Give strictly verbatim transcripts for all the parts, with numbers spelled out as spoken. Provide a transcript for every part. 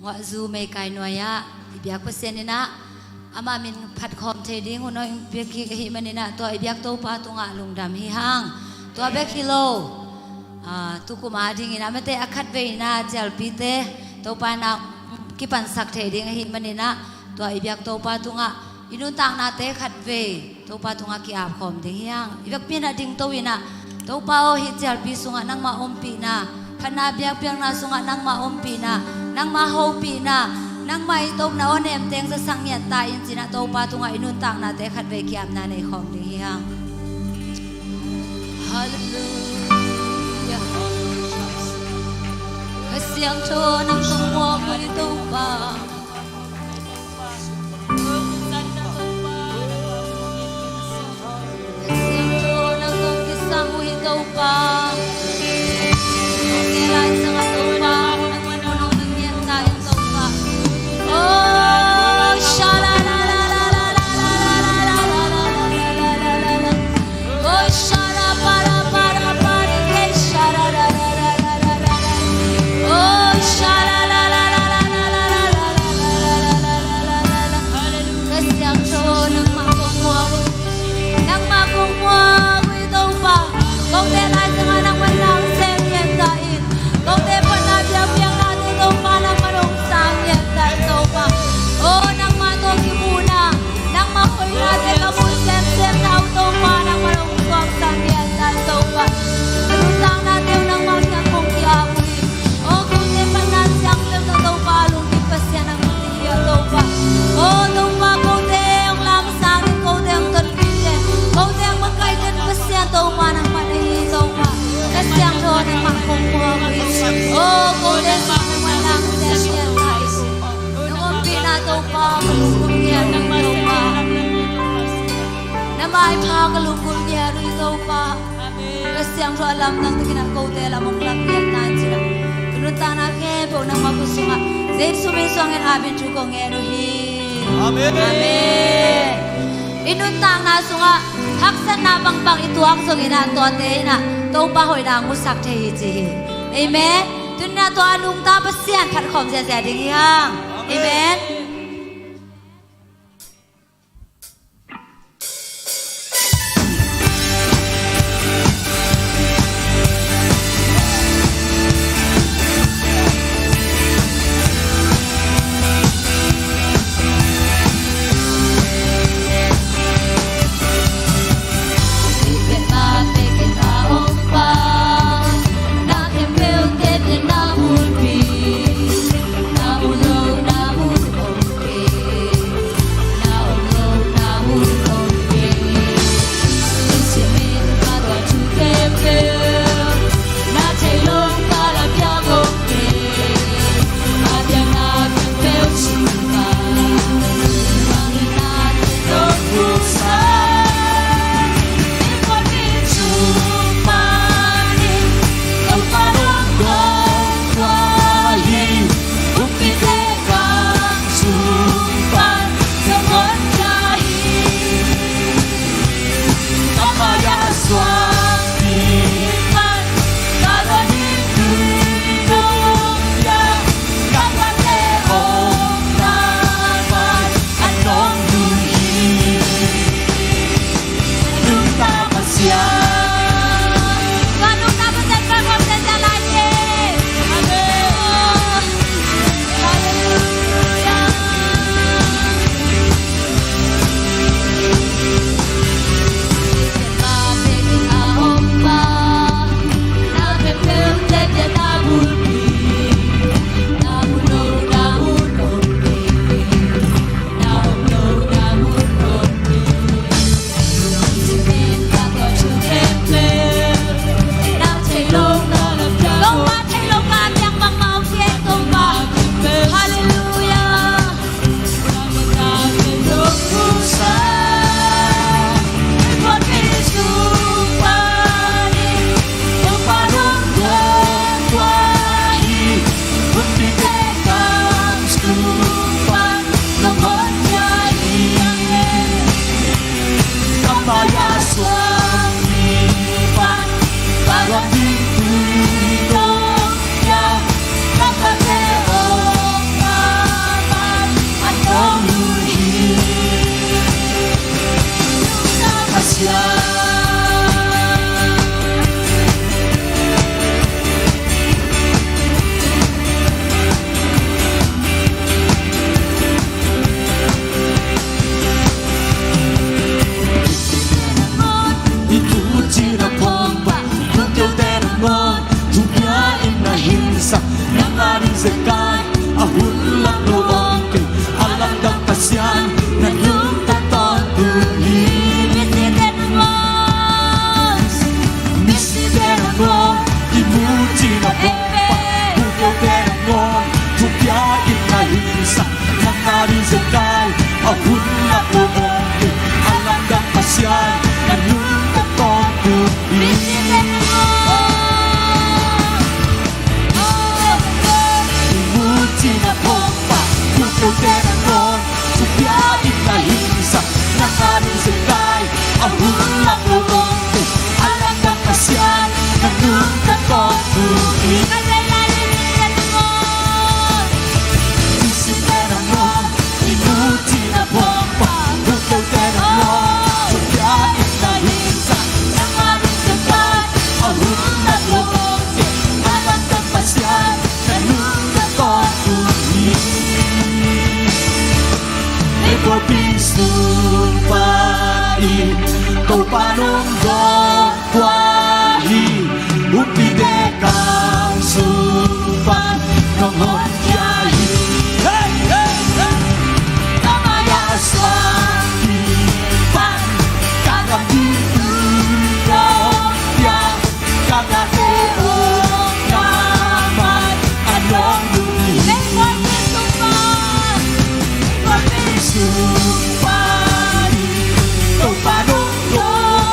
Nguahzu meikai nuai-ah i biak Pasian in ah amah min phatkhawm thei ding hun hong piak kik ahih manin ah, tua i biak Topa tungah lungdam hi hang. Tua bek hi lo, ah, tukum adingin ah amaute a khatvei in ah cialpite Topa in ah kipansak thei ding ahih manin ah, tua i biak Topa tungah i nuntaknate khatvei Topa tungah ki-apkhawm ding hi hang. I biakpi in ah dingto in ah, Topa aw, hih cialpi sungah nangmah ompihna, phatna biakpiakna sungah nangmah ompihna, nangmah hopihna, nangmah i topna aw nemteng zasak ngiat ta in ci-in ah Topa tungah i nuntaknate khatvei ki-apna nei khawm ding hi hang. Halleluiah. Kha Siangtho nang kong muak uh hi Topa. Kha Siangtho nang kong kisam uh hi Topa. Kei lai sangah Topa, nang man nong ngiat ta in Topa. Oh, sha la la la la la. Oh, sha la pa la pa la pa la, hey, sha la la la la la la la. Oh, sha la la la la la la. Kha Siangtho nangmah kong muak uh. Nangmah kong muak uh hi Topa. Kote lai sangah nang manlang sem ngiat ta in. Kote phatna biakpiaknate Topa nang man hong sang ngiat ta in Topa. Oh, nangmah tawh kimuhna, nangmah hoihnate ka muh semsemna uh Topa nang man hong suaksak ngiat ta in Topa. Ka nuntaknate uh nangmah kiang kong ki-ap uh hi. Oh, kote phatna siangtho tawh Topa, lungkim Pasian nang man hi a Topa. Oh, Topa, kote hong lamsang in, kote hong tonpih in, kote hong makaih in Pasian Topa nang man hi Topa. Kha Siangtho nangmah kong muak uh hi. Oh, kote sungah nang man lang sem ngiat ta in. Nang ompihna Topa, ka lungkul ngiat uh hi Topa. Na maipha ka lungkul ngiat uh hi Topa. Kha Siangtho a lamdang takin ah kote lam hong lam ngiat ta in ci-in ah, ka nuntakna khempeuh nangmah khut sungah Jesu min suangin amen thu kong ngen uh hi. Amen. Amen. I nuntakna sungah haksatna bangbang i tuak zongin ah, tuate in ah Topa hoihna hong musak thei hi ci hi. Amen. Tuni-in ah tua a nungta Pasian phatkhawm ziahziah ding hi hang. Amen. Amen. A hun a pu mawngte a lamdang Pasian na nungta tawntung hi. I mucina phawkpa, muteute nangawn, thupiak in na hingsak, na nuntakna a hun a pu mawngte a lamdang Pasian na nungta tawntung hi. Topa nong dawng kua hi, umpite kang sung pan nong honkhia hi. Hey, hey, hey. Kamaya suan hi pan, kakam di tu nong pia, kakate o naman anong lu hi. Hey, hey, hey, Topa. Hey, hey, hey, Topa. Topa nong dawng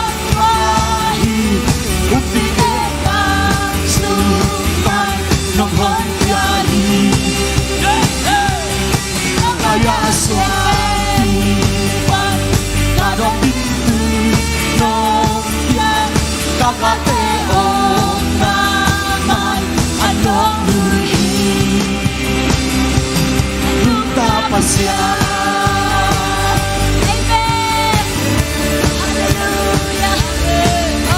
Pasian. Amen. Halleluia. Oh.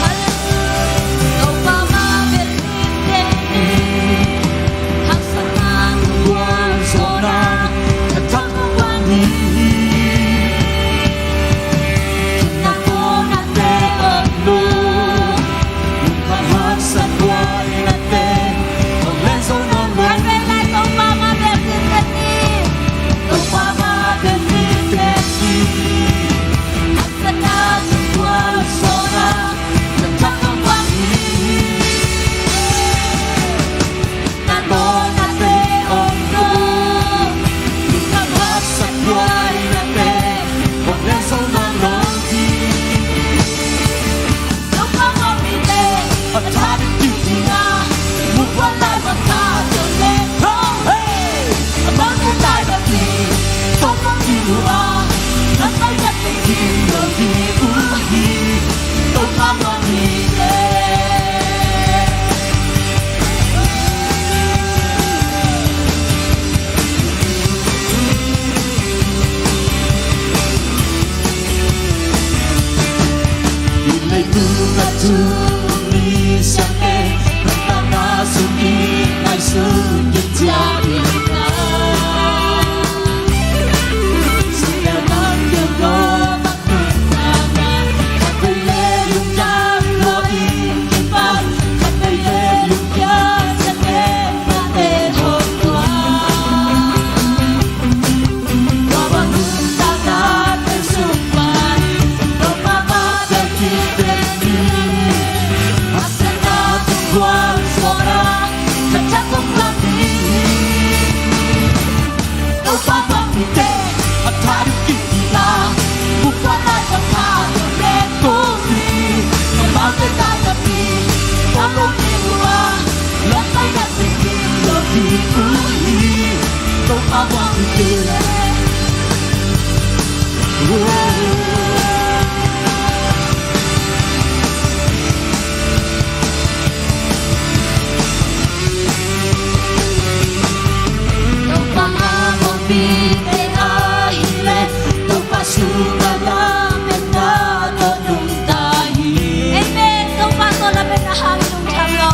Halleluia. Topa mah bel in teh ni. Haksatna, gualzawhna, a thak gual ni. Amen. Topa tawh lametna hangin nong tham lo.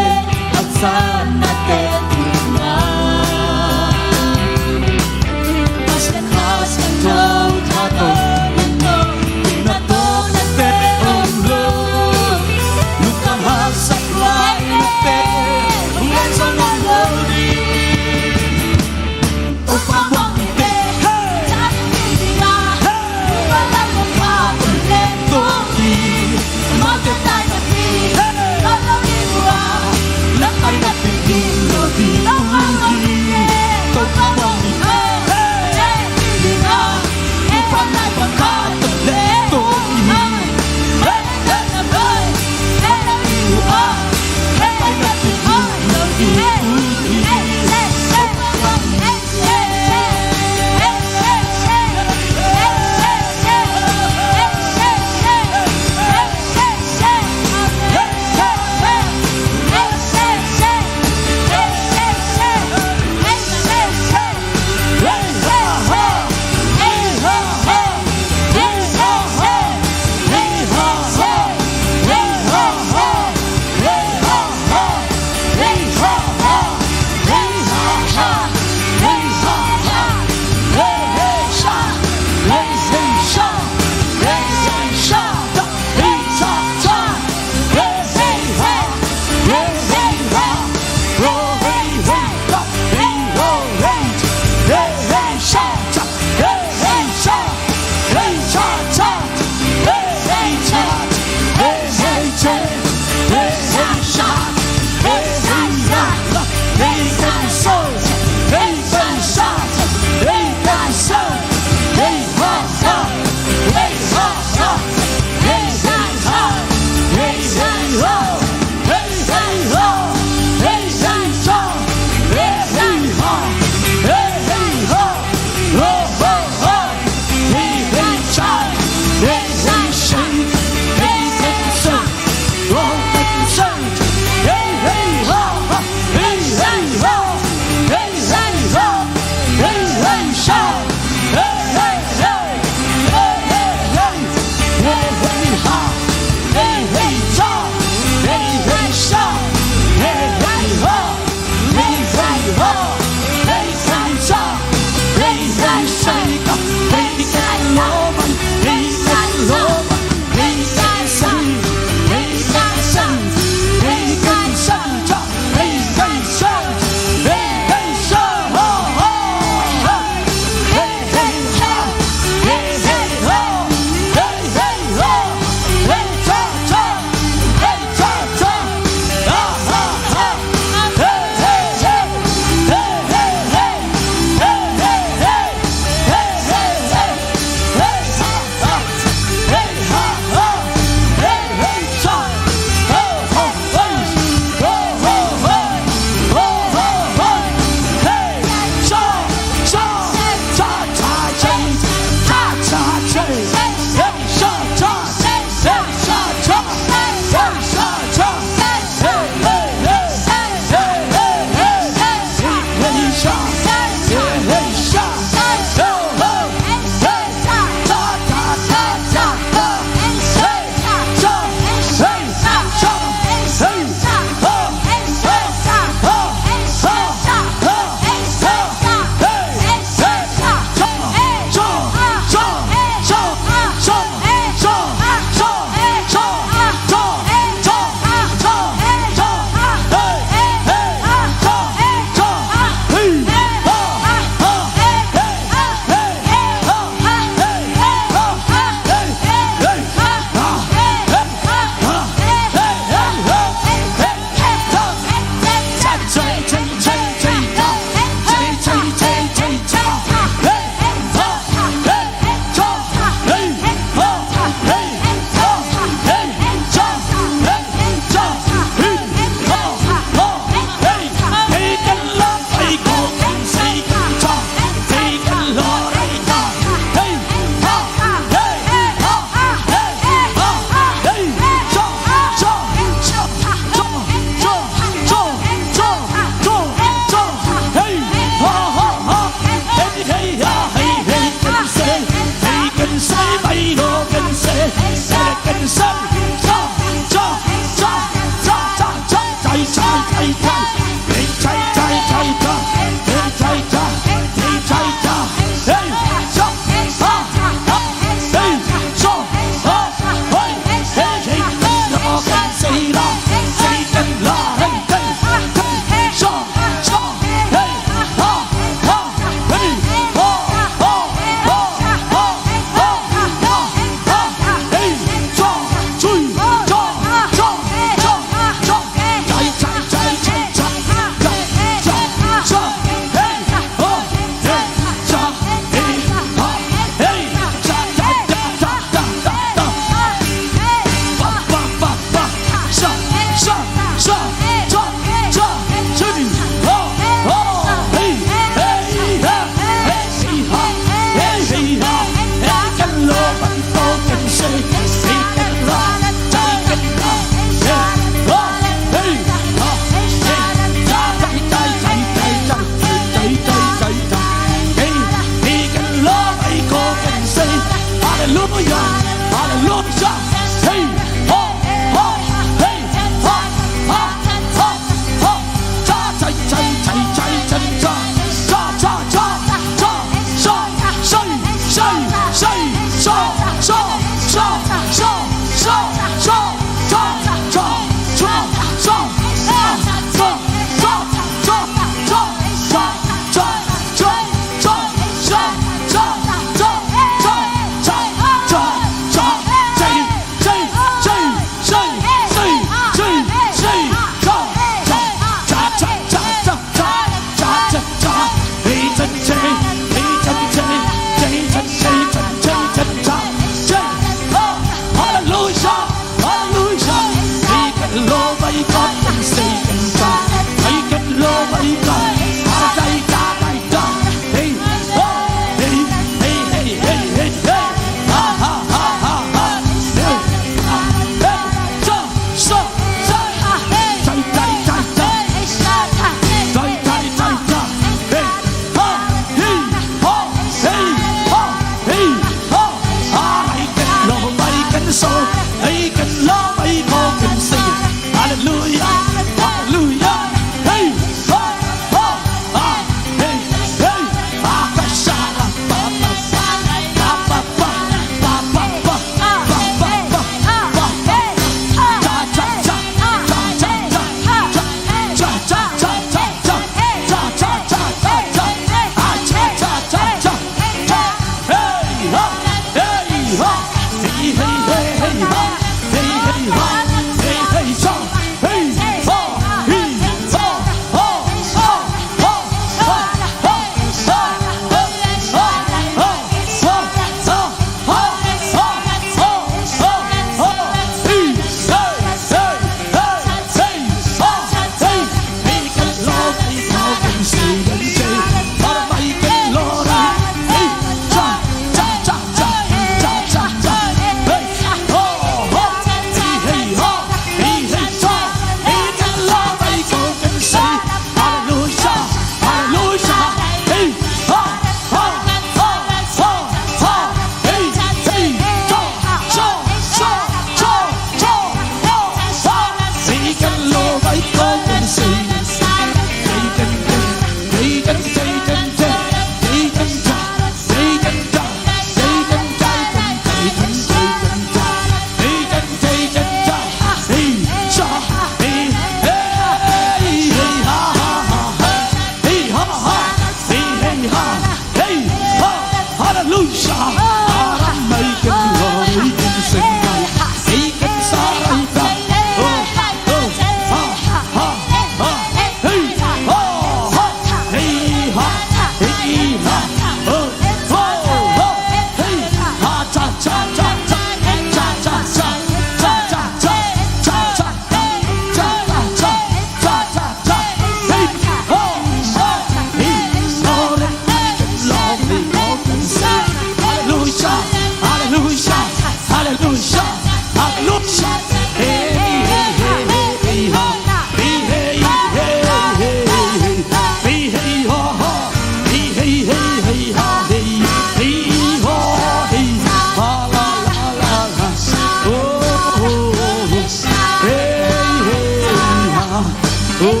Oh, hey,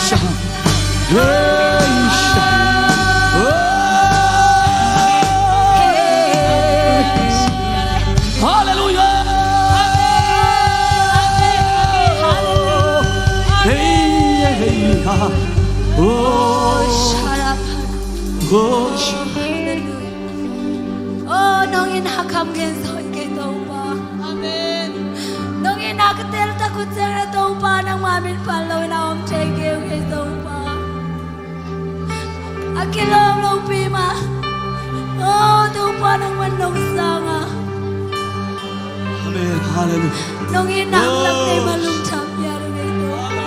sha. Hey, sha. Oh. Hallelujah. Hey, hey, ha. Oh. Oh, sha. Oh, nong in a kam gen zo hi kei Topa. Amen. Nong in a ka tel tak uh ciang a Topa nangmah min phat lo in a om thei kei uh kei Topa. A kilawm lo pi mah. Oh, Topa nangmah nong sang a. Amen. Hallelujah. Nong in a lam nei ma lungtham pia lo kei Topa.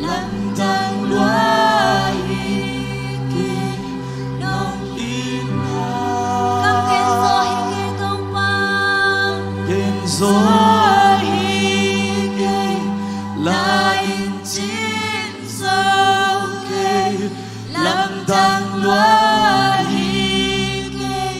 Lamdang lua hi kei nong in a. Kam gen zo hi kei Topa. Gen zo hi kei la in cin zo kei. Lamdang lua hi kei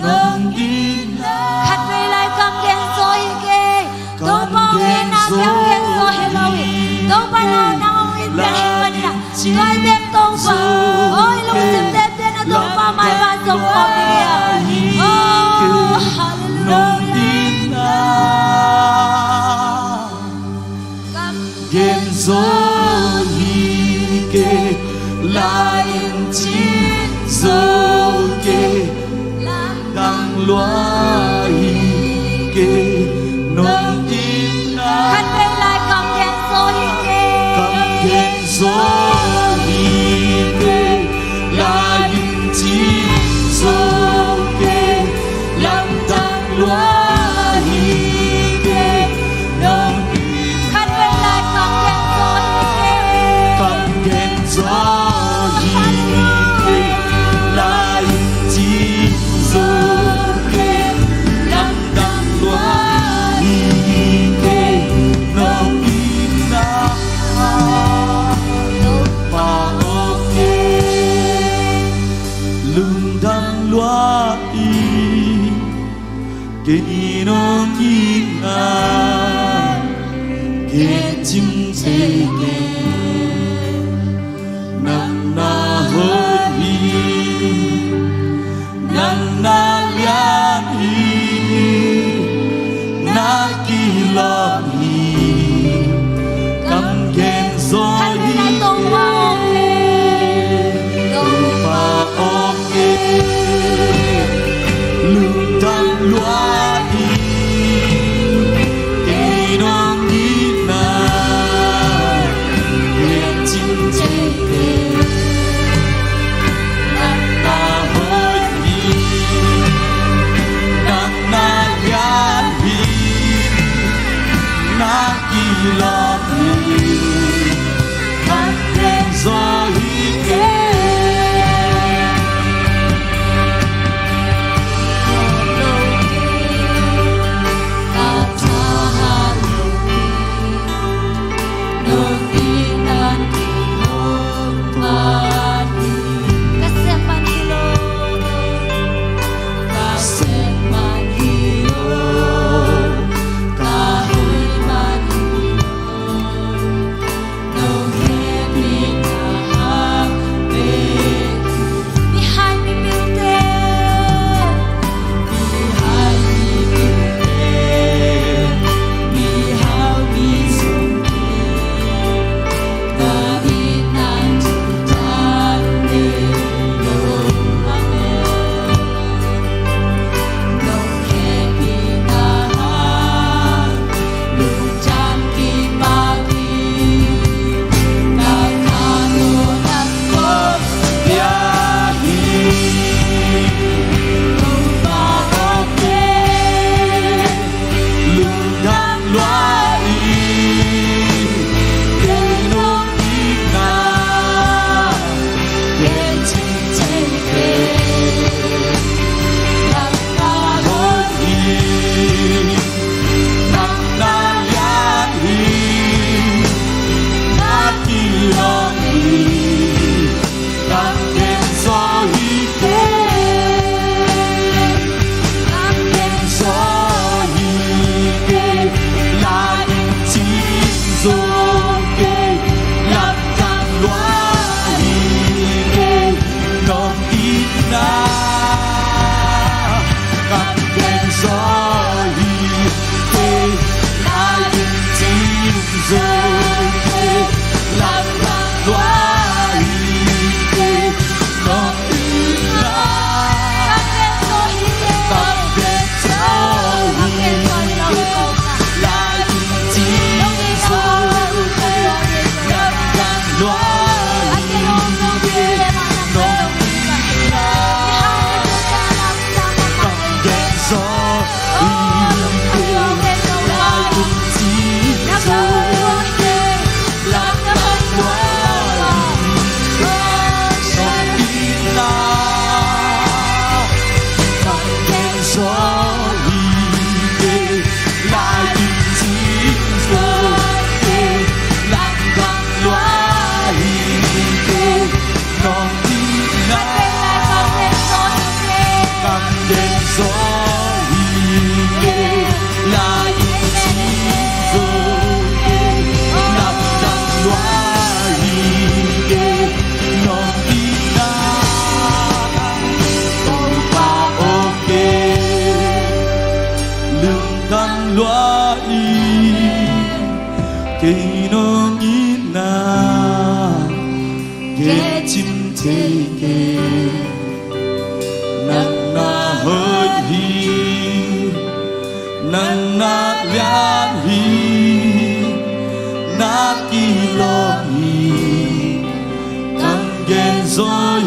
nong in a. Khat vei lai kam gen zo hi kei. Topa hong in a kam gen zo hi lo hi. Topa na nang hong in piak hi manin a. Tua hi bek Topa. Oi lungsim tenten a Topa maipha zong khawm hi a. Oh, hallelujah. Kam gen zo hi kei la in cin zo kei. Lamdang lua hi kei nong in a. Khat vei lai kam gen zo hi kei. Kam gen zo hi kei la in cin zo kei. Lamdang lua hi kei nong in a. Khat vei lai kam gen zo hi kei. Kam gen zo hi kei la in cin zo kei. Lamdang lua hi kei nong in a. Topa aw kei lungdam lua hi. Kei nong in a, kei cing thei kei. Nang na hoih hi, nang na lian hi, na kilawm hi. Kam gen zo hi kei, Topa aw kei. Lungdam lua hi kei nong in a.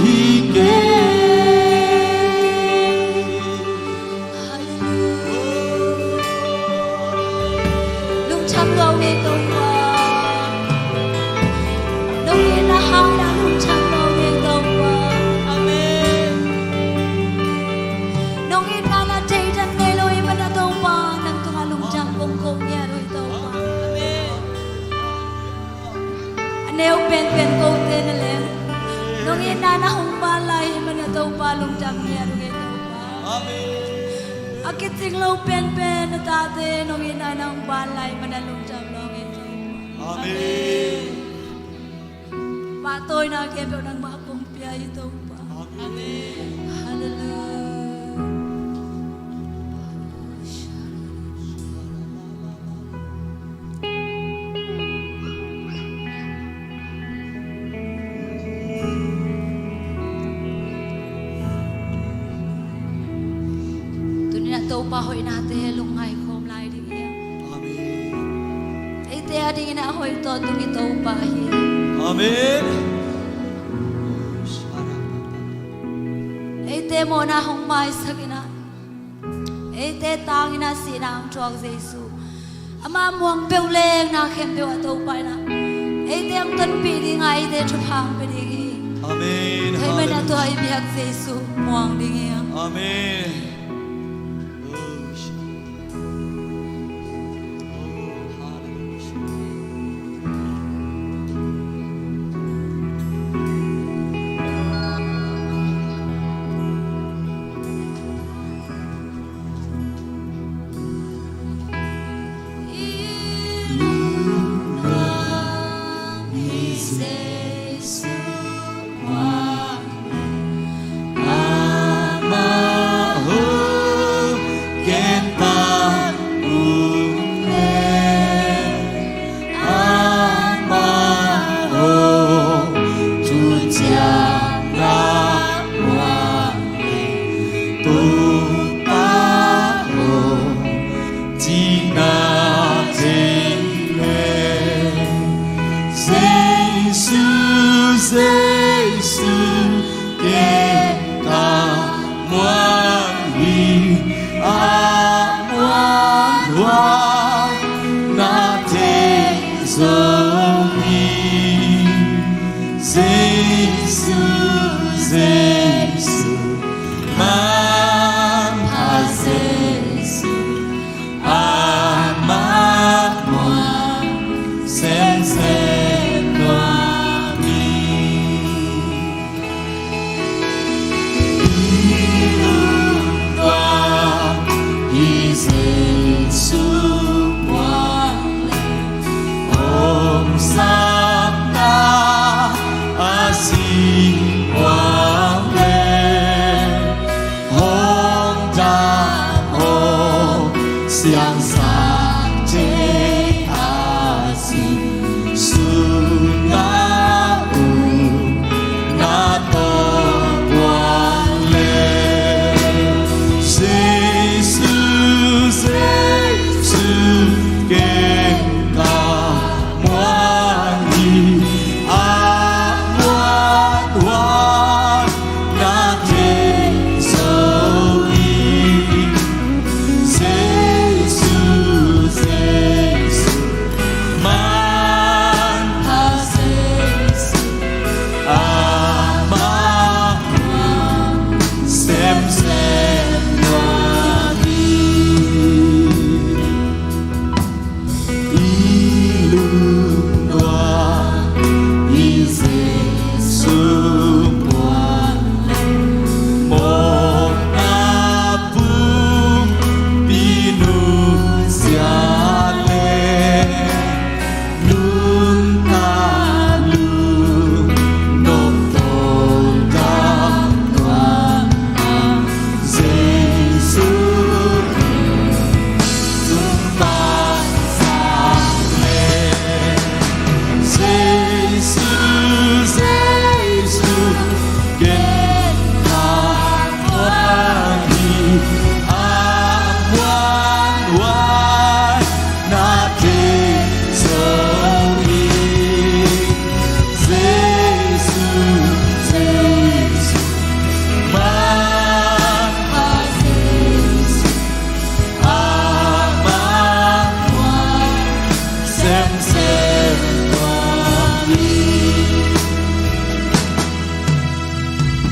hi kei. Lungdam lua ung ei Topa. Nong itna hangin lungdam lua ung ei Topa. Amen. Nong itna na thei dan ngei lo ahih manin Topa, nang tungah lungdam kong ko ngiat uh ei Topa. Amen. A neu penpen kote na leng nong itna na hong ban lai ahih manin Topa lungdam ngiat ung ei Topa. Amen. A kicing lo penpen na tate nong itna na hong ban lai ahih manin lungdam lua ung ei Topa. Amen. Pahtawina khempeuh nangmah kong pia hi Topa. Amen. Hallelujah. Tuni-in ah Topa hoihnate lungngai khawm lai ding hi hang. Amen. Eite adingin ah hoih tawh tung i Topa hi. Amen. Eite mawhna hong maisak in ah, eite tangin ah sihna hong thuak Jesu. Amah muang peuh leng na khempeuh ah Topa in ah eite hong tonpih ding a, eite thupha hong pia ding hi. Amen. Ahih manin ah tua i biak Jesu muang ding hi hang. Amen.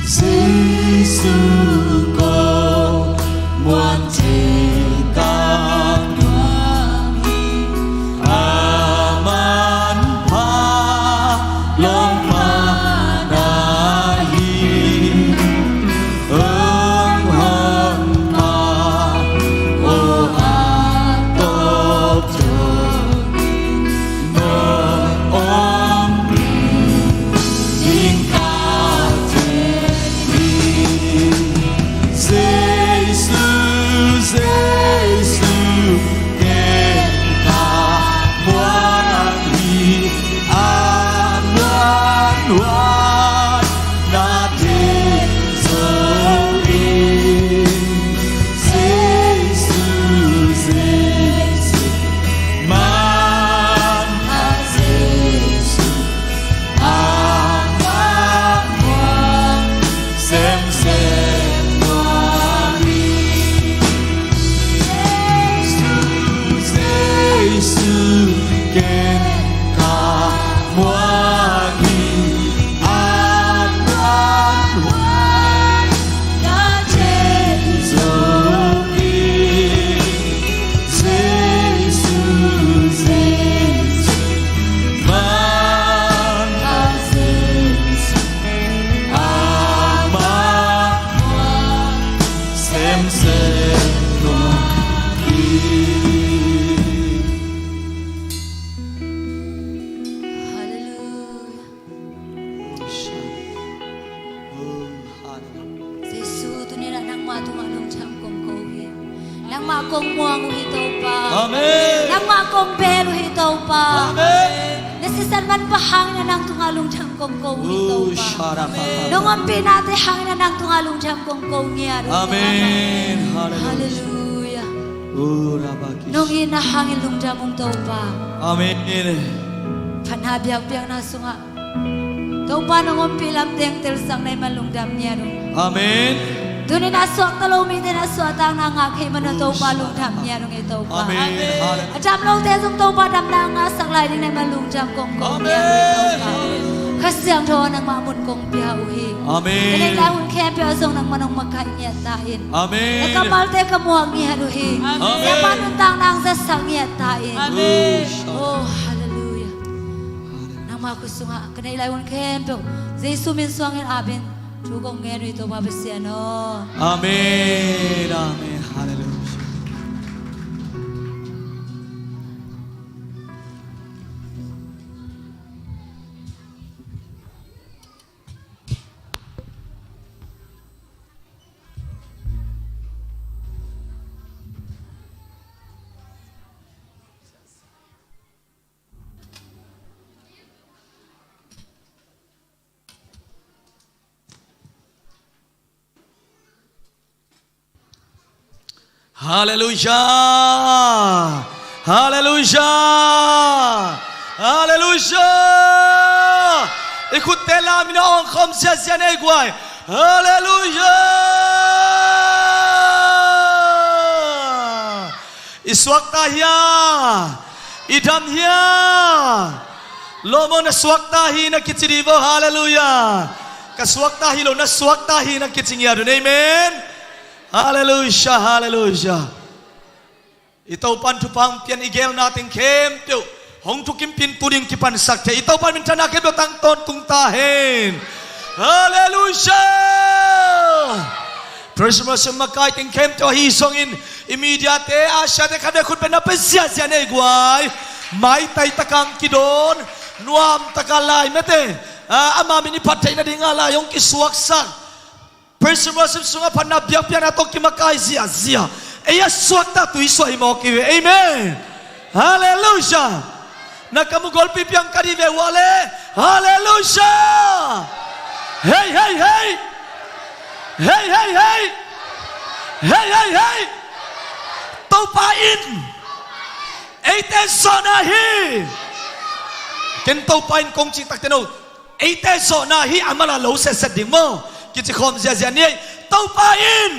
Jesu ko muan thei tak nuam hi, a manpha lawng man ahi. Hong hon ma o a tawp tawp. Jesu, Jesu, man a Jesu, a man muang semsem nuam hi. Jesu, Jesu, ken ka muang hi, a man muang. Hallelujah. Oh, hallelujah. Jesu, tuni-in ah nangmah tungah lungdam kong ko hi. Nangmah kong muang uh hi, Topa. Amen. Nangmah kong bel uh hi, Topa. Amen. Na sisan manpha hangin ah nang tungah lungdam kong ko uh hi, Topa. Oh, shara papa. Nong ompihnate hangin ah nang tungah lungdam kong ko ngiat uh hi, Topa. Amen. Hallelujah. Hallelujah. Oh, rabakis. Nong itna hangin lungdam ung, Topa. Amen. Phatna biakpiakna sungah Topa nong ompih lamteng telsak na hih man lungdam ngiat ung. Amen. Tuni-in ah suakta lo mite na suahtakna ngah kei man uh Topa lungdam ngiat ung ei Topa. Amen. Hallelujah. A dam lote zong Topa damna ngahsak lai ding na hih man lungdam kong ko ngiat ung ei Topa. Amen. Kha Siangtho nangmah mun kong pia uh hi. Amen. Ka neih lai hun khempeuh ah zong nangmah nong makaih ngiat ta in. Amen. Na kammalte ka muak ngiat uh hi. Amen. Siapa nuntakna hong zatsak ngiat ta in. Amen. Oh, hallelujah. Nangmah khut sungah ka neih lai hun khempeuh Jesu min suangin ap in thu kong ngen uh hi Topa Pasian aw. Amen. Amen. Hallelujah. Hallelujah! Hallelujah! Hallelujah! I khutte lam in a awngkhawm ziazia nei guai. Hallelujah! I suakta hia? I dam hia? Lawm aw, na suakta hi na kici dih vo. Hallelujah! Ka suakta hi lo, na suakta hi na kici ngiat un. Amen. Hallelujah, hallelujah. I Topan thupha hong pian, i gelna teng khempeuh hong thukimpih in tu ding kipansak thei. I Topan minthanna khempeuh tang tawntung ta hen. Hallelujah. Praise and worship makai teng khempeuh ahi zongin i media te, a siate khatvei khut bengna pia ziazia nei guai. Maitai taka hong kidawn, nuam taka lai mete, a, ama min i phat theihna dingah lai hong kisuaksak. Praise and worship sungah phatna biakpiakna tawh kimakai ziazia, ei a suakta tui suah hi mawk hi ve. Amen. Hallelujah. Na ka mu golpi piang ka dih ve ua le. Hallelujah. Hei, hei, hei. Hei, hei, hei. Hei, hei, hei. Topa in eite zawhna hi. Ken Topa in kong cih takte no, eite zawhna hi, a mala lo setset ding maw? Kici khawm ziazia ni ei. Topa in,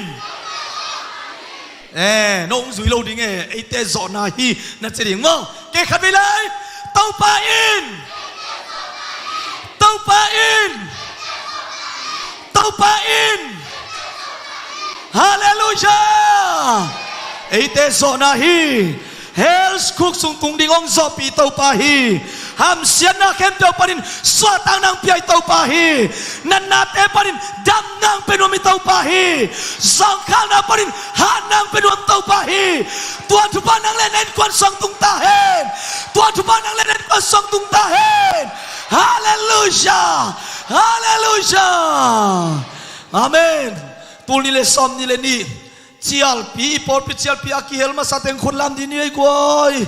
eh, no hong zui lo ding e, eite zawhna hi na ci ding maw? Kei khatvei lai. Topa in, Topa in, Topa in. Halleluiah. Eite zawhna hi. Hell khuk sung tung ding hong zawhpih Topa hi. Hamsiatna khempeuh panin suahtakna hong pia Topa hi. Natnate panin damna hong pia nuam Topa hi. Zawngkhalna panin hatna hong pia nuam Topa hi. Tua thupha nang le na innkuan sung tung ta hen. Tua thupha nang le na innkuan sung tung ta hen. Halleluiah. Halleluiah. Amen. Tul nih le sawm nih le nih cialpi, i pawlpi cialpi a kihel masa teng khut lam dih ni ei guai.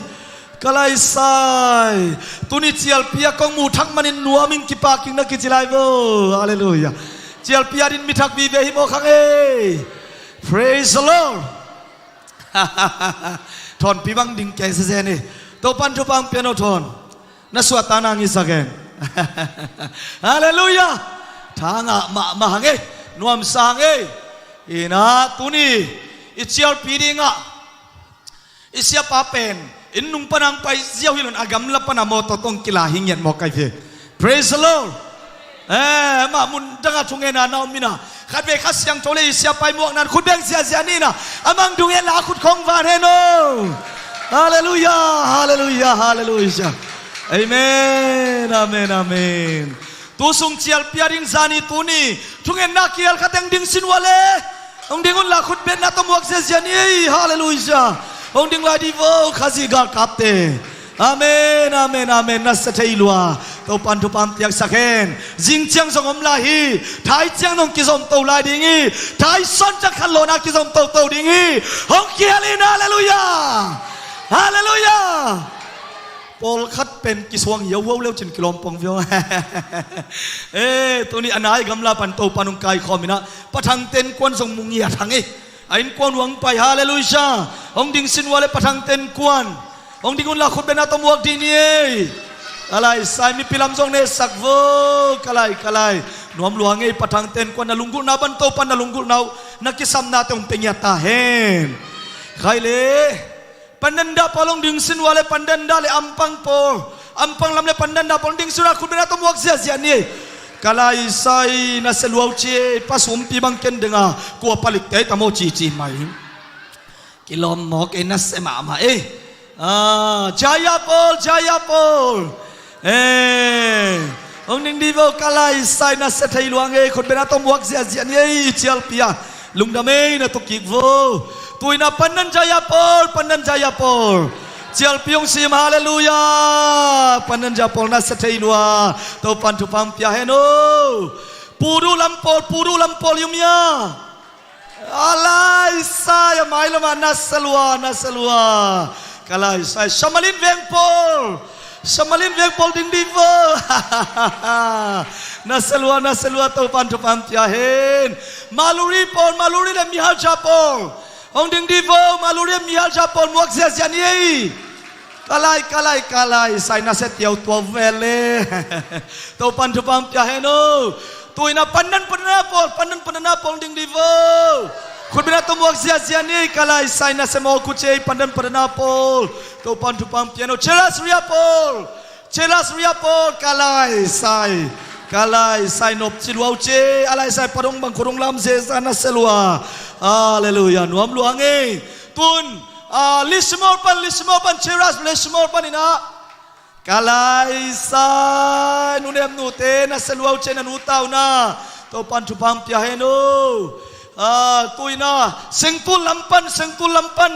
Ka laisai. Tuni cialpi a kong muh thak manin nuamin kipakin na kici lai vo. Halleluiah. Cialpi a din mi thak vive hi maw khang ei. Praise the Lord. Thawnpi bang ding kei sese ni. Topan thupha hong pia no thawn. Na suahtakna hong hisak hen. Halleluiah. Thangah mahmah hang ei. Nuamsa hang ei. Ina tuni i cialpi dingah i siapa pen inn nung pana hong pai ziau hi lo in a gamla pana mawtaw tawh hong kila hi ngiat maw kai ve. Praise the Lord. Eh, amah mun dangah thungetna na om ina. Khatvei Kha Siangtho le i siapa i muakna in khut beng ziahziah ni ina. Amah hong dunghet la a khut khawng van hen o. Halleluiah. Halleluiah. Halleluiah. Amen. Amen. Amen. Tu sung cialpi a ding zani tuni thungetna kihel kha teng ding sin ua le. Hong ding un la khut betna tawh muak ziahziah ni ei. Halleluiah. Hong ding lai dih vo Khazih galkapte. Amen. Amen. Amen. Nasia thei lua. Topan thupha hong piaksak hen. Zing ciang zong om lai hi. Thai ciang zong kizom to lai ding hi. Thai sawn ciang khanlawhna kizom toto ding hi. Hong kihel in. Halleluiah. Halleluiah. Pawlkhat pen kisuang hiauhuau leu cin kilawm pong viau. Eh, tuni a nai gamla pan Topan hong kaikhawm ina Pa Thangte innkuan zong mu ngiat hang ei. A innkuan uh hong pai. Halleluiah. Hong ding sin ua le Pa Thangte innkuan. Hong ding un la khut betna tawh muak dih ni ei. Ka laisai mipi lam zong nesak vo. Ka lai, ka lai. Nuam lua hang ei. Pa Thangte innkuan na lunggulhna ban Topan na lunggulhna uh na kisapnate hong pia ngiat ta hen. Khai le. Pandanda pawl hong ding sin ua le Pandanda le Ampang pawl, Ampang lam le Pandanda pawl hong ding sin ua khut betna tawh muak ziahziah ni. Ka laisai nasia lua uh ci ei. Pa Sumpi bang ken denga kua palikte ta maw cici mai. Kilawm mawk ei nasia mahmah ei. Ah, Jaya pawl, Jaya pawl. Eh, hong ding dih vo. Ka laisai nasia thei lua hang ei. Khut betna tawh muak ziahziah ni ei. I cialpi a lungdam ei na tuk kik vo. Tuina Pandan Jaya pawl, Pandan Jaya pawl. Cialpi hong sim. Halleluiah. Pandan Jaya pawl nasia thei lua. Topan thupha hong pia hen o. Puru lam pawl, Puru lam pawl i um ia. A laisai a mailamah nasia lua, nasia lua. Ka laisai Samalin veng pawl, Samalin veng pawl ding dih vo. Nasia lua, nasia lua. Topan thupha hong pia hen. Maluri pawl, Maluri le Mihalja pawl hong ding dih vo. Maluri le Mihalja pawl muak ziahziah ni ei. Ka lai, ka lai, ka laisai nasia tiautuau vel le. Topan thupha hong pia hen o. Tuina Pandan Padana pawl, Pandan Padana pawl ding dih vo. Khut betna tawh muak ziahziah ni. Ka laisai nasia mawk uh ci ei. Pandan Padana pawl. Topan thupha hong pia hen o. Cheras Ria pawl, Cheras Ria pawl. Ka laisai, ka laisai nopci lua uh ci ei. A laisai padong bang khut hong lam zeza nasia lua. Halleluiah. Nuam lua hang ei. Tun Ah, Lismore pan, Lismore pan, Cheras Lismore pan ina. Ka laisai, nunep nute, nasia lua uh ci ei na nu tauna. Topan thupha hong pia hen o. Ah, tuina Sengtul lam pan, Sengtul lam pan.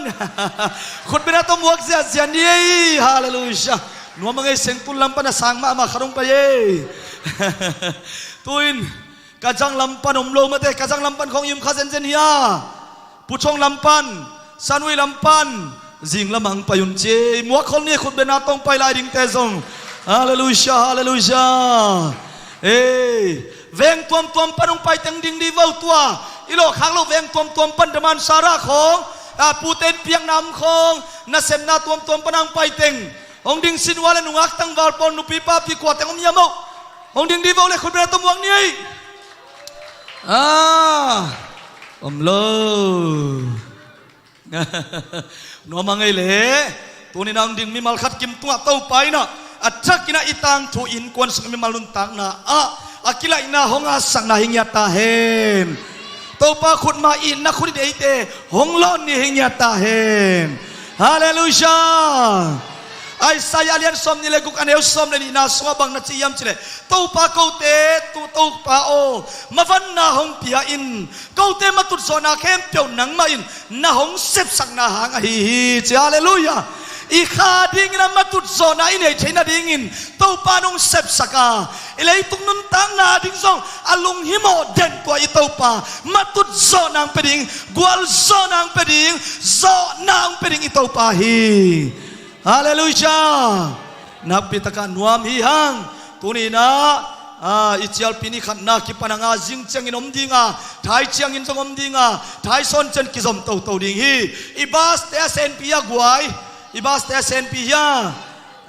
Khut betna tawh muak ziahziah ni ei. Halleluiah. Nuam hang ei. Sengtul lam pan a sang mahmah khat hong pai ei. Tuin Kajang lam pan om lo mate, Kajang lam pan khawng i um kha zenzen hia? Puchong lam pan, Sanui lam pan, zing lamah hong pai un ci ei. Muak khol ni. Khut betna tawh hong pai lai dingte zong. Halleluiah, halleluiah. Ei, veng tuamtuam pan hong pai teng ding dih vo tua. I lawhkhak loh veng tuamtuam pan Damansara khawng, a, pute in piakna om khawng, nasepna tuamtuam pan hong pai teng. Hong ding sin ua le nungak tangval pawl, nupi papi kua teng om hiam o? Hong ding dih vo le khut betna tawh muak ni ei. Ah, om lo. Nuam hang ei le. Tuni-in a hong ding mimal khat kim tungah Topa in a, a thakin a i tangthu innkuan sung mimal nuntakna ah a kilaihna hong hatsakna hi ngiat ta hen. Topa khutma itna khut in eite hong lawn ni hi ngiat ta hen. Halleluiah. Isaiah a lian sawm nih le guk, a neu sawm le nihna sungah bang na ci hiam cih leh, Topa, kote, tu Topa aw, mavanna hong pia in, kote matutzawhna khempeuh nangmah in na hong sepsakna hang ahi hi, ci. Halleluiah. I kha dingin a matutzawhna i neih theih nadingin Topa in hong sepsak a, i leitung nuntakna ding zong a lunghimawh den tua i Topa, matutzawhna hong pia ding, gualzawhna hong pia ding, zawhna hong pia ding i Topa hi. Halleluiah. Nakpi takin nuam hi hang. Tuni-in ah, ah, i cialpi ni khatna kipan a nga zing ciangin om ding a, thai ciangin zong om ding a, thai sawn ciang kizom toto ding hi. I bus te a senpi a guai, i bus te a senpi hia?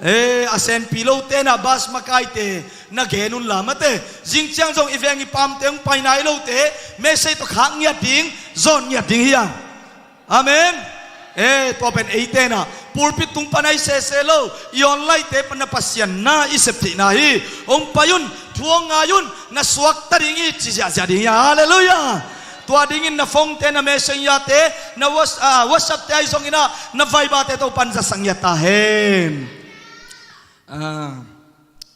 Eh, a senpi lote na bus makaite na gen un la mate. Zing ciang zong i veng i pamte hong pai nai lote, message tawh khak ngiat ding, zawn ngiat ding hi a. Amen. Eh, tua pen eite na pulpit tung pan ahi sese lo, i online te pan na Pasian na i sep theihna hi. Hong pai un, thu hong ngai un, na suakta ding hi, ci ziahziah ding hi. Halleluiah. Tua dingin na phone te, na Messenger te, na Whats-, ah, WhatsApp te ahi zongin ah, na Viber te Topa in zasak ngiat ta hen. Ah.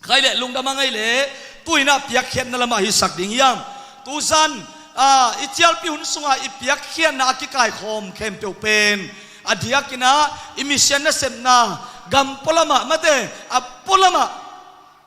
Khai leh lungdam a ngai leh, tu-in ah piakkhiatna lamah hisak ding hiam? Tuzan, ah, i cialpi hun sungah i piakkhiatna a kikaikhawm khempeuh pen a diakin ah i mission nasepna gam pualamah mate, a pualamah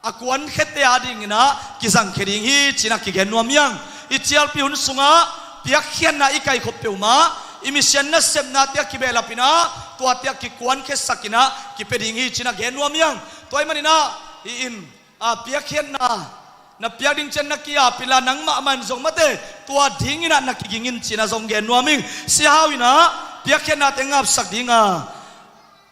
a kuankhiate a dingin ah kizangkhia ding hi, ci-in ah kigen nuam hiang. I cialpi hun sungah piakkhiatna i kaikhop peuhmah i mission nasepnate a kibehlapin ah tuate a kikuankhiasakin ah kipia ding hi, ci-in ah gen nuam hiang. Tua ahih manin ah, hih in, a, piakkhiatna na piak ding ciang na ki-ap inla, nangmah mah in zong mate, tua dingin ah na kiging in, ci-in ah zong gen nuam ing. Sia Hau in ah piakkhiatnate ngapsak ding a,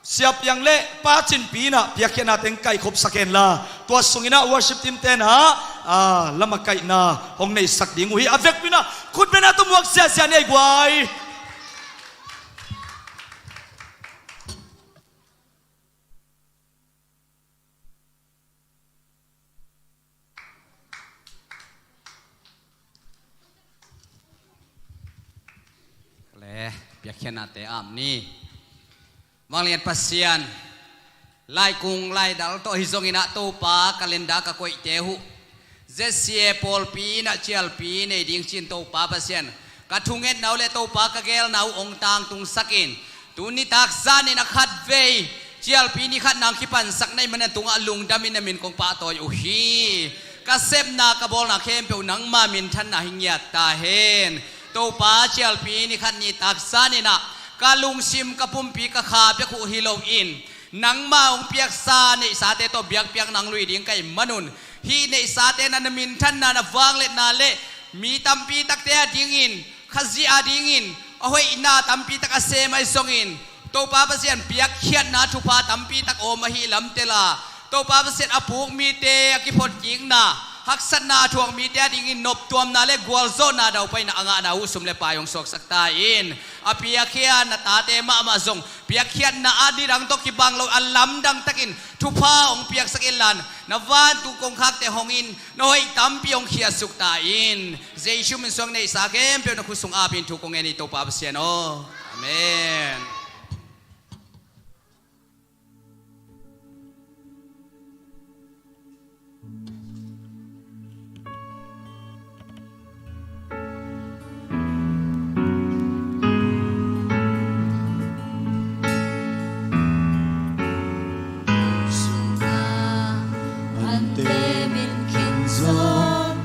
Sia Piang le Pa Cin Pi in ah piakkhiatnate hong kaikhopsak henla, tua sungin ah worship team te in ah, a, lamakaihna hong neihsak ding uh hi. A vekpi in ah khutbetna tawh muak ziahziah ni ei guai. Le, piakkhiatnate ap ni. Vanglian Pasian, laikung laidal tawh hi zongin ah Topa, calendar ka koihte uh, Z C A pawlpi in ah cialpi nei ding ci-in Topa Pasian, ka thungetna uh le Topa ka geelna uh hong tangtungsak in. Tuni nitak zan in a khatvei cialpi ni khat nang kipansak na hih manin a tungah lungdam in na min kong pahtawi uh hi. Ka sepna ka bawlna khempeuh nangma minthanna hi ngiat ta hen. Topa, cialpi ni khat nitak zan in ah ka lungsim, ka pumpi, ka kha bek uh hi loin nangma hong piaksa neihsate tawh biakpiak nang lui ding ka hih manun, hih neihsate na, na minthanna, na vangliatna le mi tampi takte a dingin, Khazih a dingin a hoihna tampi tak a sem ahi zongin, Topa Pasian, piakkhiatna thupha tampi tak a om ahih lam tela, Topa Pasian, a puk mite a kiphotkikna, haksatna a thuak mite a dingin noptuamna le gualzawhna, daupaina a ngahna uh sum le pai hong suaksak ta in. A piakkhiat na tate mahmah zong piakkhiatna a nidang tawh kibang lo, a lamdang takin thupha hong piaksak inla, na vantung kongkhakte hong in, na hoih tampi hong khiasuk ta in. Jesu min suang neihsa khempeuh na khut sung apin thu kong ngen hi, Topa Pasian aw. Amen. Ante min khin zawn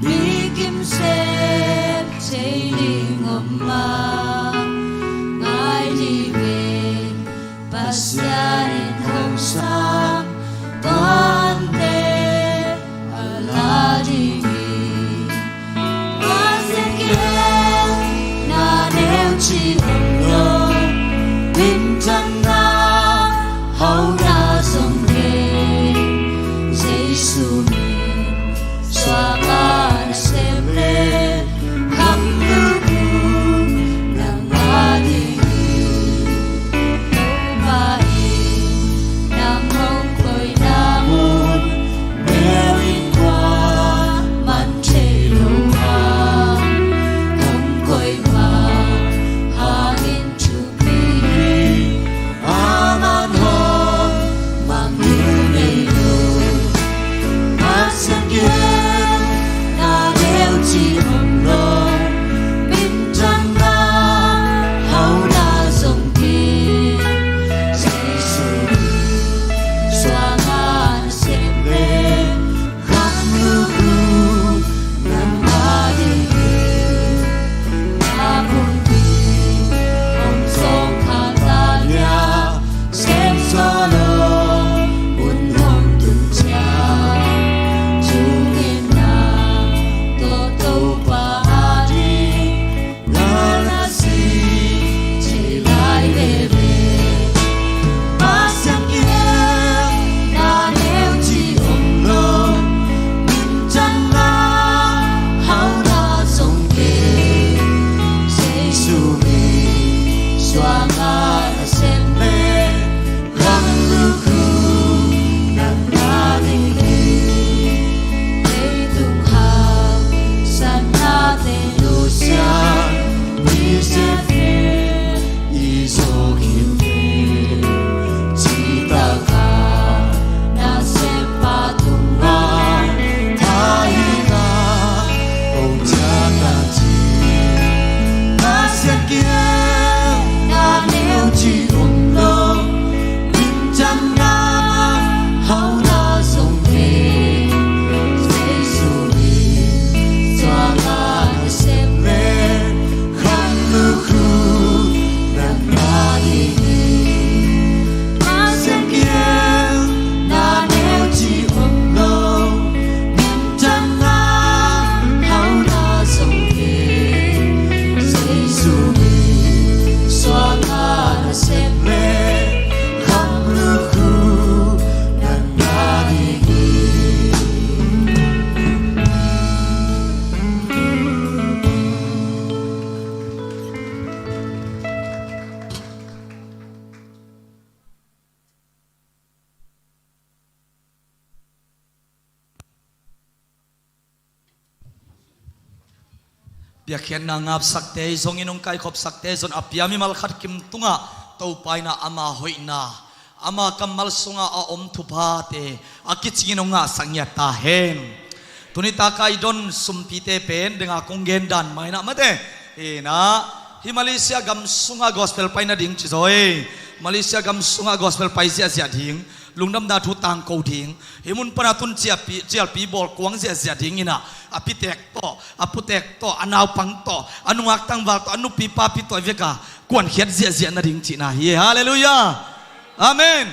mi kim sep thei ding om maw? Ngai ding Piakkhiatna ngapsakte zongin hong kaikhopsakte zong a pia mimal khat kim tungah Topa in ah ama hoihna, ama kammal sungah a om thuphate a kicingin hong ngahsak ngiat ta hen. Tuni taka i don sumpite pen denga kong gen dan mah in ah mate. Hi in ah, hi Malaysia gam sungah gospel pai nading ci zaw ei. Malaysia gam sungah gospel pai ziahziah ding, lungdamna thu tangko ding, hih mun pana tun cialpi, cialpi bawl kuang ziahziah ding in ah, a pitek tawh, a putek tawh, a naupang tawh, a nungak tangval tawh, a nupi papi tawh i veka kuankhiat ziahziah nading cihna hi. Halleluiah. Amen.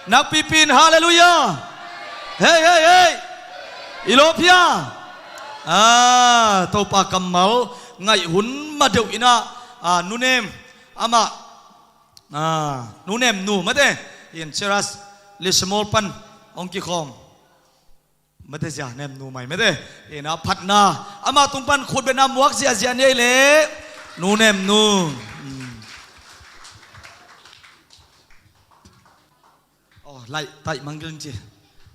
Nakpipi in halleluiah. Hei, hei, hei. I lawp hia? Ah, Topa kammal ngaih hun ma deuh in ah, ah, nunem, amah, ah, nunem nu mate, in Cheras Lisimol pan hong kikhawm. Mate zia, nem nu mai mate. In ah phatna, amah tung pan khutbetna muak ziahziah ni ei le. Nunem nu. Hmm. Oh, laih, taih mangil ci.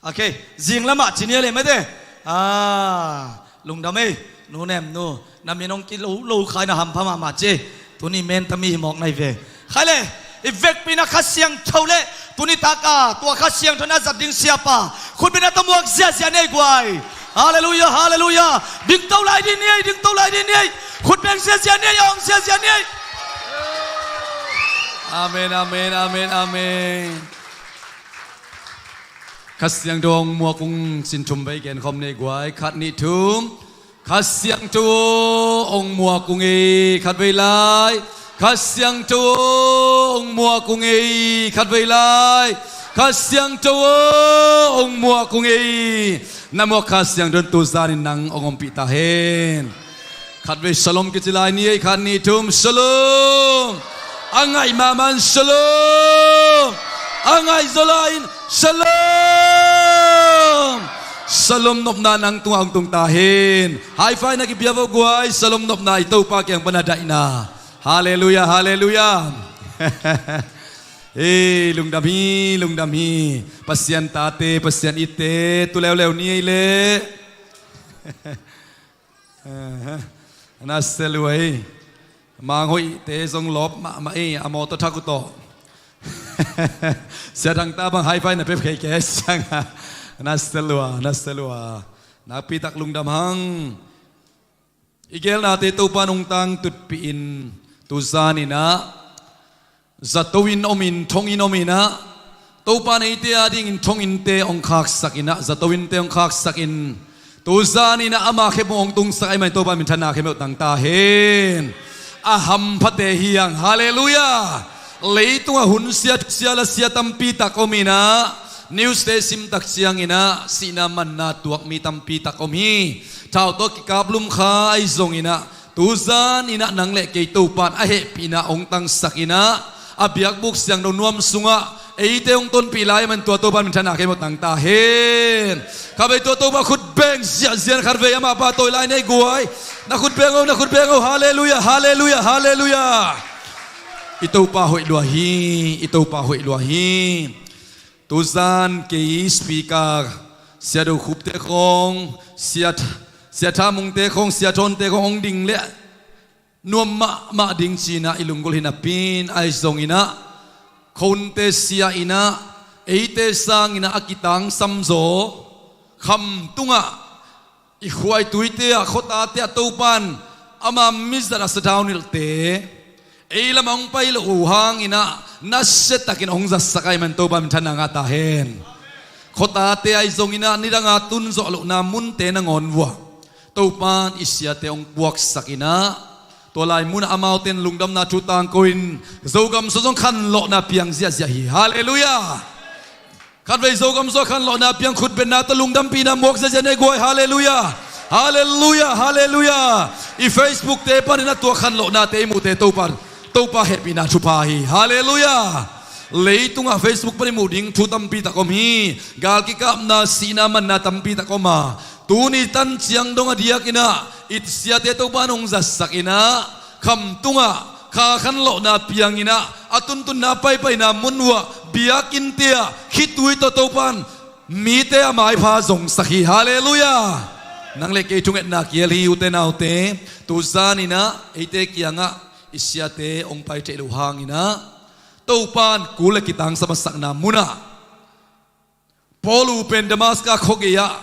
Okay, zing lamah ci ni ei le mate. Ah, lungdam ei, nunem nu. Na min hong kilo lo khai na hampha mahmah ci. Tuni menta mi hi mawk na hi ve. Khai le, i vekpi in ah Kha Siangtho le, tuni taka tua Kha Siangtho in ah zat ding siapa khutbetna tawh muak ziahziah ni ei guai. Halleluiah, halleluiah. Dingto lai ding ni ei, dingto lai ding ni ei. Khutbeng ziahziah ni ei, a om ziahziah ni ei. Amen, amen, amen, amen. Kha Siangtho hong muak ung, cin thum vei gen khawm ni ei guai. Khat, nih, thum. Kha Siangtho aw, hong muak ung ei. Khatvei lai. Kha Siangtho aw, hong muak ung ei. Khatvei lai. Kha Siangtho aw, hong muak ung ei. Na muak Kha Siangtho in tuzan in nang hong ompih ta hen. Khatvei shalom kici lai ni ei. Khat, nih, thum, shalom. A ngaih mahmah in shalom. A ngaih zaw lai in shalom. Shalom nopna nang tungah hong tung ta hen. High five na kipia vo guai. Shalom nopna i Topa kiang pana daihna. Halleluiah, halleluiah. Ei, lungdam hi, lungdam hi. Pasian tate, Pasian itte, tu leuleu ni ei le. Na sia lua ei. Mang hoihte zong lawp mahmah ei, a mawtaw thak uh tawh. Sia Thang ta bang high five na pia kei ke siang a. Na sia lua, na sia lua. Nakpi tak lungdam hang. I geelnate Topa in hong tangtutpih in, tuzan in ah zato in om in, thong in om in ah, Topa in eite adingin thong innte hong khaksak in ah, zato innte hong khaksak in, tuzan in ah ama khempeuh hong tungsak ahih manin Topa minthanna khempeuh tang ta hen. A hamphate hi hang. Halleluiah. Leitungah hun sia, thusia, lasia tampi tak om in ah, news-te sim tak ciangin ah sihna manna tuak mi tampi tak om hi. Thau tawh kikaplum kha ahi zongin ah, tuzan in ah nang le kei Topa in a hehpihna hong tangsak in ah, a biakbuk siangtho nuam sungah eite hong tonpih lai ahih manin tua Topa in minthanna khempeuh tang ta hen. Khatvei tua Topa khut beng ziahziah in, khatvei amah pahtawi lai ni ei guai. Na khut beng o, na khut beng o. Halleluiah, halleluiah, halleluiah. I Topa hoih lua hi, i Topa hoih lua hi. Tuzan kei speaker, Sia Do Khupte khawng, Sia Th-, Sia Tha Mungte khawng, Sia Thawnte khawng hong ding leh nuam mahmah ding ci-in ah i lunggulh hi napi-in, ahi zongin ah khuante sia in ah eite sangin ah a kitangsam zaw, khamtungah i khuaituite ah, khuatate ah Topa in ama mizat a sathau nilhte ei lamah hong pai loh uh hangin ah nasiatakin hong zatsak ahih manin Topa minthanna ngah ta hen. Khuatate ahi zongin ah nidanga tun zawh lohna munte nangawn vuah Topa in i siate hong puaksak in ah, tua lai munah amaute in lungdamna thu tangko in Zogam sung zong khanlawhna piang ziahziah hi. Halleluiah. Khatvei Zogam sung khanlawhna piang khutbetna tawh lungdampihna muak ziahziah ni ei guai. Halleluiah. Halleluiah, halleluiah. I Facebook-te panin ah tua khanlawhnate i muhte Topa, Topa hehpihna thupha hi. Halleluiah. Leitungah Facebook pan i muh ding thu tampi tak om hi. Gal kikapna, sihna manna tampi tak om a, tuni tan ciang dong a diakin ah i siate Topa in hong zatsak in ah, khamtungah kha khanlawhna piang in ah, a tuntunna paipaina mun uah, biakinnte ah khitui tawh Topa in mite a maipha zongsak hi. Halleluiah. Nang le kei thungetna kiel hi, ute naute. Tuzan inah eite kiangah i siate hong pai theih loh hang inah Topan kul le kitangsap a sakna munah Paul uh pen Damaska khuagei ah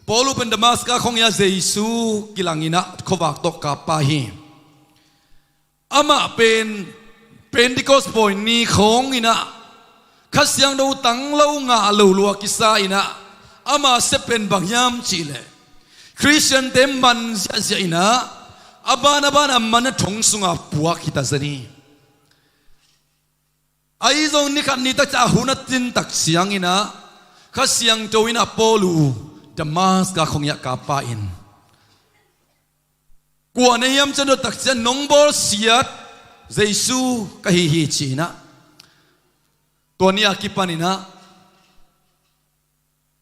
Paul uh pen Damaska khuagei ah Jesu kilang inah khuavak tawh kap pah hi. Amah pen Pentecost pawi ni khawng inah Kha Siangtho tang lo ngah lo lua kisa inah ama sep pen bang hiam cihleh Khristiante man ziahziah inah a ban a ban a man a thong sungah puak hi ta zen hi. Ahi zong ni khat ni tak ciah a hun a cin tak ciang inah Kha Siangtho inah Paul uh Damaska khuagei ah kap pah in, kua na hiam ciang dot tak ciang nong bawlsiat Jesu ka hi hi ci inah tua ni a kipan inah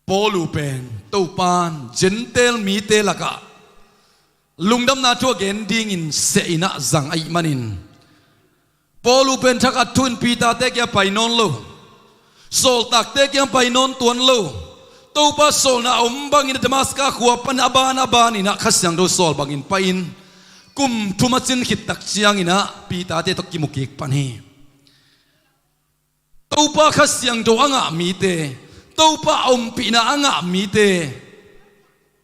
Paul uh pen Topan Gentile mite lakah lungdamna thu a gen dingin seh inah zang ahih manin Paul uh pen thakhat thu in Peter-te kiang pai nawn lo, sawltakte kiang pai nawn tuan lo. Topa sawlna a om bangin Damaska khua pan a ban a ban inah Kha Siangtho sawl bangin pai-in kum thum a cin khit tak ciang inah Peter-te tawh kimu kik pan hi. Topa Kha Siangtho a ngah mite, Topa a ompihna a ngah mite,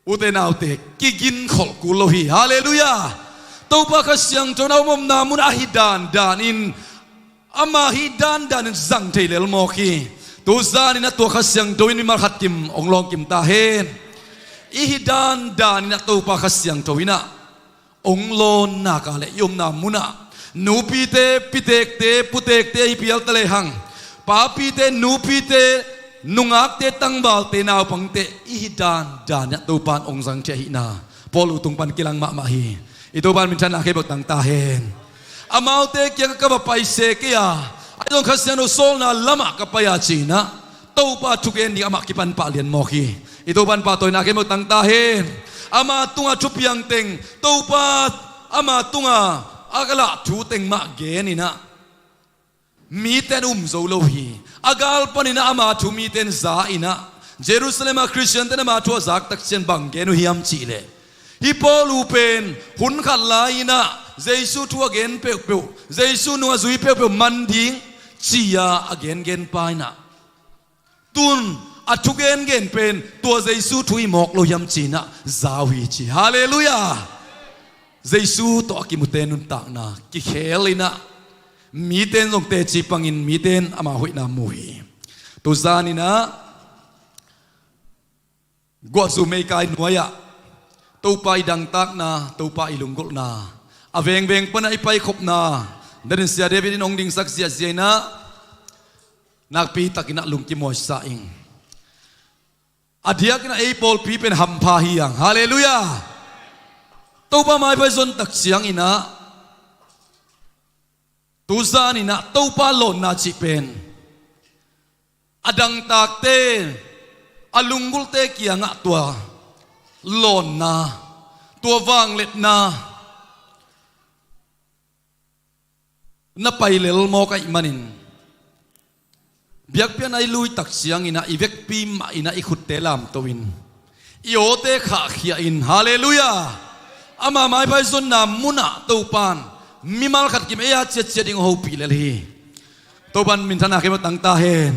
ute naute, kiginkholh kul lo hi. Halleluiah. Topa Kha Siangtho na om omna mun a hi dandan in, ama hi dandan in zang thei lel mawk hi. Tuzan inah tua Kha Siangtho in mimal khat kim hong lawng kim ta hen. I hi dandan inah Topa Kha Siangtho inah hong lawnnak ah le i omna munah nupite, pitekte, putekte hi pial ta lehang, papite, nupite, nungakte, tangvalte, naupangte i hi dandan inah Topan hong zang thei ahihna Paul uh tung pan kilang mahmah hi. I Topan minthanna khempeuh tang ta hen. Amaute kiangah ka va pai se kei a, ahi zong Kha Siangtho sawlna lamah ka pai a ci inah Topa thugen ding amah kipan pah lian mawk hi. I Topan pahtawina khempeuh tang ta hen. Ama tungah thupiang teng Topa ama tungah a ka lah thu teng mah gen inah mite in um zo lo hi. A gal pan inah ama thu mite in za inah Jerusalem ah Khristiante in ama thu a zak tak ciang bang gen uh hiam cihleh, hih Paul uh pen hun khat lai inah Jesu thu a gen peuhpeuh, Jesu nung a zui peuhpeuh man ding ci-a a gengen pa inah tun a thugengen pen tua Jesu thu hi mawk lo hiam ci inah za uh hi ci. Halleluiah. Jesu tawh a kimute nuntakna kikhel inah mite in zong teci pangin mite in ama hoihna mu hi. Tuzan inah guahzu meikai nuai-ah Topa i dangtakna, Topa i lunggulhna, a vengveng panah i paikhopna, danin Sia David in hong dingsak ziahziah inah nakpi takin ah lungkimuai sa ing. A diakin ah ei pawlpi pen hampha hi ang. Halleluiah. Topa maipai zon tak ciang inah tuzan inah Topa lawnna cih pen a dangtakte, a lunggulhte kiangah tua lawnna, tua vangliatna na pai lel mawk ahih manin biakpiakna i lui tak ciang inah i vekpi mah inah i khutte lamto in i awte khahkhia in. Halleluiah. Ama maipai zonna munah Topan mimal khat kim ei a ciatciat ding a hopih lel hi. Topan minthanna khempeuh tang ta hen.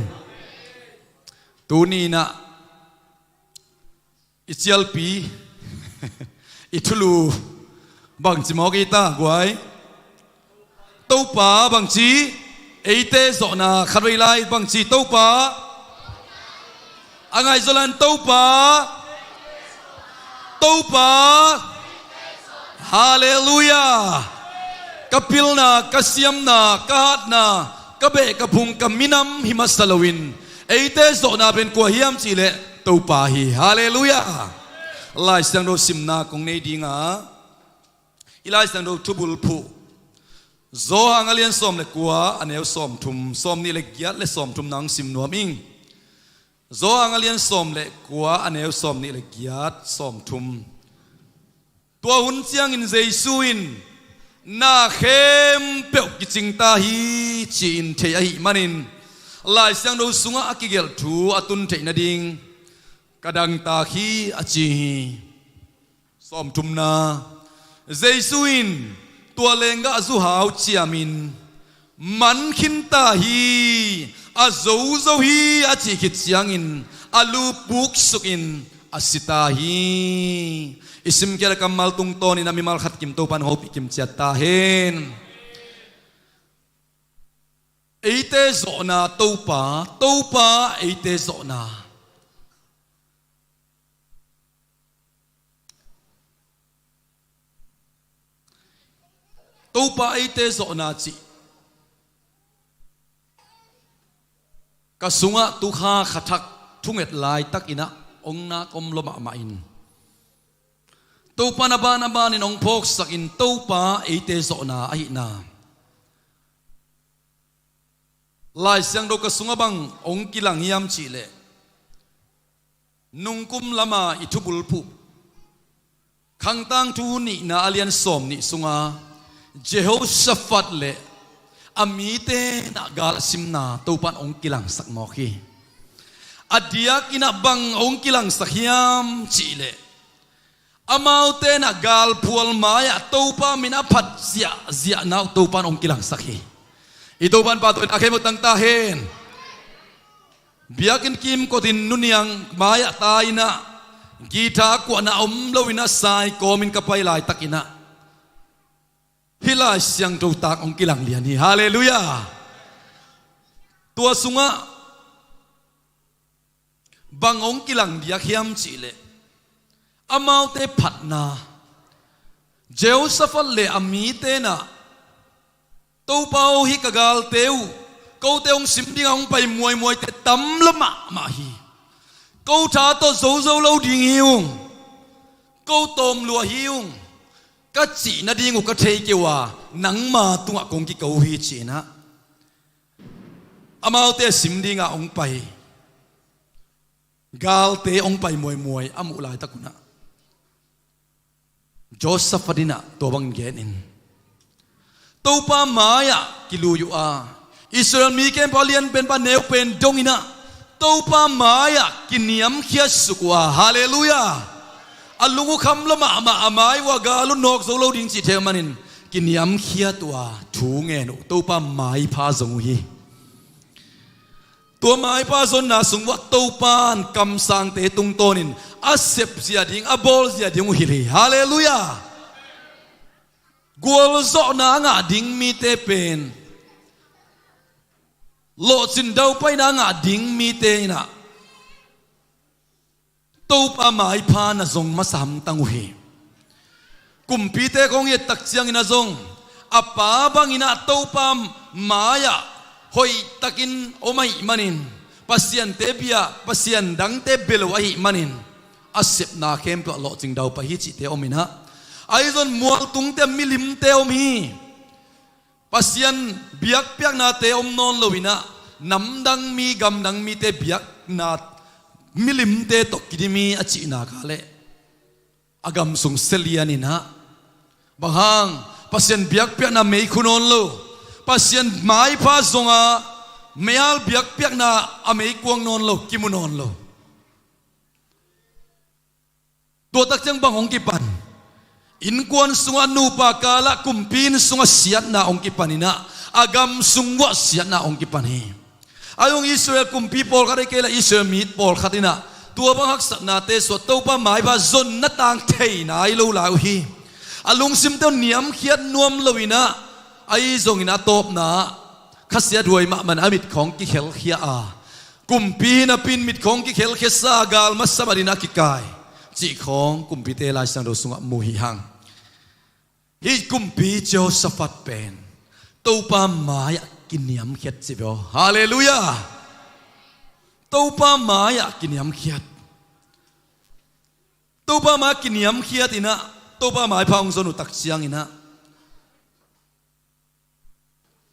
Tuni inah i cialpi, i thulu bangci mawk i ta guai? Topa bangci, eite zawhna khatvei lai bangci Topa. A ngaihzaw lai-in Topa. Topa. Halleluiah. Ka pilna, ka siamna, ka hatna, ka beh, ka phung, ka minam hi masa loin eite zawhna pen kua hiam cihleh Topa hi. Halleluiah. Lai Siangtho simna kong nei dinga, i Lai Siangtho thubulphuh Johan a lian sawm le kua, a neu sawmthum, sawmnih le giat le sawmthum nang sim nuam ing. Johan a lian sawm le kua, a neu sawmnih le giat, sawmthum. Tua hun ciangin Jesu in na khempeuh kicing ta hi ci-in thei ahih manin Lai Siangtho sungah a kigelh thu a tun theih nading ka dangtak hi, a ci hi. Sawmthumna, Jesu in tua lenggah zuhau ciamin, man khinta hi, a zozo hi, a cih khit ciangin a lu puksukin a sita hi. I simkhiat a kammal tungtawnin a mimal khat kim Topan hopih kim ciat ta hen. Eite zawhna Topa, Topa eite zawhna. Topa eite zawhna cih ka sungah tukha khathak thunget laitakinah hong nak om lua mahmah in, Topa na ban a banin hong phawksakin Topa eite zawhna ahihna Lai Siangtho ka sungah bang hong kilang hiam cihleh, nungkum lama i thubulphuh Khangtangthu nihna a lian sawm nih sunga Jehoshaphat le a mite nah gal a simna Topan hong kilangsak mawk hi. A diakinah bang hong kilangsak hiam cihleh, amaute nah galphual mai-ah Topa min a phat ziahziahna uh Topan hong kilangsak hi. I Topan pahtawina a khemut tangta hen. Biakinn kimkotin nuniang mai-ah tainah guitar kuahna om loinah sai kawmin ka pai laitakinah hih Lai Siangtho tak hong kilang lian hi. Halleluiah. Tua sungah bang hong kilang diak hiam cihleh, amaute phatna, Jehoshaphat le a mite nah, Topa aw, hih ka galte uh, kote hong sim dinga hong pai muaimuaite tam lua mahmah hi. Ko tha tawh zozo lo ding hi ung, ko tawm lua hi ung, ka cih nading uh ka thei kei uh a, nangma tungah kong kiko hi cinah amaute sim dinga hong pai, galte hong pai muaimuai a muh laitakunah Jehoshaphat inah tua bangin genin, Topa mai-ah kilui uh a, Israel mi khempeuh a lianpen pa neupen donginah Topa mai-ah kiniamkhiat suk uh a, halleluiah. A lung uh kham lua mahmah, a mai uh a gal uh nawk zo lo ding cih thei uh manin kiniamkhiat uh a, thu ngen uh, Topa maipha zong uh hi. Tua maipha zonna sung uah Topan kamsangte tungtawnin a sepzia ding, a bawlzia ding uh hilh hi. Halleluiah. Gualzawhna a ngah ding mite pen, lawhcin daupaina a ngah ding mite inah Topa maipha na zong masa hamtang uh hi. Kumpite kong i et tak ciangin a zong, a pa banginah Topa mai-ah hoihtakin om ahih manin, pasiante bia, pasian dangte bia lo ahih manin, a sepna khempeuh ah lawhcing daupai hi cihte om inah, ahi zong mualtungte, milimte om hi. Pasian biakpiaknate om nawn loinah, namdang mi, gamdang mite biakna milimte tawh kidim hi a cihna kha leh, a gam sung sia lianinah, bang hang, Pasian biakpiakna meikhu nawn lo, Pasian maipha zonga meial biakpiakna a meikuang nawn lo, kimu nawn lo. Tua tak ciang bang hong kipan? Innkuan sungah, nupa kalah, kumpi inn sungah siatna hong kipan inah, a gam sung uah siatna hong kipan hi. A zong Israel kumpi pawlkhat ahih kei leh Israel mi pawlkhat inah tua bang haksatnate suah, Topa maipha zonna tang thei nai lo lai uh hi. A lungsimte uh niamkhiat nuam loinah, ahi zongin a tawpna ah khasiathuai mahmah a mit khawng kikhelkhia a, kumpi napi-in mit khawng kikhelkhiasa a, gal masa matin a kikai cih khawng kumpite Lai Siangtho sungah mu hi hang. Hih kumpi Jehoshaphat pen Topa mai-ah kiniamkhiat ci ve aw. Halleluiah. Topa mai-ah kiniamkhiat. Topa mai-ah kiniamkhiat inah, Topa maipha hong zon uh tak cianginah,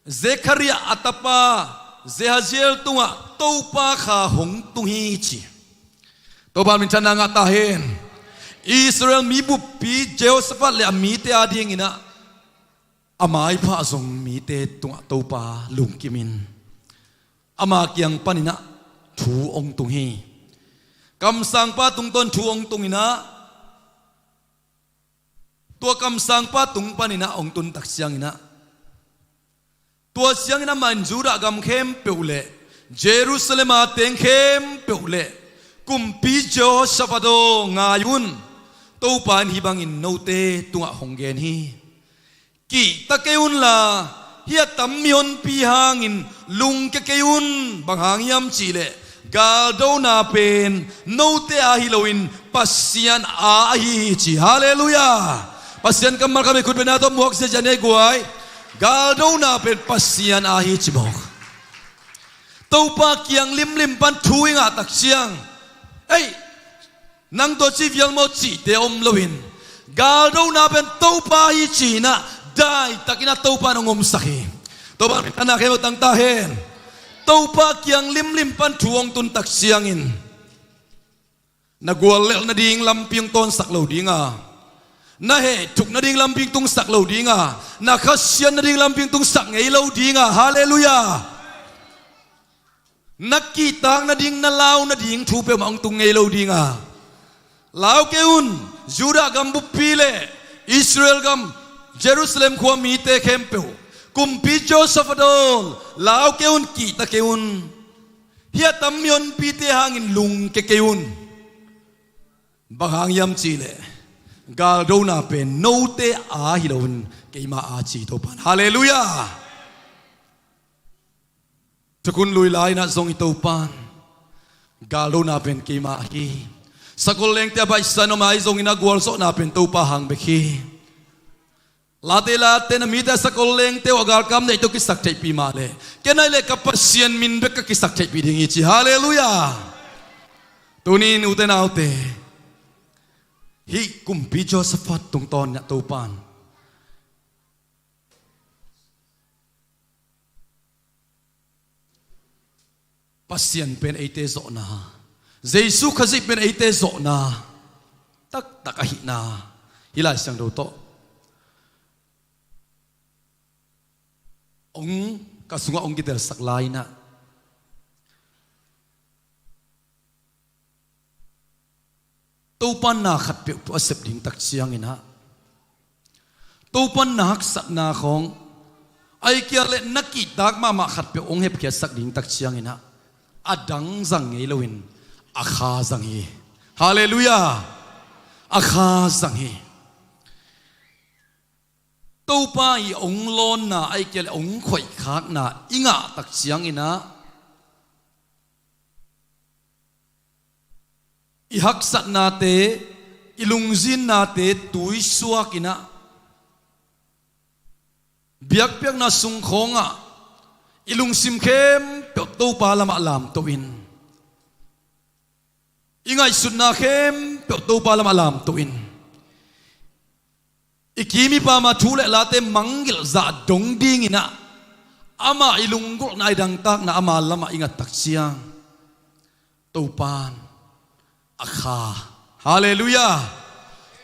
Zekhariah a tapa Jehaziel tungah Topa kha hong tung hi ci. Topa minthanna ngah ta hen. Israel mi buppi Jehoshaphat le a mite adinginah a maipha zong mite tungah Topa lungkimin, ama kiang paninah thu hong tung hi. Kamsangpa tungtawn thu hong tung in ah, tua kamsangpa tung panin ah hong tun tak ciangin ah, tua ciangin amah in Judah gam khempeuh le Jerusalem a teng khempeuh le kumpi Jehoshaphat aw, ngai un, Topa in hih bangin note tungah hong gen hi. Kihta kei unla, hih a tam mihonpi hangin lungkia kei un. Bang hang hiam cihleh galdona pen note a hi loin Pasian a ahi hi ci. Halleluiah. Pasian kammal khat bek khut bengna tawh muak ziahziah ni ei guai. Galdona pen Pasian a hi ci mawk. Topa kiang limlim pan thu i ngah tak ciang, ei, nang tua ci vial maw cihte om loin, galdona pen Topa hi ci-in ah daitakin ah Topa in hong omsak hi. Topa in a na khempeuh tang ta hen. Topa kiang limlim pan thu hong tun tak ciangin, na guallelh nading lampi hong tawnsak lo ding a, na heh thuk nading lampi hong tungsak lo ding a, na khasiat nading lampi hong tungsak ngei lo ding a. Halleluiah. Na kihtak nading, na lau nading thu peuhmah hong tung ngei lo ding a. Lau kei un, Judah gam buppi le Israel gam, Jerusalem khua mite khempeuh, kumpi Jehoshaphat aw, lau kei un, kihta kei un. Hih a tam mihonpite hangin lungkia kei un. Bang hang hiam cihleh galdona pen note a hi loin keima a ci Topa in. Halleluiah. Thukhun lui lai-in ah zong i Topa in galdona pen keima a hi. Sakol lengte a baihsa in om a, ahi zongin ah gualzawhna pen Topa hang bek hi. Late late na mite a sakol lengte uh a galkap neih tawh kisak theihpih mah leh, ken ahi leh ka Pasian min bek ka kisak theihpih ding hi ci. Halleluiah. Tuni-in ute naute, hih kumpi Jehoshaphat tungtawn in ah Topa in Pasian pen eite zawhna, Jesu Khazih pen eite zawhna taktak ahihna hih Lai Siangtho tawh hong, ka sungah hong kitelsak lai-in ah, Topa in na khat peuhpeuh a sep ding tak ciangin ah, Topa in na haksatna khawng, ahih kei leh na kihtak mahmah khat peuh hong hepkhiatsak ding tak ciangin ah, a dang zang ngei loin a kha zang hi. Halleluiah. A kha zang hi. Topa i hong lawnna, ahih kei leh hong khoihkhakna i ngah tak ciangin ah, i haksatnate, i lungzinnate tuisuak in ah, biakpiakna sung khawngah i lungsim khempeuh Topa lamah lamto in, i ngaihsutna khempeuh Topa lamah lamto in, i kim i pam a thu le late mangngilh zah dong dingin ah, amah i lunggulhna, i dangtakna ama lamah i ngat tak ciang, Topa in a kha. Halleluiah.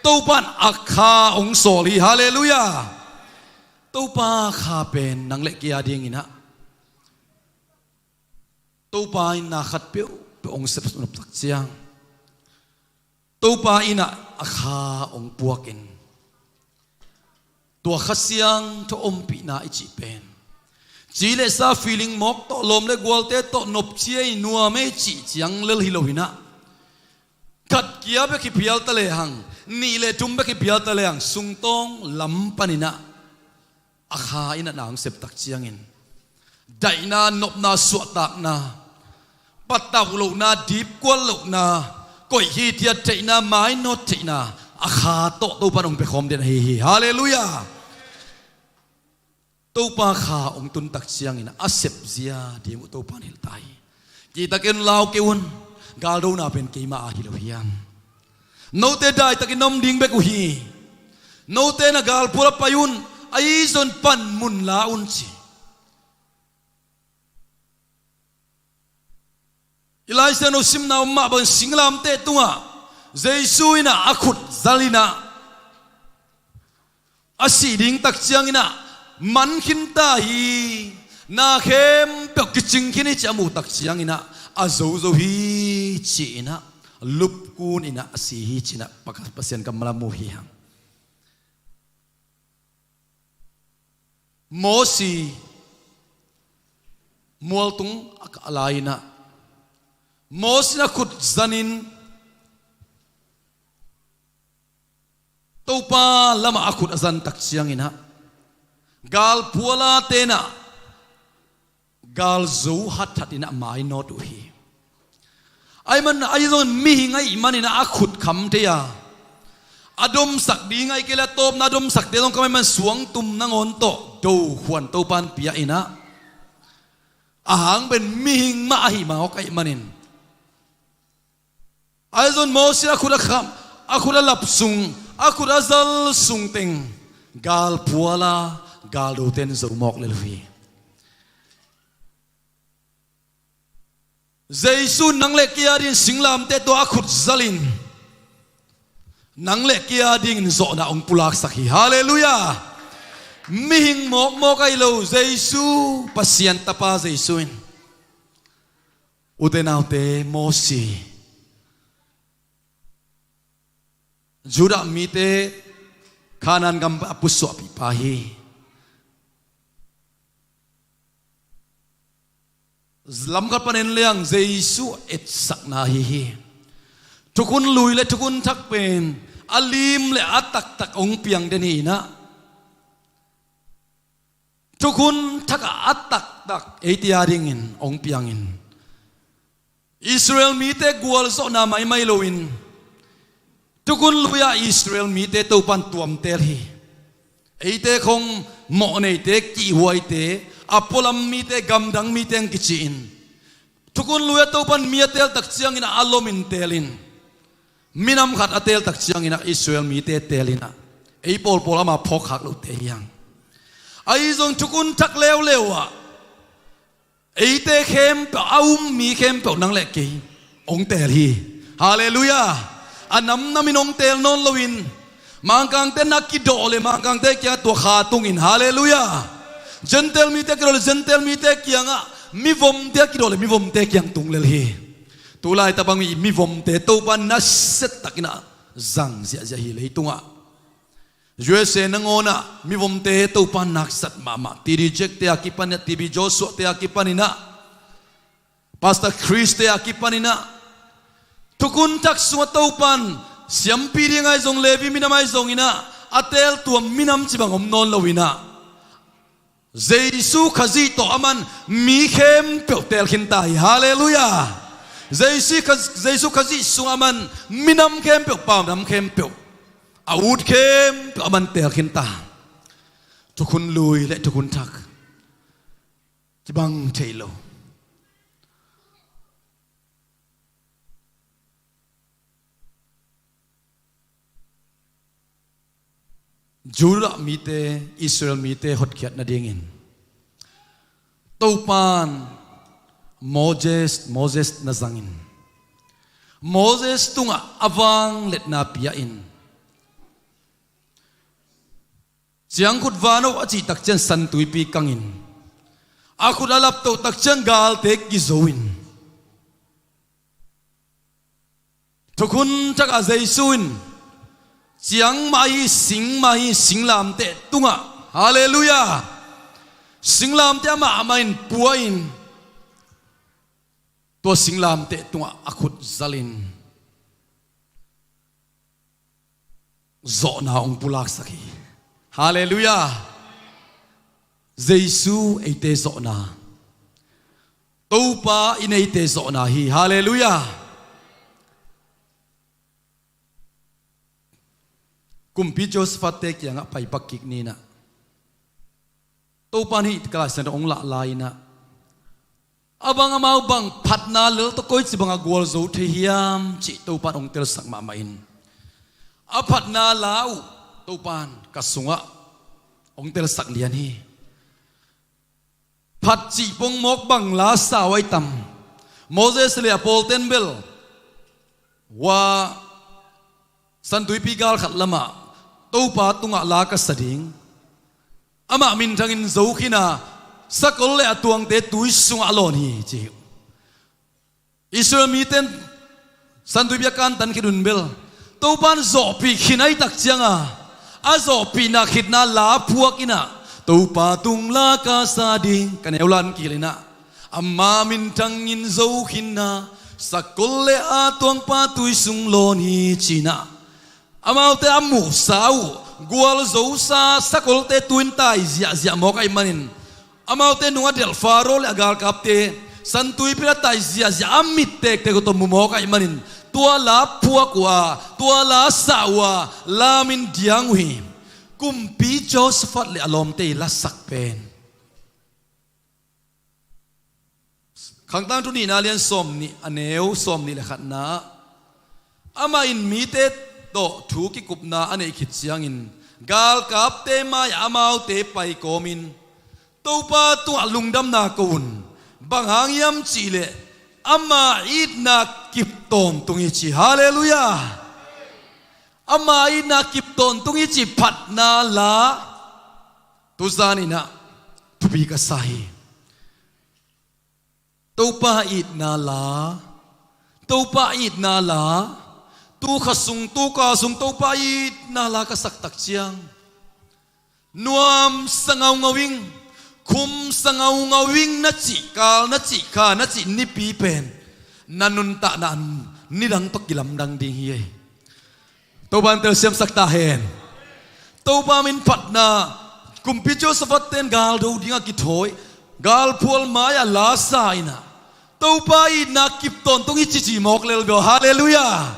Topa in a kha hong sawl hi. Halleluiah. Topa kha pen nang le kei a dingin ah, Topa in na khat peuhpeuh hong sep nop tak ciang, Topa in ah a kha hong puakin, tua Kha Siangtho ompihna i cih pen ci le sa, feeling mawk tawh, lawm le gualte tawh nopci ei, nuam ei cih ciang lel hi loin ah, khat kia bek hi phial ta lehang, nih le thum bek hi phial ta lehang, sungtawng lam panin ah a kha in ah na hong sep tak ciangin, daihna, nopna, suahtakna, patauh lohna, dipkual lohna, koih hithiat theihna, mainawt theihna, a kha tawh Topa in hong pia khawm den ahi hi. Halleluiah. Topa kha hong tun tak ciangin a sepzia ding uh Topa in hilh ta hi. Kihta kei un, lau kei un, galdona pen keima a hi lo hiam? Note daitakin na om ding bek uh hi. Note na galpual ah pai un, ahi zong panmun la un ci. I Lai Siangtho simna om mah bangin singlamteh tungah Jesu in ah a khut zal in ah a sih ding tak ciangin ah man khin ta hi, na khempeuh kicing khin hi ci a muh tak ciangin ah a zozo hi ci-in ah lupkun inah a si hi cinah Pasian kammal a mu hi hang. Mosi mualtung a kah lai inah Mosi in a khut zanin Topa lamah a khut a zan tak cianginah galphuala tenah galzo hatthat inah mainawt uh hi. Ahi man ahi zongin mihing ahih maninah a khut kham thei a, a domsak ding ahih kei le a tawpna a domsakte zong kham ahih man suangtum nangawn tawh do khuan Topa in pia inah a hang pen mihing mah ahih mawk ahih manin ahi zongin Mosi a khut a kham, a khut a lap sung, a khut a zal sung teng galphuala galdote in zo mawk lel uh hi. Jesu nang le kei a dingin singlamteh tawh a khut zalin nang le kei a dingin zawhna hong pulaksak hi. Halleluiah. Mihing mawkmawk ahi lo, Jesu Pasian tapa Jesu in, ute naute, Mosi Judah mite Kanaan gam a pusuahpih pa hi. Lamkhat panin liang Jesu etsakna ahi hi. Thukhun lui le thukhun thak pen a lim le a taktak hong piang den hi inah thukhun thak ah a taktak eite a dingin hong piangin Israel mite gualzawhna maimai loin thukhun lui-ah Israel mite Topan tuamtel hi. Eite khong mawhneite, kihhuaite, a pualam mite, gamdang mite ang kici-in thukhun lui-ah Topan mi a teel tak ciangin a lomin teelin minam khat a teel tak ciangin ah Israel mite teelin ah ei pawlpawl ama phawkkhak lohte hi hang. Ahi zong thukhun thak leuleu ah eite khempeuh a um mi khempeuh nang le kei hong teel hi. Halleluiah. A namnamin hong teel nawn loin Mangkangte na kidawh le Mangkangte kiangah tua kha tungin, halleluiah, Gentile mite kidawh le Gentile mite kiangah mivomte a kidawh le mivomte kiang tung lel hi. Tulai tabang mi mivomte Topa nasia takin ah zang ziahziah hi leitungah. U S A nangawnah mivomte Topa naksat mahmah. T D Jack te a kipaninah, T B Joshua te a kipaninah, Pastor Chris te a kipaninah thukhun thak sungah Topan siampi ding ahi zong, Levi minam ahi zonginah a teel tua minam cibang om nawn loinah Jesu Khazih tawh aman mi khempeuh teel khinta hi. Halleluiah. Jesu Khazih, Jesu Khazih sungah aman minam khempeuh, paunam khempeuh, a ut khempeuh aman teel khinta. Thukhun lui le thukhun thak kibang thei lo. Judah mite, Israel mite hotkhiat nadingin Topan Moses, Moses na zangin Moses tungah a vangliatna pia-in ciangkhut vano a cih takcian San Tuipi kangin a khut a laptoh takcian galte kizo in thukhun thakah Jesu in ciang mah hi, sing mah hi, singlamteh tungah, halleluiah, singlamteh amah amah in pua-in tua singlamteh tungah a khut zalin zawhna hong pulaksak hi. Halleluiah. Jesu eite zawhna, Topa in eite zawhna hi. Halleluiah. Kumpi Jehoshaphat te kiangah paipak kik ninah Topa in hih ka Lai Siangtho hong lah lai-inah a bang amau bang phatna lel tawh koici bangah gualzo thei hiam cih Topan hong telsak mahmah in a phatna la uh Topan ka sungah hong telsak lian hi. Phat cih pongmawk bang la sa uh ahi tam? Moses le a pawlten bel hua San Tuipi gal khat lamah Topa tungah la ka sa ding, amah minthangin zo khin a, sakol le a tuangte tui sungah a lawn hi ci hi. Israel mite in Santuipi a kantan khit un bel Topa'n zawhpih khin ahih tak cianga, a zawhpihna khitna la phuak inah, Topa tung la ka sa ding, ka neu lan kihel inah, ama minthangin zo khinna, sakol le a tuangpa tui sung lawn hi ci inah, amaute a muhsa uh gualzosa sakolte tuin tai ziahziah mawk ahih manin, amaute nung a delh Faro le a galkapte Santuipi a tai ziahziah a mit tektek uh tawh mu mawk ahih manin, tua la phuak uh a, tua la sa uh a, lamin diang uh hi. Kumpi Jehoshaphat le a lawmte i lasak pen Khangtangthu nihna lian sawmnih, a neu sawmnih le khatna ah, amah in mite tawh thu kikupna a neih khit ciangin galkapte mai-ah amaute pai kawmin, Topa tungah lungdamna ko un. Bang hang hiam cihleh ama itna kip tawntung hi ci. Halleluiah. Ama itna kip tawntung hi ci phatna la tuzan inah thupi ka sa hi. Topa itna la, Topa itna la, tu kha sung, tu ka sung Topa itna la ka sak tak ciang, nuamsa ngaungau ing, khumsa ngaungau ing na cih kal, na cih kha, na cih nipi pen na nuntakna nidang tawh kilamdang ding hi. Topa in telsiamsak ta hen. Topa min phatna, Kumpi Jehoshaphat ten gal do dingah kithawi, galphual mai-ah la sa inah, Topa itna kip tawntung hi cici mawk lel bia. Halleluiah.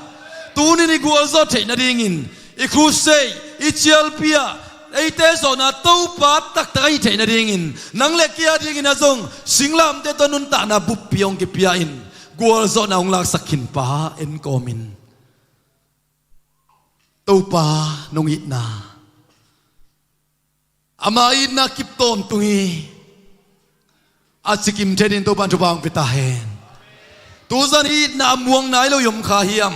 Tunin i gualzawh theih nadingin, i crusade, i cialpi ah eite zawhna Topa taktak ahih theih nadingin, nang le kei a dingin a zong singlamteh tawh nuntakna buppi hong kipia in, gualzawhna hong laksak khin pa en kawmin, Topa nong itna, ama itna kip tawntung hi, a cikim theih dingin Topa in thupha hong pia ta hen. Tuzan i itna a muang nai lo i om kha hiam?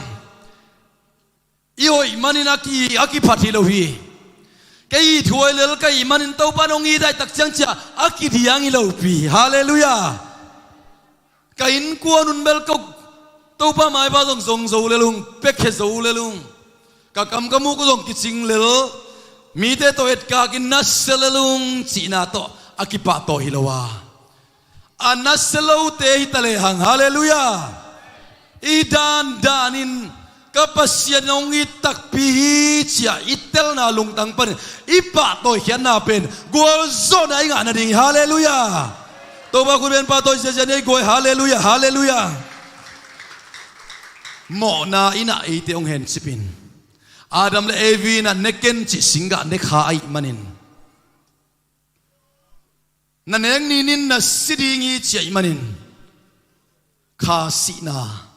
I hoih manin a ki, a kiphat hi lo hi. Kei ithuai lel ka hih manin Topa in hong it ahih tak ciang ci-a a kidiang hi lopi. Halleluiah. Ka innkuan un bel ko Topa maipa zong zong zo lel ung, piakhia zo lel ung. Ka kam ka muk uh zong kicing lel, mite tawh etkak in nasia lel ung cihna tawh a kipahtawi hi lo a, a nasia lote hi ta lehang. Halleluiah. I dandanin ka Pasian hong it takpi hi ci-a i telna lungtang panin i pahtawikhiatna pen gualzawhna i ngah nading hi. Halleluiah. Topa khut beng pahtawi ziahziah ni ei guai. Halleluiah, halleluiah. Mawhna in ah eite hong hencip in, Adam le Evi in ah ne ken cih singgah ne kha ahih manin, na nek ninin na si ding hi ci ahih manin, kha sihna,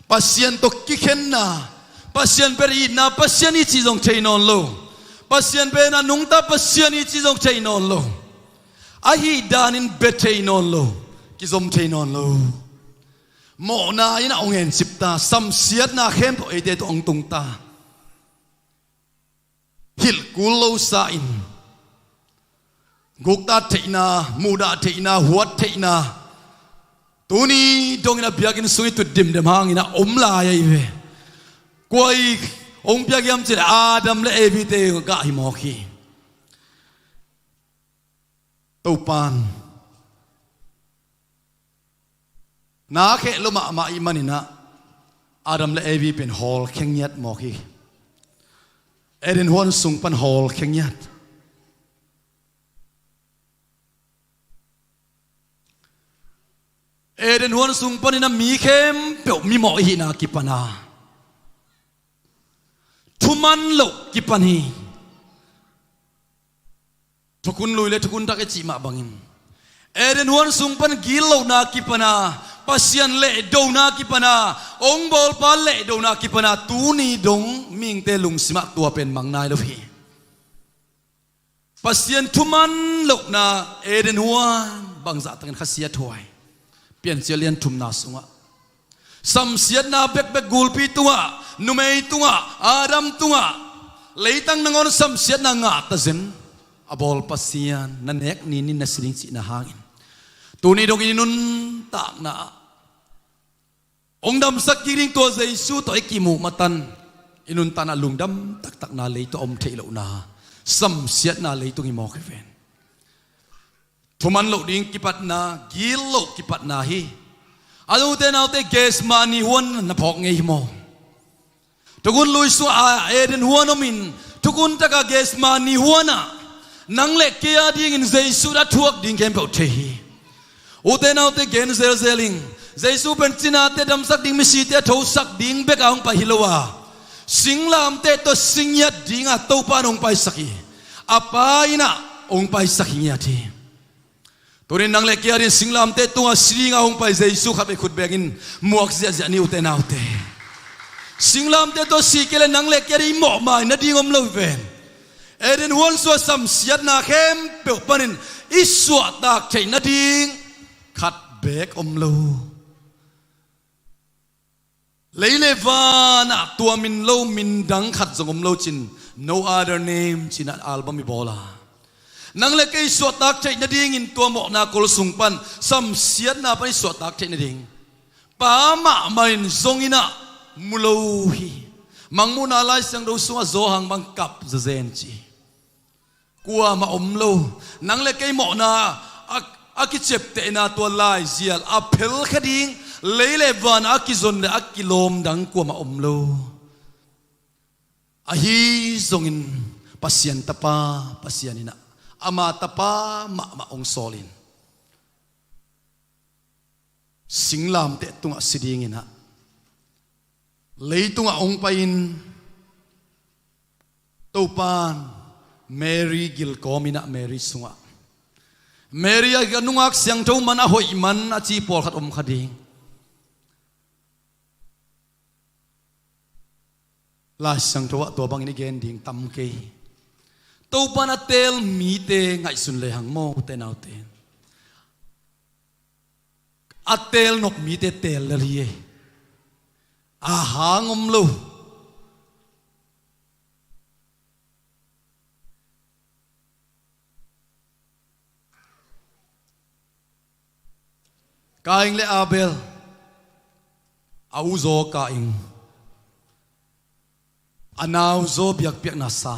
Pasian tawh kikhenna, Pasian pen itna, Pasian i cih zong thei nawn lo, Pasian pen a nungta Pasian i cih zong thei nawn lo, ahih danin bia thei nawn lo, kizom thei nawn lo. Mawhna in ah hong hencip ta, samsiatna khempeuh eite tawh hong tung ta. Hilh kul lo sa in, guktat theihna, muhdah theihna, huat theihna, tuni dongin a biakinn sung i tut dimdem hangin a om lai ahi ve. Kua i hong piak hiam cih leh Adam le Evi te gah hi mawk hi. Topan na kheh lo mahmah ahih manin ah Adam le Evi pen hawlkhia ngiat mawk hi. Eden huan sung pan hawlkhia ngiat. Eden huan sung panin ah mi khempeuh mimawh i hihna kipan a, thuman loh kipan hi. Thukhun lui le thukhun thak i cih mah bangin, Eden huan sung pan gitlohna kipan a, Pasian lehdona kipan a, hong bawlpa lehdona kipan a, tuni dong mihingte lungsim ah tua pen mang nai lo hi. Pasian thuman lohna Eden huan bangzahtakin khasia thuai. Piancil lian thumna sungah samsiatna bekbek gulpi tungah, numei tungah, Adam tungah, leitang nangawn samsiatna ngah tazen a bawl Pasian, na nek ninin na si ding cihna hangin, tuni dongin i nuntakna ah hong damsak kik ding tua Jesu tawh i kimuh matan i nuntakna lungdam taktakna lei tawh om theih lohna, samsiatna leitung i mawk hi ven. Thuman loh ding kipatna, gil loh kipatna hi. A ute naute, Gethsemane huan na phawk ngei hi maw? Thukhun lui sungah Eden huan omin, thukhun taka Gethsemane huanah nang le kei a dingin Jesu a thuak ding khempeuh thei hi. Ute naute, gen zelzel ing. Jesu pen cinate damsak ding, misite a thosak ding beka hong pai hi lo a, singlamteh tawh si ngiat dinga Topa in hong paisak hi. A Pa innah hong paisak hi ngiat hi. Tunin nang le kei a dingin singlamteh tungah si dinga hong pai Jesu khat vei khut bengin muak ziahziah ni, ute naute. Singlamteh tawh si kei le nang le kei a dingin mawhmai nading om lo hi ven. Eden huan sungah samsiatna khempeuh panin i suahtak theih nading khat beek om lo. Lei le vanah tua min lo min dang khat zong om lo cin, No Other Name cinah album i bawl a, nang le kei suahtak theih nadingin tua mawhna kol sung pan, samsiatna pan i suahtak theih nading Pa mahmah in zong innah mu lo hi. Mangmuhna Lai Siangtho sungah Johan bang kap zazen ci. Kuamah om lo. Nang le kei mawhna a, a kiceptehna tua laizial a phelkhia ding, lei le van a kizon le a kilawm dang kuamah om lo. Ahi zongin Pasian Tapa, Pasian innah ama Tapa mahmah hong sawlin, singlamteh tungah si dinginah leitungah hong pai-in, Topan Mary gilkawm innah, Mary sungah, Mary a nungak siangtho man, a hoih man a ci pawlkhat om kha ding. Lai Siangtho ah tua bangin i gen ding tam kei. Topan a teel mite ngaihsun lehang maw, ute naute. A teel nop mite teel lel hi e. A hang om lo. Kain le Abel, a uzaw Kain, a nauzaw biakpiakna sa.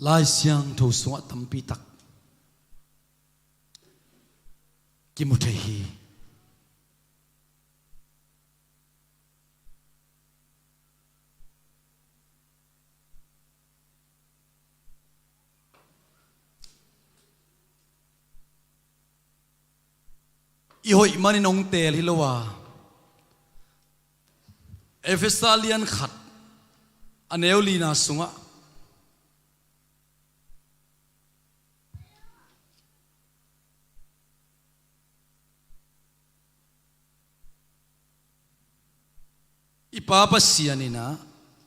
Lai Siangtho sungah tampi tak kimu thei hi. I hoih manin hong teel hi lo a, Efesa lian khat a neu lina sungah i Pa Pasian innah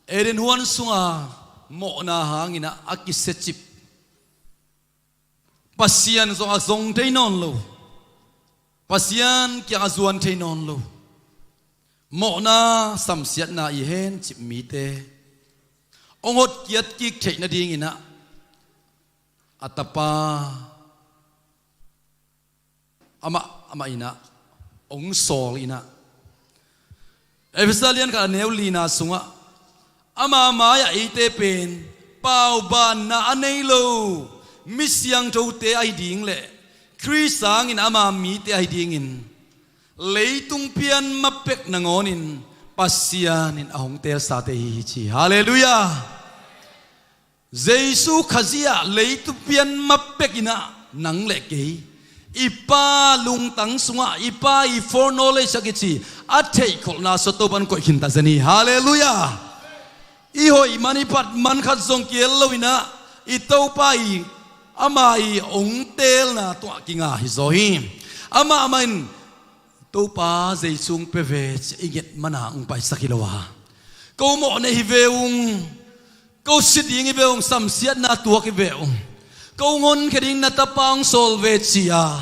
Eden huan sunga mawhna hanginah a kisiacip, Pasian zong a zong thei nawn lo, Pasian kiang a zuan thei nawn lo, mawhna samsiatna i hencip mite hong hotkiat kik theih nadinginah a Tapa amah, amah innah hong sawl innah, Efesa lian khat a neu lina sungah, ama mai-ah eite pen paubanna a nei lo mi siangthote ahi ding le Khrih sangin ama mite ahi dingin leitung pian ma pek nangawnin Pasian in a hong teelsate hi hi ci. Halleluiah. Jesu Khazih ah leitung pian ma pekinah nang le kei i Pa lungtang sungah, i Pa i foreknowledge a kici, a theihkholhna sua Topan koih khinta zen hi. Halleluiah. I hoih man, i phat man khat zong kiel loinah i Topa i, ama i hong teelna tungah kinga hi zaw hi. Amah amah in Topa Jesu hong pia ve ci-a i nget mana hong paisak hi lo a, ko mawhnei hi ve ung, ko si ding hi ve ung, samsiatna tuak hi ve ung, ko honkhia ding na tapa hong sawl ve ci-a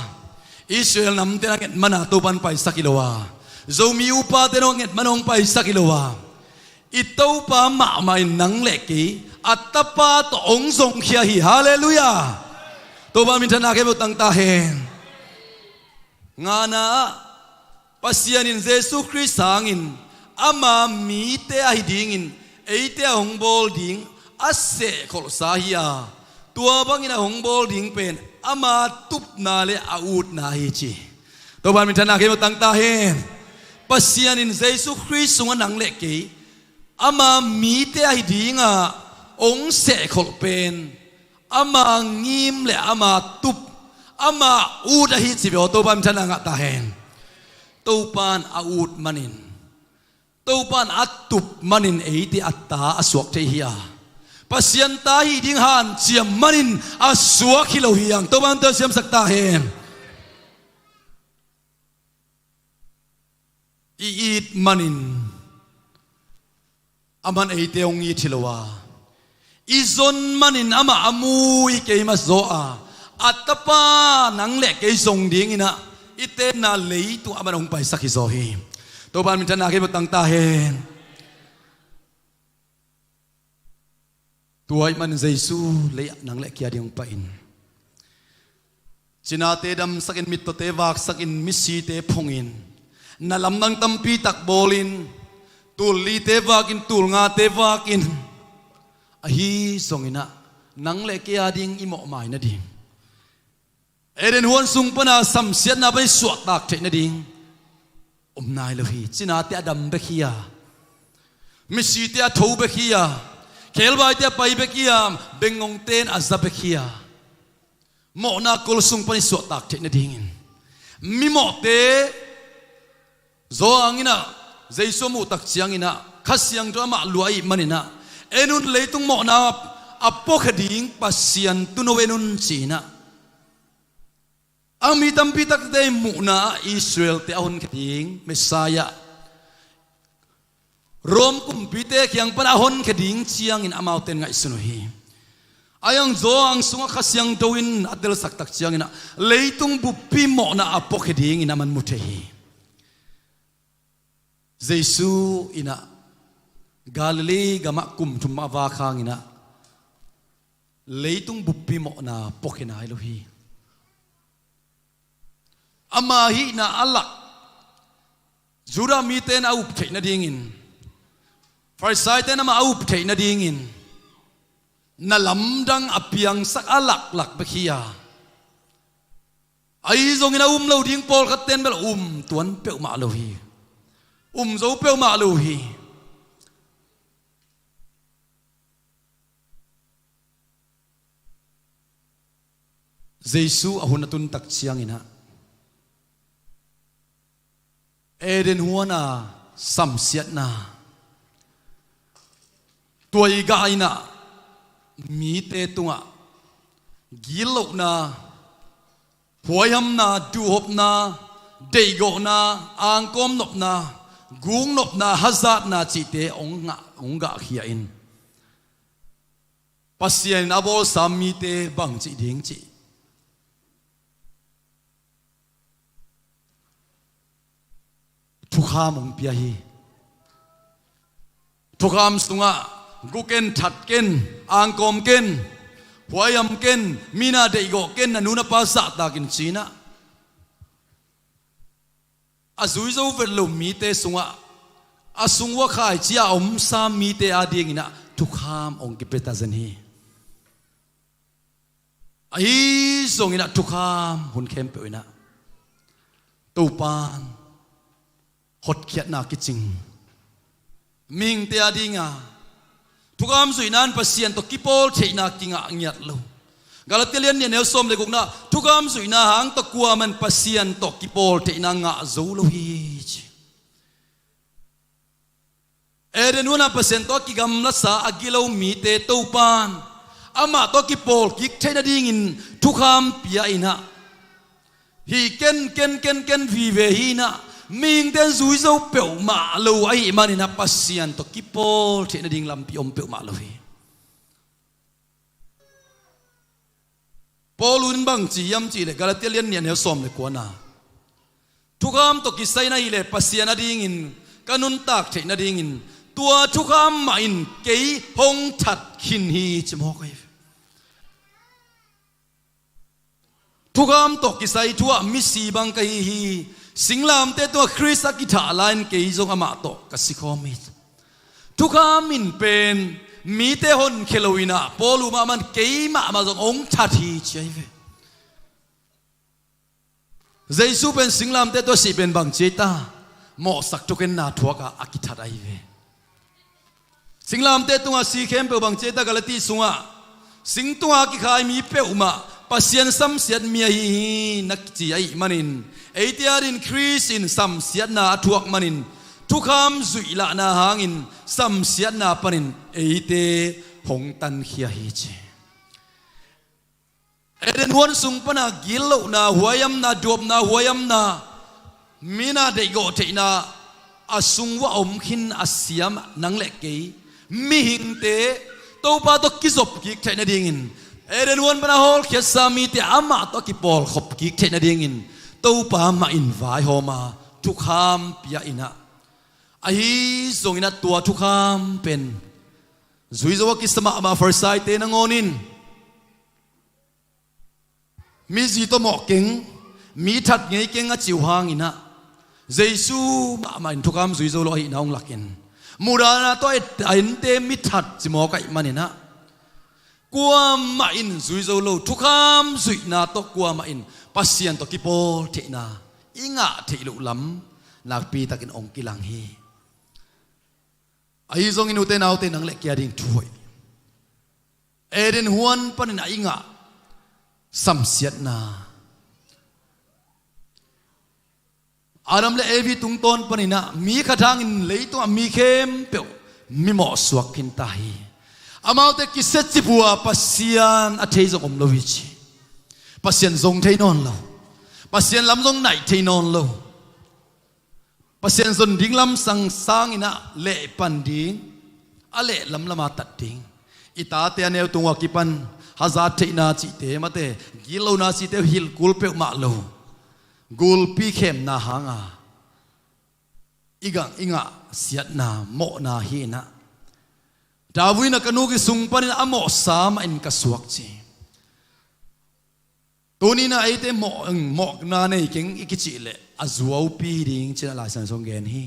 Israel namte na nget mana Topan paisak hi lo a, Zomi upate na nget mana hong paisak hi lo a, I Topa mahmah in nang le kei a Tapa tawh hong zongkhia hi. Halleluiah. Topa minthanna kei botang ta hen. Ngana ah, Pasian in Jesu Khrist hangin ama mite ahi dingin eite a hong bawl ding a sehkholhsa hi a, tua bangin a hong bawl ding pen ama tupna le a utna hi ci. Topa minthanna kei botang ta hen. Pasian in Jesu Khrist sungah nang le kei ama mite ahi dinga hong sehkholh pen ama ngim le ama tup, ama ut ahi ci bia. Topa minthanna ngah ta hen. Topa in a ut manin, Topa in a tup manin eite a ta a suak thei hi a, Pasian ta hi ding hanciam manin a suak hi lo hi hang. Topa in telsiamsak ta hen. I it manin aman eite hong it hi lo a, i zon manin amah a mu i keima zaw a, a Tapa nang le kei zong dinginah i tenna leitung aman hong paisak hi zaw hi. Topa in minthanna kei botang ta hen. Tua ahih manin Jesu lei-ah nang le kei a ding hong pai in, cinate damsakin, mittawte vaksakin, misite phungin, na lamdang tampi tak bawlin, tullite vakin, tulngate vakin, ahi zonginah nang le kei a ding i mawhmai nading, Eden huan sung pana samsiatna pan i suahtak theih nading om nai lo hi. Cinate a dam bek hi a, misite a tho bek hi a, khebaite a pai bek hi a, bengngongte in a za bek hi a, mawhna kol sung pan i suahtak theih nadingin mimawhte zaw hanginah, Jesu a muhtak cianginah Kha Siangtho amah luah ahih maninah, en un, leitung mawhna a puakhia ding Pasian tuuno en un ci-inah, a mi tampi takte i muhna ah Israelte a honkhia ding Messiah, Rom kumpite kiang pan a honkhia ding ciangin amaute in ngaihsun uh hi. A iang zaw hang sungah Kha Siangtho in a telsak tak cianginah leitung buppi mawhna a puakhia dingin aman mu thei hi. Jesu inah Galilee gamah kum thum a vak hanginah leitung buppi mawhna puakhia nai lo hi. Ama hihna a lak Judah mite in a up theih nadingin, Farisaite in amah a up theih nadingin na lamdang a piangsak a laklak bek hi a, ahi zongin a um lo ding pawlkhatte in bel um tuan peuhmah lo hi. Um zo peuhmah lo hi. Jesu a hun a tuntak cianginah Eden huana samsiatna, tua i gah inah mite tungah gitlohna, huaihamna, duhhopna, deihgawhna, angkawm nopna, guk nopna, hazatna cihte hong ngah, hong gahkhia in Pasian in a bawlsa mite bangcih ding cih thukham hong pia hi. Thukham sungah gu ken, that ken, angkawm ken, huaiham ken, mi na deihgawh ken, na nu na pa zahtakin cinah a zui zo vet lo mite sungah a sung ua khaici a omsa mite adinginah thukham hong kipia ta zen hi. Ahi zonginah thukham hun khempeuh inah Topan hotkhiatna kicing, mihingte adinga thukham zuihna in Pasian tawh kipawl theihna kingah ngiat lo. Galatia lian nih a neu sawm le gukna, thukham zuihna hang tawh kuaman Pasian tawh kipawl theihna ngah zo lo hi ci. Eden huana Pasian tawh a kigamlasa a gilo mite Topan amah tawh kipawl kik theih nadingin thukham pia inah, hih ken, ken, ken, ken vive hi inah, mihingte in zui zo peuhmah lo ahih maninah Pasian tawh kipawl theih nading lampi om peuhmah lo hi. Paul in bang ci hiam cihleh Galatia lian nih a neu sawm le kuana, thukham tawh kisai na hileh Pasian adingin ka nuntak theih nadingin Tua thukham mah in kei hong that khin hi, ci mawk ahi ve. Thukham tawh kisai thu ah misi bang ka hi hi. Singlamteh tungah Khrist a kithah lai-in kei zong amah tawh ka si khawm hi. Thukham in pen mite honkhia lo in ah, Paul uh mahmah in kei mahmah zong hong that hi, ci ahi ve. Jesu pen singlamteh tawh sih pen bang ci ei ta? Mawhsak thukhenna thuak a a kithat ahi ve. Singlamteh tungah si khempeuh bang ci ei ta? Galati sungah, sing tungah kikhai mi peuhmah Pasian samsiat mi ahi hi, na ci ahih manin, eite adingin Khrist in samsiatna a thuak manin, thukham zuih lahna hangin samsiatna panin eite hong tankhia hi, ci. Eden huan sung pana gitlohna, huaihamna, duapna, huaihamna, mi in a deihgawh theihna a sung uah om khin a siam nang le kei mihingte Topa tawh kizop kik theih nadingin, Eden huan pana hawlkhiatsa mite amah tawh a kipawlkhop kik theih nadingin Topa mah in vaihawm a thukham pia in ah, ahi zongin ah tua thukham pen zui zo a kisa mahmah Pharisee-te nangawn in mi zi tawh mawh keng, mi that ngei keng a cih uh hangin ah, Jesu mahmah in thukham zui zo lo ahihna hong lakin, mudahna tawh a ente mi that ci mawk ahih manin ah, kuamah in zui zo lo, thukham zuihna tawh kuamah in Pasian tawh kipawl theihna i ngah theih loh lam nakpi takin hong kilang hi. Ahi zongin ute naute, nang le kei ading thu hoih, Eden huan panin a i ngah samsiatna, Adam le Evi tungtawn panin ah mi khat hangin leitungah mi khempeuh mi mawhsuak khin ta hi. Amaute kisetcip uh a Pasian a thei zong om lo hi, ci. Pasian zong thei nawn lo, Pasian lam zong naih thei nawn lo. Pasian zon ding lamsang sangin ah lehpan ding, a leh lamlam a tat ding. I tate a neu tung uh a kipan hazat theihna cihte, mate, gitlohna cihte uh hilh kul peuhmah lo, gulpi khemna hanga i ngah, i ngah siatna, mawhna hi in ah, David in ah ka nu kisung panin a mawhsa mah in ka suak, ci. Tuni in ah eite mawh, mawhna nei keng i kicih leh a zuaupi ding ci-in ah Lai Siangtho in gen hi.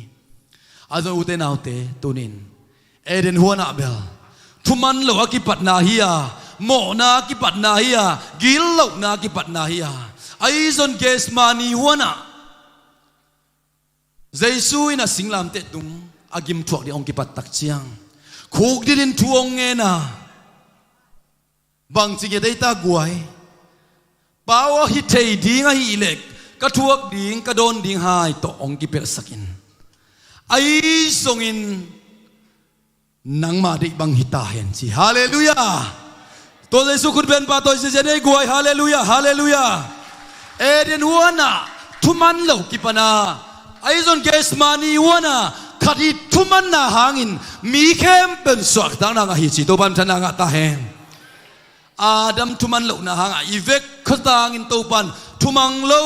Ahi zong ute naute, tuni in Eden huan ah bel thuman loh a kipatna hi a, mawhna a kipatna hi a, gitlohna a kipatna hi a. Ahi zong Gethsemane huan ah Jesu in ah singlamteh tung a gimthuak ding hong kipat tak ciang, khukdin in thu hong ngen a, bangci ngiat ei ta guai? Pa aw, hi thei ding ahih leh ka thuak ding, ka dawn ding hai, tawh hong kipelhsak in, ahi zongin nangma deih bang hi ta hen, ci. Halleluiah. Tua Jesu khutbeng pa tawh i ziazia nei guai. Halleluiah, halleluiah. Eden huan ah thuman loh kipan a, ahi zong Gethsemane huan ah khat i thumanna hangin mi khempeuh in suahtakna ngah hi, ci. Topa minthanna ngah ta hen. Adam thuman lohna hangah i vek khawtangin Topa in thumang lo,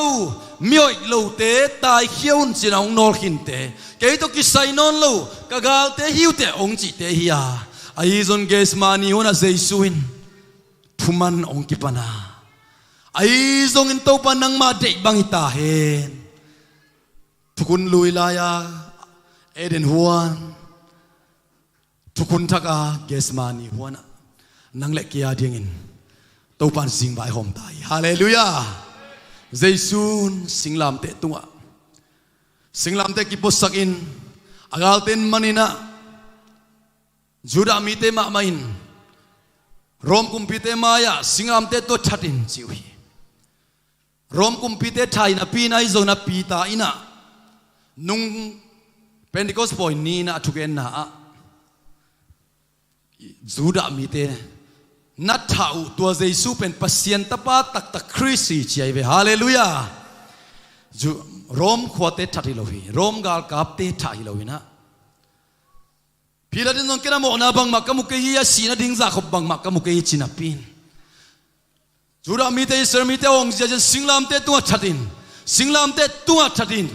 mi hoih lote taikhia un ci-in ah hong nawlkhinte, kei tawh kisai nawn lo, ka galte hi uh teh hong cihte hi a, ahi zong Gethsemane huan ah Jesu in thuman hong kipan a, ahi zongin Topa nangma deih bang hi ta hen. Thukhun lui lai-a Eden huan, thukhun thak a Gethsemane huan ah nang le kei a dingin Topa in zingvaihawm ta hi. Halleluiah. Jesu in singlamteh tungah, singlamteh kipuaksak in, a galte in man in ah, Judah mite mahmah in Rom kumpite mai-ah singlamteh tawh that in, ci uh hi. Rom kumpite that in, a pi in, ahi zong a pi ta in ah, nung Pentecost pawi ni in ah a thugenna ah Judah mite na thah uh tua Jesu pen Pasian Tapa taktak Khrist hi, ci ahi ve. Halleluiah. Ju-, Rom khuate that hi lo hi, Rom galkapte thah hi lo in ah, Pilat in zong ken a mawhna bangmah ka mu kei hi, a sihna ding zahkhop bangmah ka mu kei hi, ci napi in, Judah mite, Israel mite a hong ziazia in singlamteh tungah that in, singlamteh tungah that in,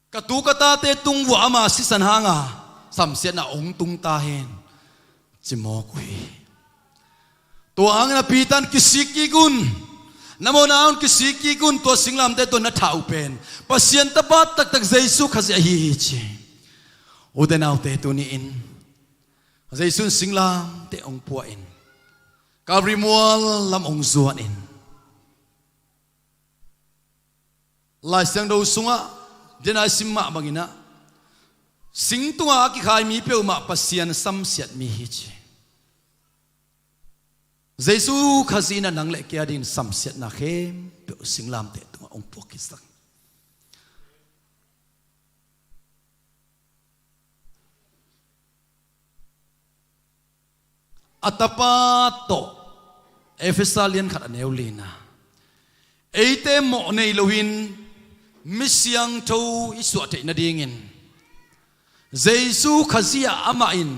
Ka tu ka tate tung uah ama sisan hanga samsiatna hong tung ta hen, ci mawk uh hi. Tua hangin a Peter in kisik kik un, na mawhna un kisik kik un, tua singlamteh tawh na thah uh pen Pasian Tapa taktak Jesu Khazih ahi hi ci. Ute naute, tuni-in Jesu in singlamteh hong pua in Calvary mual lam hong zuan in, Lai Siangtho sungah den a i sim mah bangin ah, sing tungah a kikhai mi peuhmah Pasian samsiat mi hi ci. Jesu Khazih in ah nang le kei adingin samsiatna khempeuh singlamteh tungah hong puak khitsak. A Tapa tawh, Efesa lian khat a neu lina, eite mawh nei loin mi siangtho i suah theih nadingin Jesu Khazih ah amah in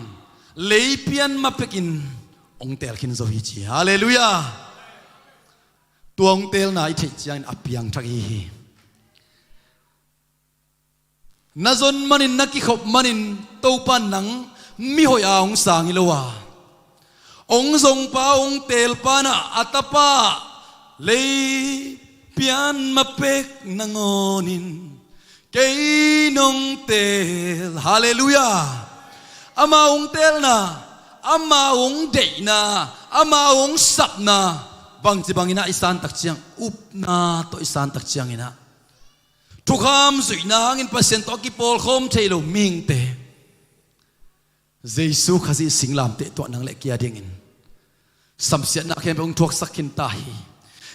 leipian ma pekin hong teel khin zo hi ci. Halleluiah. Tua hong teelna i theih ciangin a piangthak hi hi. Na zon manin, na kikhop manin Topa in nang mihoih a hong sang hi lo a, hong zongpa, hong teelpa in ah a Tapa leipian ma pek nangawnin kei nong teel. Halleluiah. Ama hong teelna, ama hong deihna, ama hong sapna bangci bangin ah i santak ciang, upna tawh i santak ciangin ah, thukham zuihna hangin Pasian tawh a kipawlkhawm thei lo mihingte, Jesu Khazih singlamteh tungah nang le kei adingin samsiatna khempeuh hong thuaksak khin ta hi.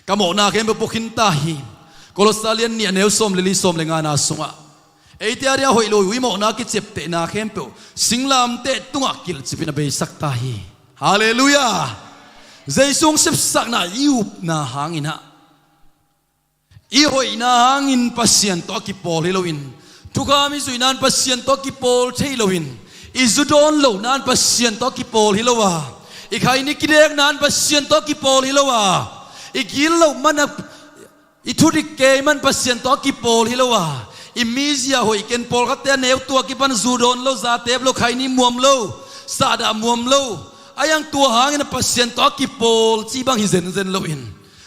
Ka mawhna khempeuh pua khin ta hi. Kolosa lian nih a neu sawm le li, sawm le ngana sungah eite ading a hoih lo uh i mawhna kiciaptehna khempeuh singlamteh tungah kilhcipin a beisak ta hi. Halleluiah. Jesu hong sepsakna i upna hangin ah, i hoihna hangin Pasian tawh a kipawl hi loin, thukham i zuihna in Pasian tawh a kipawl thei loin, i zu dawn lohna in Pasian tawh a kipawl hi lo a, i khaini kidekna in Pasian tawh a kipawl hi lo a, i gitloh man a, i thudik kei man Pasian tawh a kipawl hi lo a, i mizia hoih ken, pawlkhatte a neu tua kipan zu dawn lo, zatep lo, khaini muam lo, sahdah muam lo, a iang tua hangin a Pasian tawh a kipawl cih bang hi zenzen loin,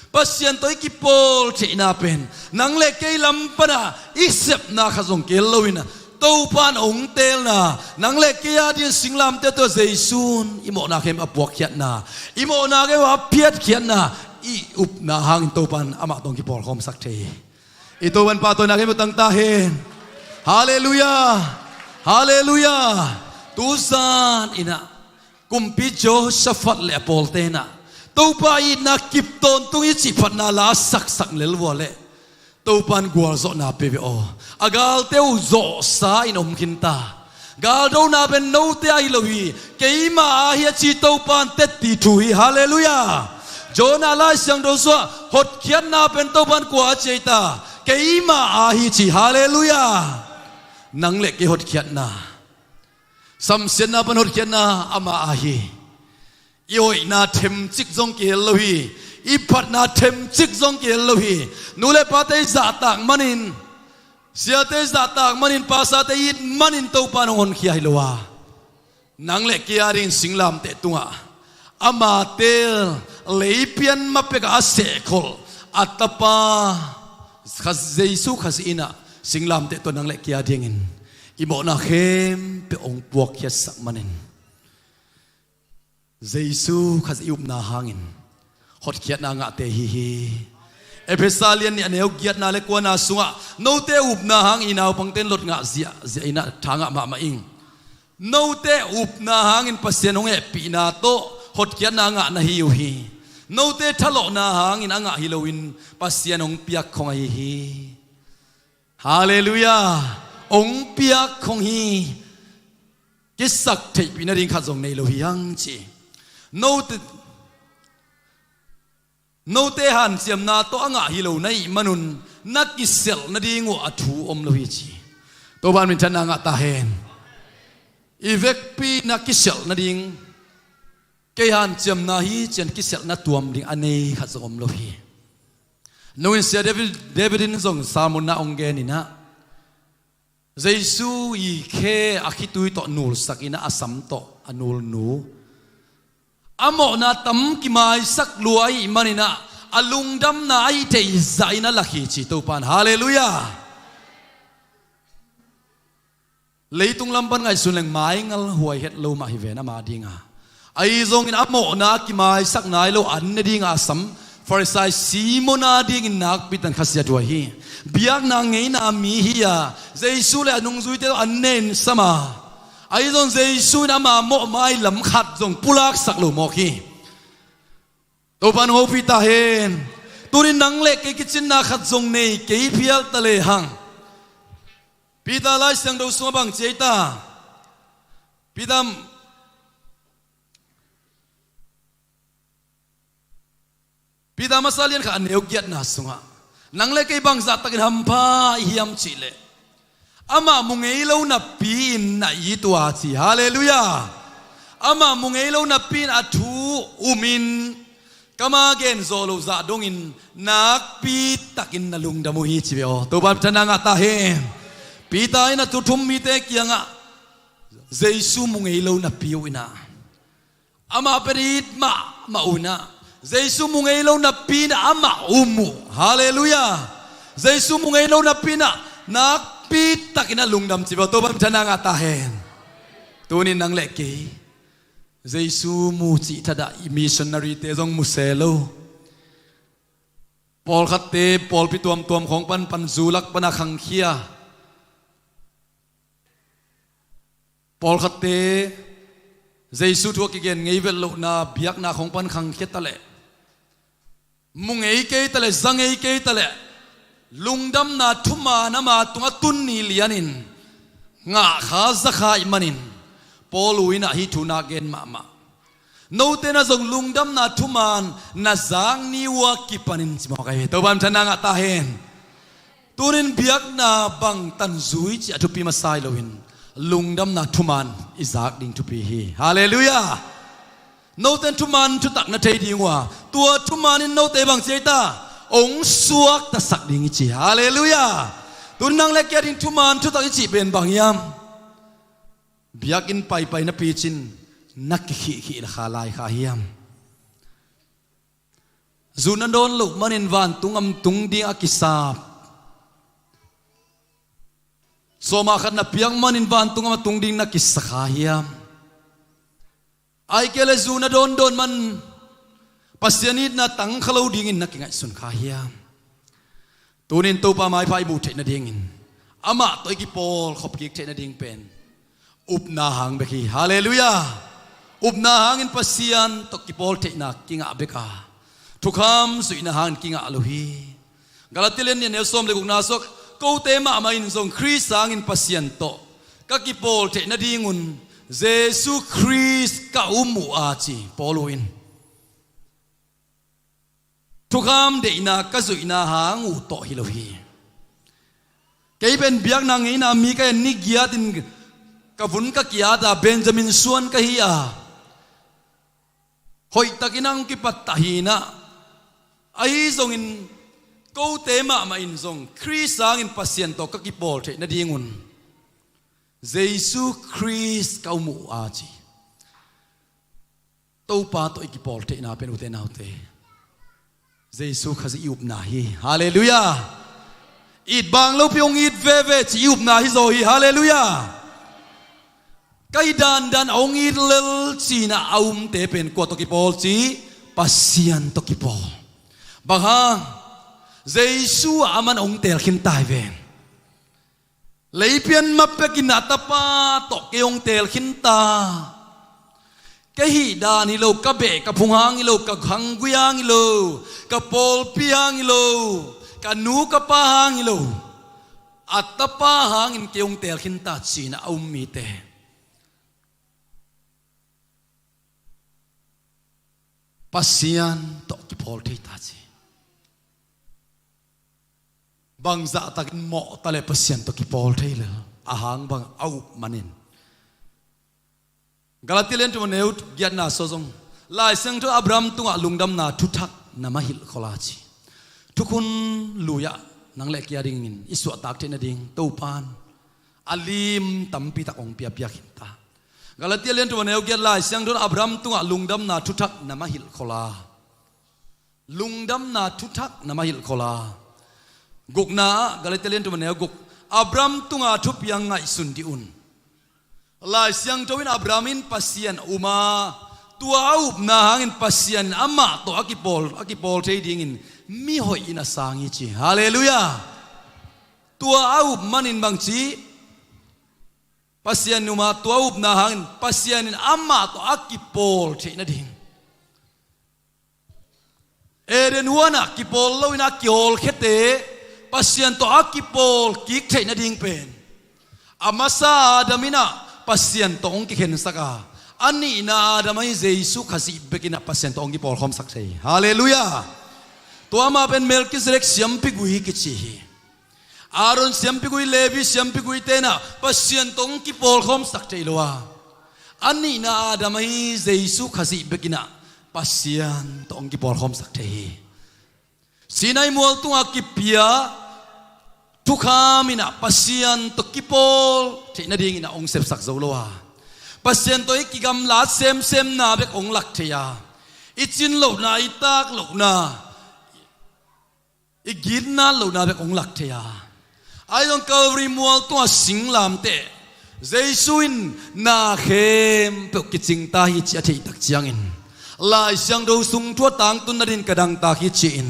Pasian tawh i kipawl theihna pen nang le kei lam pana i sepna khat zong kei loin, Topa in hong teelna, nang le kei adingin singlamteh tawh Jesu in i mawhna khempeuh a puakkhiatna, i mawhna khempeuh a phiatkhiatna, i upna hangin Topa in amah tawh hong kipawlkhawmsak thei hi. I Topa in pahtawina khempeuh tang ta hen. Halleluiah. Halleluiah. Tuzan in ah Kumpi Jehoshaphat le a pawlte in ah Topa itna kip tawntung hi cih phatna la a saksak lel uh leh, Topa in gualzawhna pia ve aw. A galte uh zawhsa in om khin ta. Galdona pen note a hi lo hi, keima a hi a ci Topa in tetti thu hi. Halleluiah. Jonah Lai Siangtho sungah hotkhiatna pen Topa in kua a ci ei ta? Keima a hi ci. Halleluiah. Nang le kei hotkhiatna, samsiatna pan hotkhiatna ama a hi. I hoihna themcik zong kihel lo hi. I phatna themcik zong kihel lo hi. Nu le pate i zahtak manin, siate i zahtak manin, pastorte i it manin Topa in hong honkhia hi lo a, nang le kei adingin singlamteh tungah ama teel, leipian ma pekah a sehkholh a Tapa Kha-, Jesu Khazih in ah singlamteh tawh nang le kei adingin i mawhna khempeuh hong puakkhiatsak manin, Jesu Khazih i upna hangin hotkhiatna ngahte hi hi. Efesa lian nih a neu giatna le kuana sungah note upna hangin i naupangte in lot ngah ziahziah in ah tha ngah mahmah ing. Note upna hangin Pasian hong hehpihna tawh hotkhiatna ngah na hi uh hi. Note thalawhna hangin a ngah hi loin Pasian hong piakkhong ahi hi. Halleluiah. Hong piakkhong hi. Kisak theihpih nading khat zong nei lo hi hang ci. Note, note hanciamna tawh a ngah hi lo na hih manun na kiselh nading uh a thu om lo hi ci. Topa in minthanna ngah ta hen. I vekpi na kiselh nading, kei hanciamna hi ci-in kiselh na tuam ding a nei khat zong om lo hi. Nungin Sia David, David in zong sermon ah hong gen in ah, Jesu i khe a khitui tawh nulsak in ah, a sam tawh a nulnu, a mawhna tam kimaisak lua ahih manin ah, a lungdamna a hih theih zah in a lak hi ci Topa in. Halleluiah. Leitung lam pan ngaihsun leng maingal huai het lo mah hi ven ama dinga. Ahi zongin a mawhna a kimaisak nai lo an ne dinga a sam Farisai Simon a dingin nakpi takin khasiathuai hi. Biakna ngeina mi hi-a Jesu le a nungzuite tawh an ne in sam a, ahi zong Jesu in ama mawh mailam khat zong pulaksak lo mawk hi. Topa in hopih ta hen. Tunin nang le kei kicinna khat zong nei kei phial ta lehang, Peter Lai Siangtho sungah bang ci ei ta? Peter, Peter masa lian khat a neu giatna sungah, nang le kei bangzah takin hampha i hiam cih leh, amah mu ngei lo napi-in na it uh a ci. Halleluiah. Amah mu ngei lo napi-in a thu umin, kam a gen zawh loh zah dongin nakpi takin na lungdam uh hi ci ve aw. Topa in minthanna ngah ta hen. Peter in a thu thum mite kiangah Jesu mu ngei lo napi uh in ah, amah pen it mahmah uh in ah, Jesu mu ngei lo napi-in ah amah um uh. Halleluiah. Jesu mu ngei lo napi-in ah nakpi takin a lungdam ci ve aw. Topa in minthanna ngah ta hen. Tunin nang le kei Jesu mu cih thadah i missionary-te zong mu se lo. Pawlkhatte pawlpi tuamtuam khawng pan, pan zu lak pana khangkhia. Pawlkhatte Jesu thu a kigen ngei vet lohna biakna khawng pan khangkhia ta leh, mu ngei kei ta leh, za ngei kei ta leh, lungdamna thuman ama tungah tun ni lianin ngah kha za kha ahih manin, Paul uh in ah hih thu na gen mahmah. Note na zong lungdamna thuman na zak ni uh a kipanin ci mawk ahi hi. Topa in minthanna ngah ta hen. Tunin biakna bangtan zui cih a thupi masa hi loin, lungdamna thuman i zak ding thupi hi. Halleluiah. Note in thuman thutak na thei ding uh a, tua thuman in note bang ci ei ta? Hong suaktasak ding i ci. Halleluiah. Tunin nang le kei a ding thuman thutak i cih pen bang hiam? Biakinn paipai na picin na kikhihkhih la kha lai kha hiam? Zu na dawn loh manin vantung gam tung ding a kisap, sawma khat na piak manin vantung gam a tung ding na kisa kha hiam? Ahih kei leh zu na dawndawn man Pasian itna tang kha lo dingin na kingaihsun kha hiam? Tunin Topa maipha i buh theih nadingin, amah tawh i kipawlkhop kik theih nading pen upna hang bek hi. Halleluiah. Upna hangin Pasian tawh kipawl theihna kingah bek a, thukham zuihna hangin kingah lo hi. Galati lian nih a neu sawm le gukna sungah, kote mahmah in zong Khrist hangin Pasian tawh ka kipawl theih nadingun Jesu Khrist ka um uh a ci Paul uh in. Thukham deihna ka zuihna hang uh tawh hi lo hi. Kei pen biakna ngeina mi ka hi a, ni giatin ka vun ka ki-at a, Benjamin suan ka hi a, hoihtakin hong kipattah hi in ah, ahi zongin kote mahmah in zong Khrist hangin Pasian tawh ka kipawl theih nadingun Jesu Khrist ka um uh a ci. Topa tawh i kipawl theihna pen, ute naute, Jesu Khazih i upna hi. Halleluiah. It bang lopi hong it veve cih i upna hi zaw hi. Halleluiah. Ka hih dandan a hong it lel ci-in ah a umte pen kua tawh kipawl ci? Pasian tawh kipawl. Bang hang? Jesu ah aman hong teel khin ta hi ven. Leipian ma pekin a Tapa tawh kei hong teel khin ta. Kei hih dan hi lo, ka beh ka phung hang hi lo, ka khanggui hang hi lo, ka pawlpi hang hi lo, ka nu ka pa hang hi lo, a Tapa hangin kei hong teel khin ta ci-in a um mite Pasian tawh kipawl thei ta ci. Bangzah takin mawh ta leh Pasian tawh kipawl thei lel, a hang bang a up manin. Galati lian thum a neu giatna sung zong, Lai Siangtho Abraham tungah lungdamna thuthak na mah hilh khol a ci. Thukhun lui-ah nang le kei a dingin i suahtak theih nading Topa in a lim tampi tak hong piapia khin ta. Galatia lian thum a neu giat, Lai Siangtho in Abraham tungah lungdamna thuthak na mah hilh khol a. Lungdamna thuthak na mah hilh khol a. Gukna ah, Galatia lian thum a neu guk, Abraham tunga thupiang ngaihsun dih un. Lai Siangtho in Abraham in Pasian um a, tua a upna hangin Pasian in amah tawh a kipawl, a kipawl thei dingin mihoih in a sang hi ci. Halleluiah. Tua a up manin bang ci? Pasian um a, tua a upna hangin Pasian in amah tawh a kipawl theih nading. Eden huanah kipawl loin a kihawlkhiate Pasian tawh a kipawl kik theih nading pen a masa Adam in ah Pasian tawh hong kikhensak a, a nihna Adam ahi Jesu Khazih bekin ah Pasian tawh hong kipawlkhawmsak thei hi. Halleluiah. Tua amah pen Melkizedek siampigui kici hi. Aaron siampigui, Levi siampigui te in ah Pasian tawh hong kipawlkhawmsak thei lo a, a nihna Adam ahi Jesu Khazih bekin ah Pasian tawh hong kipawlkhawmsak thei hi. Sinai mual tungah kipia thukham in ah Pasian tawh kipawl theih nadingin ah hong sepsak zo lo a, Pasian tawh i kigamlat semsemna bek hong lak thei a, i cin lohna, i tak lohna, i gitna lohna bek hong lak thei a, ahi zong Calvary mual tungah singlamteh Jesu in na khempeuh kicing ta hi ci a theih tak ciangin, Lai Siangtho sung thu a tangtun nadin ka dangtak hi ci-in,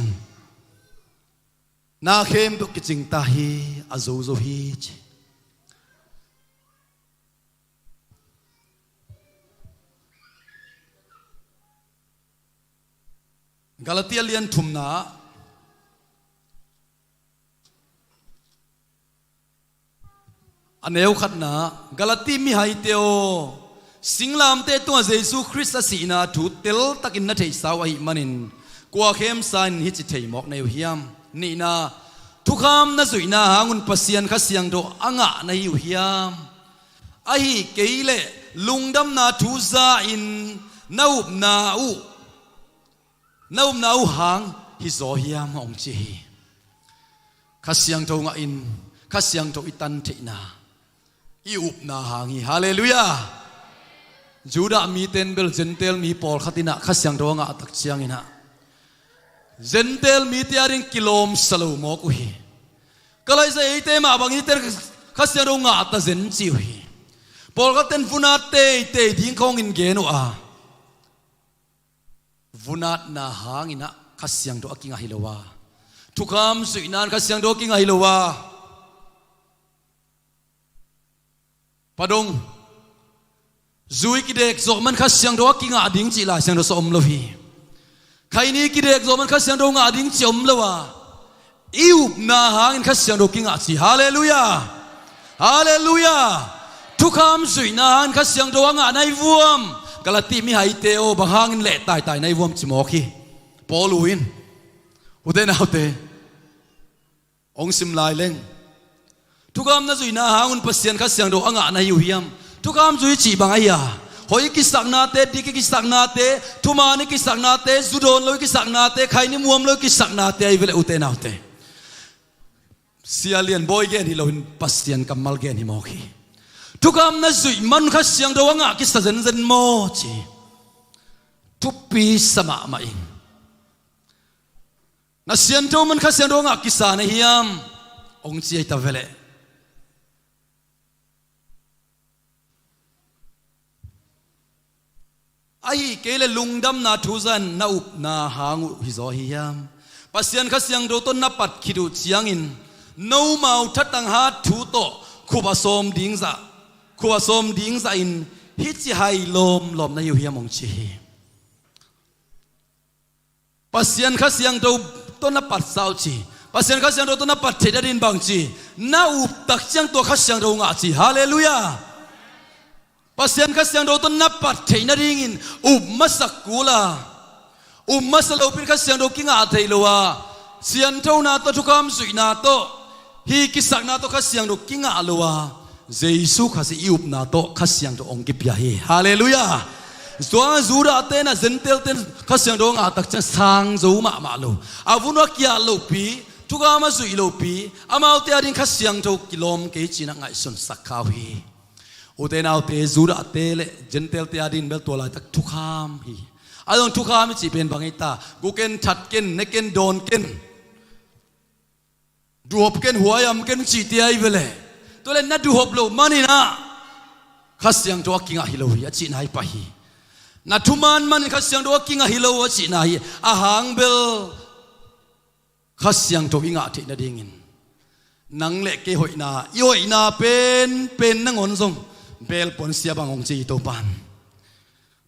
na khempeuh kicing ta hi, a zozo hi ci. Galatia lian thumna a neu khatna, Galati mihaite aw, singlamteh tungah Jesu Khrist a sihna thu teltakin na theihsa uh ahih manin kua khemsa in hici thei mawk na hi uh hiam? Nihna, thukham na zuihna hangun Pasian Kha Siangtho a ngah na hi uh hiam? Ahi kei leh lungdamna thu za-in na upna uh, na upna uh hang hi zaw hiam, hong ci hi. Kha Siangtho ngahin Kha Siangtho i tan theihna i upna hang hi. Halleluiah. Judah mite in bel Gentile mi pawlkhat in ah Kha Siangtho a ngah tak ciangin ah Gentile mite ading kilawmsa lo mawk uh hi. Ka laisa eite mah bang hite Kha Siangtho ngah ta zen ci uh hi. Pawlkhat ten vun at teitei ding khawngin gen uh a, vun atna hangin ah Kha Siangtho a kingah hi lo a, thukham zuihna in Kha Siangtho a kingah hi lo a. Pa dong, zui kidek zawh man Kha Siangtho a kingah ding cih Lai Siangtho sung om lo hi. Khaini kidek zawh man Kha Siangtho ngah ding cih om lo a, i upna hangin Kha Siangtho kingah ci. Halleluiah. Halleluiah. Thukham zuihna hangin Kha Siangtho a ngah na hi vuam. Galati mihaite aw, bang hangin leh taitai na hi vuam ci mawk hi. Paul uh in, ute naute, hong sim lai leng, thukham na zuihna hangun Pasian Kha Siangtho a ngah na hi uh hiam? Thukham zui cih bang ahi a, hoih i kisaknate, dik i kisaknate, thuman i kisaknate, zu dawn lo i kisaknate, khaini muam lo i kisaknate ahi ve leh, ute naute, sia lian bawi gen hi loin Pasian kammal gen hi mawk hi. Thukham na zuih man Kha Siangtho a ngah kisa zenzen maw ci, thupi sa mahmah ing. Na siangtho man Kha Siangtho ngah kisa na hiam? Hong ci ahi ta ve leh. Ahi kei leh lungdamna thu za-in na upna hang uh hi zaw hi hiam? Pasian Kha Siangtho tawh na pat khit uh ciangin nomau thatang hat thu tawh khup a sawm ding zah, khup a sawm ding zahin hici hai lawmlawm na hi uh hiam, hong ci hi. Pasian Kha Siangtho tawh na patsa uh ci. Pasian Kha Siangtho tawh na pat theih nadin bang ci? Na up tak ciang tua Kha Siangtho ngah ci. Halleluiah. Pasian Kha Siangtho tawh na pat theih nadingin up masak kul a, up masa lopin Kha Siangtho kingah thei lo a, sianthona tawh, thukham zuihna tawh, hi kisakna tawh Kha Siangtho kingah lo a, Jesu Khazih i upna tawh Kha Siangtho hong kipia hi. Halleluiah. Tua Judah ten a Gentile ten Kha Siangtho ngah tak ciang sang zo mahmah lo. A vun uh a kiat lohpi, Thukham a zuih lopi, amaute ading Kha Siangtho kilawm kei ci-in a ngaihsunsak kha uh hi. Ute naute, Judah-te le Gentile-te ading bel tua laitak thukham hi. A zong thukham i cih pen bang hi ta? Gu ken, that ken, ne ken, dawn ken, duhop ken, huaiam ken cihte ahi ve le. Tua le na duhop loh manin ah Kha Siangtho a kingah hi lo hi a cihna hi pah hi. Na thuman manin Kha Siangtho a kingah hi lo a cihna hi. A hang bel Kha Siangtho i ngah theih nadingin nang le kei hoihna, i hoihna penpen nangawn zong belpuan sia bang hong ci hi Topan.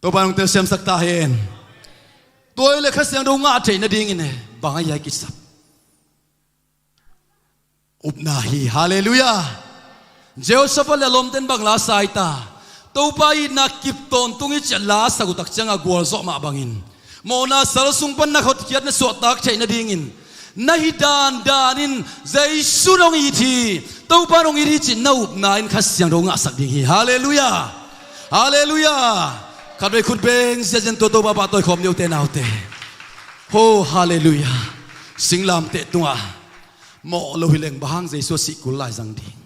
Topan hong telsiamsak ta hen. Tua hi le Kha Siangtho ngah theih nadingin bang a hiai kisap? Upna hi. Halleluiah. Jehoshaphat le a lawmten bang la sa hi ta? Topa itna kip tawntung i ciah la sak uh tak ciangah gualzawh mah bangin mawhna sal sung pan na hotkhiat na suahtak theih nadingin na hi dandan in Jesu in hong it hi, Topa in hong it hi cih na upna in Kha Siangtho ngahsak ding hi. Halleluiah. Halleluiah. Khatvei khut beng ziahziah tua Topa pahtawi khawm ni ute naute. Ho, halleluiah. Singlamteh tungah mawh lo hi leng bang hang Jesu a sih kul lai zang ding?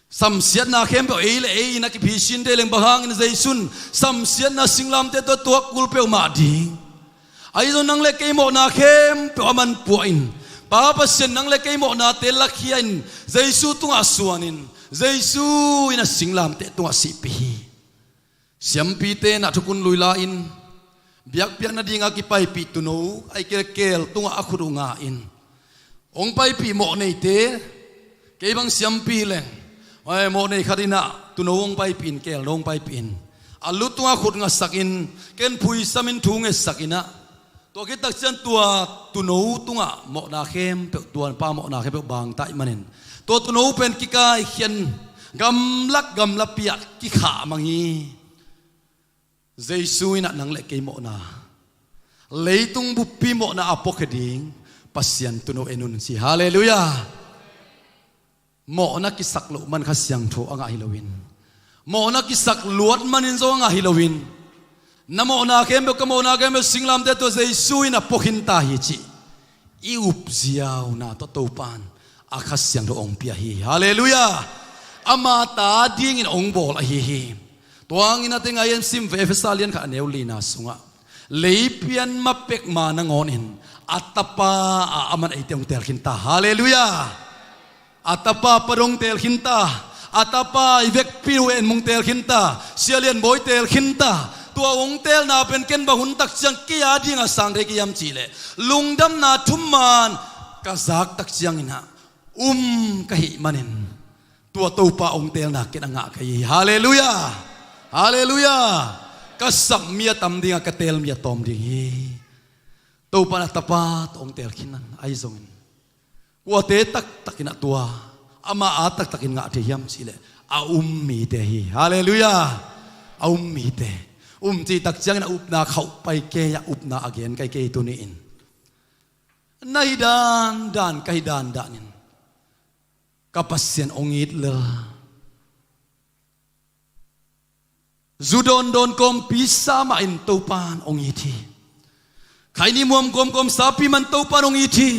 Samsiatna khempeuh ei le ei in a kiphi sin thei leng bang hangin Jesu in samsiatna singlamteh tawh tuak kul peuhmah ding? Ahi zong nang le kei mawhna khempeuh a man puah in Pa Pasian nang le kei mawhnate lakhia in Jesu tungah suan in Jesu in a singlamteh tungah sihpih hi. Siampite in a thukun lui la-in biakpiakna dinga kipaipih tuuno a i kelkel tungah a khut uh nga-in hong paipih mawh neite, kei bang siampi leng, ai, mawh nei khat in ah tuuno hong paipih in, kelno hong paipih in a lu tungah khut ngasak in ken phuisam in thu ngetsak in ah, tua khit tak ciang tua tuuno tungah mawhna khempeuh, tua pa mawhna khempeuh bangta ahih manin tua tuuno pen kikaikhia in gamlak gamlapi ah kikhah mang hi. Jesu in ah nang le kei mawhna, leitung buppi mawhna a puakhia ding Pasian tuuno en un ci. Halleluiah. Mawhna kisak loh man Kha Siangtho a ngah hi loin, mawhna kisak luat manin zong a ngah hi loin, na mawhna khempeuh, ka mawhna khempeuh singlamteh tawh Jesu in a puakhin ta hi cih i upziauna tawh Topan a Kha Siangtho hong pia hi. Halleluiah. Ama ta dingin hong bawl ahi hi. Tua hangin a teng a i en sim ve Efesa lian khat a neu lina sungah, leipian ma pek ma nangawnin a tapa a aman eite hong teelkhin ta. Halleluiah. A tapa pa dong teelkhin ta. A tapa i vekpi uh en mung teelkhin ta. Sia Lian Bawi teelkhin ta. Tua hong teelna pen ken bang hun tak ciang kei a dingah sang thei ka hiam cihleh, lungdamna thuman ka zak tak ciangin ah um ka hih manin tua Topa hong teelna ken a ngah ka hi hi. Halleluiah. Halleluiah. Ka sap mi a tam dingah ka teel mi a tawm ding hi. Topa in a tapa tawh hong teelkhin nan ahi zongin kuate taktakin a tua ama a taktakin ngah thei hiam cihleh, a um mite hi. Halleluiah. A um mite. Um cih tak ciangin a upna khauh pai kei a, upna a gen kai kei tuni-in. Na hi dandan, ka hi dandanin ka Pasian hong it lel. Zu dawndawn kawmpi sa mahin Topan hong it hi. Khaini muam kawmkawm sapi man Topan hong it hi.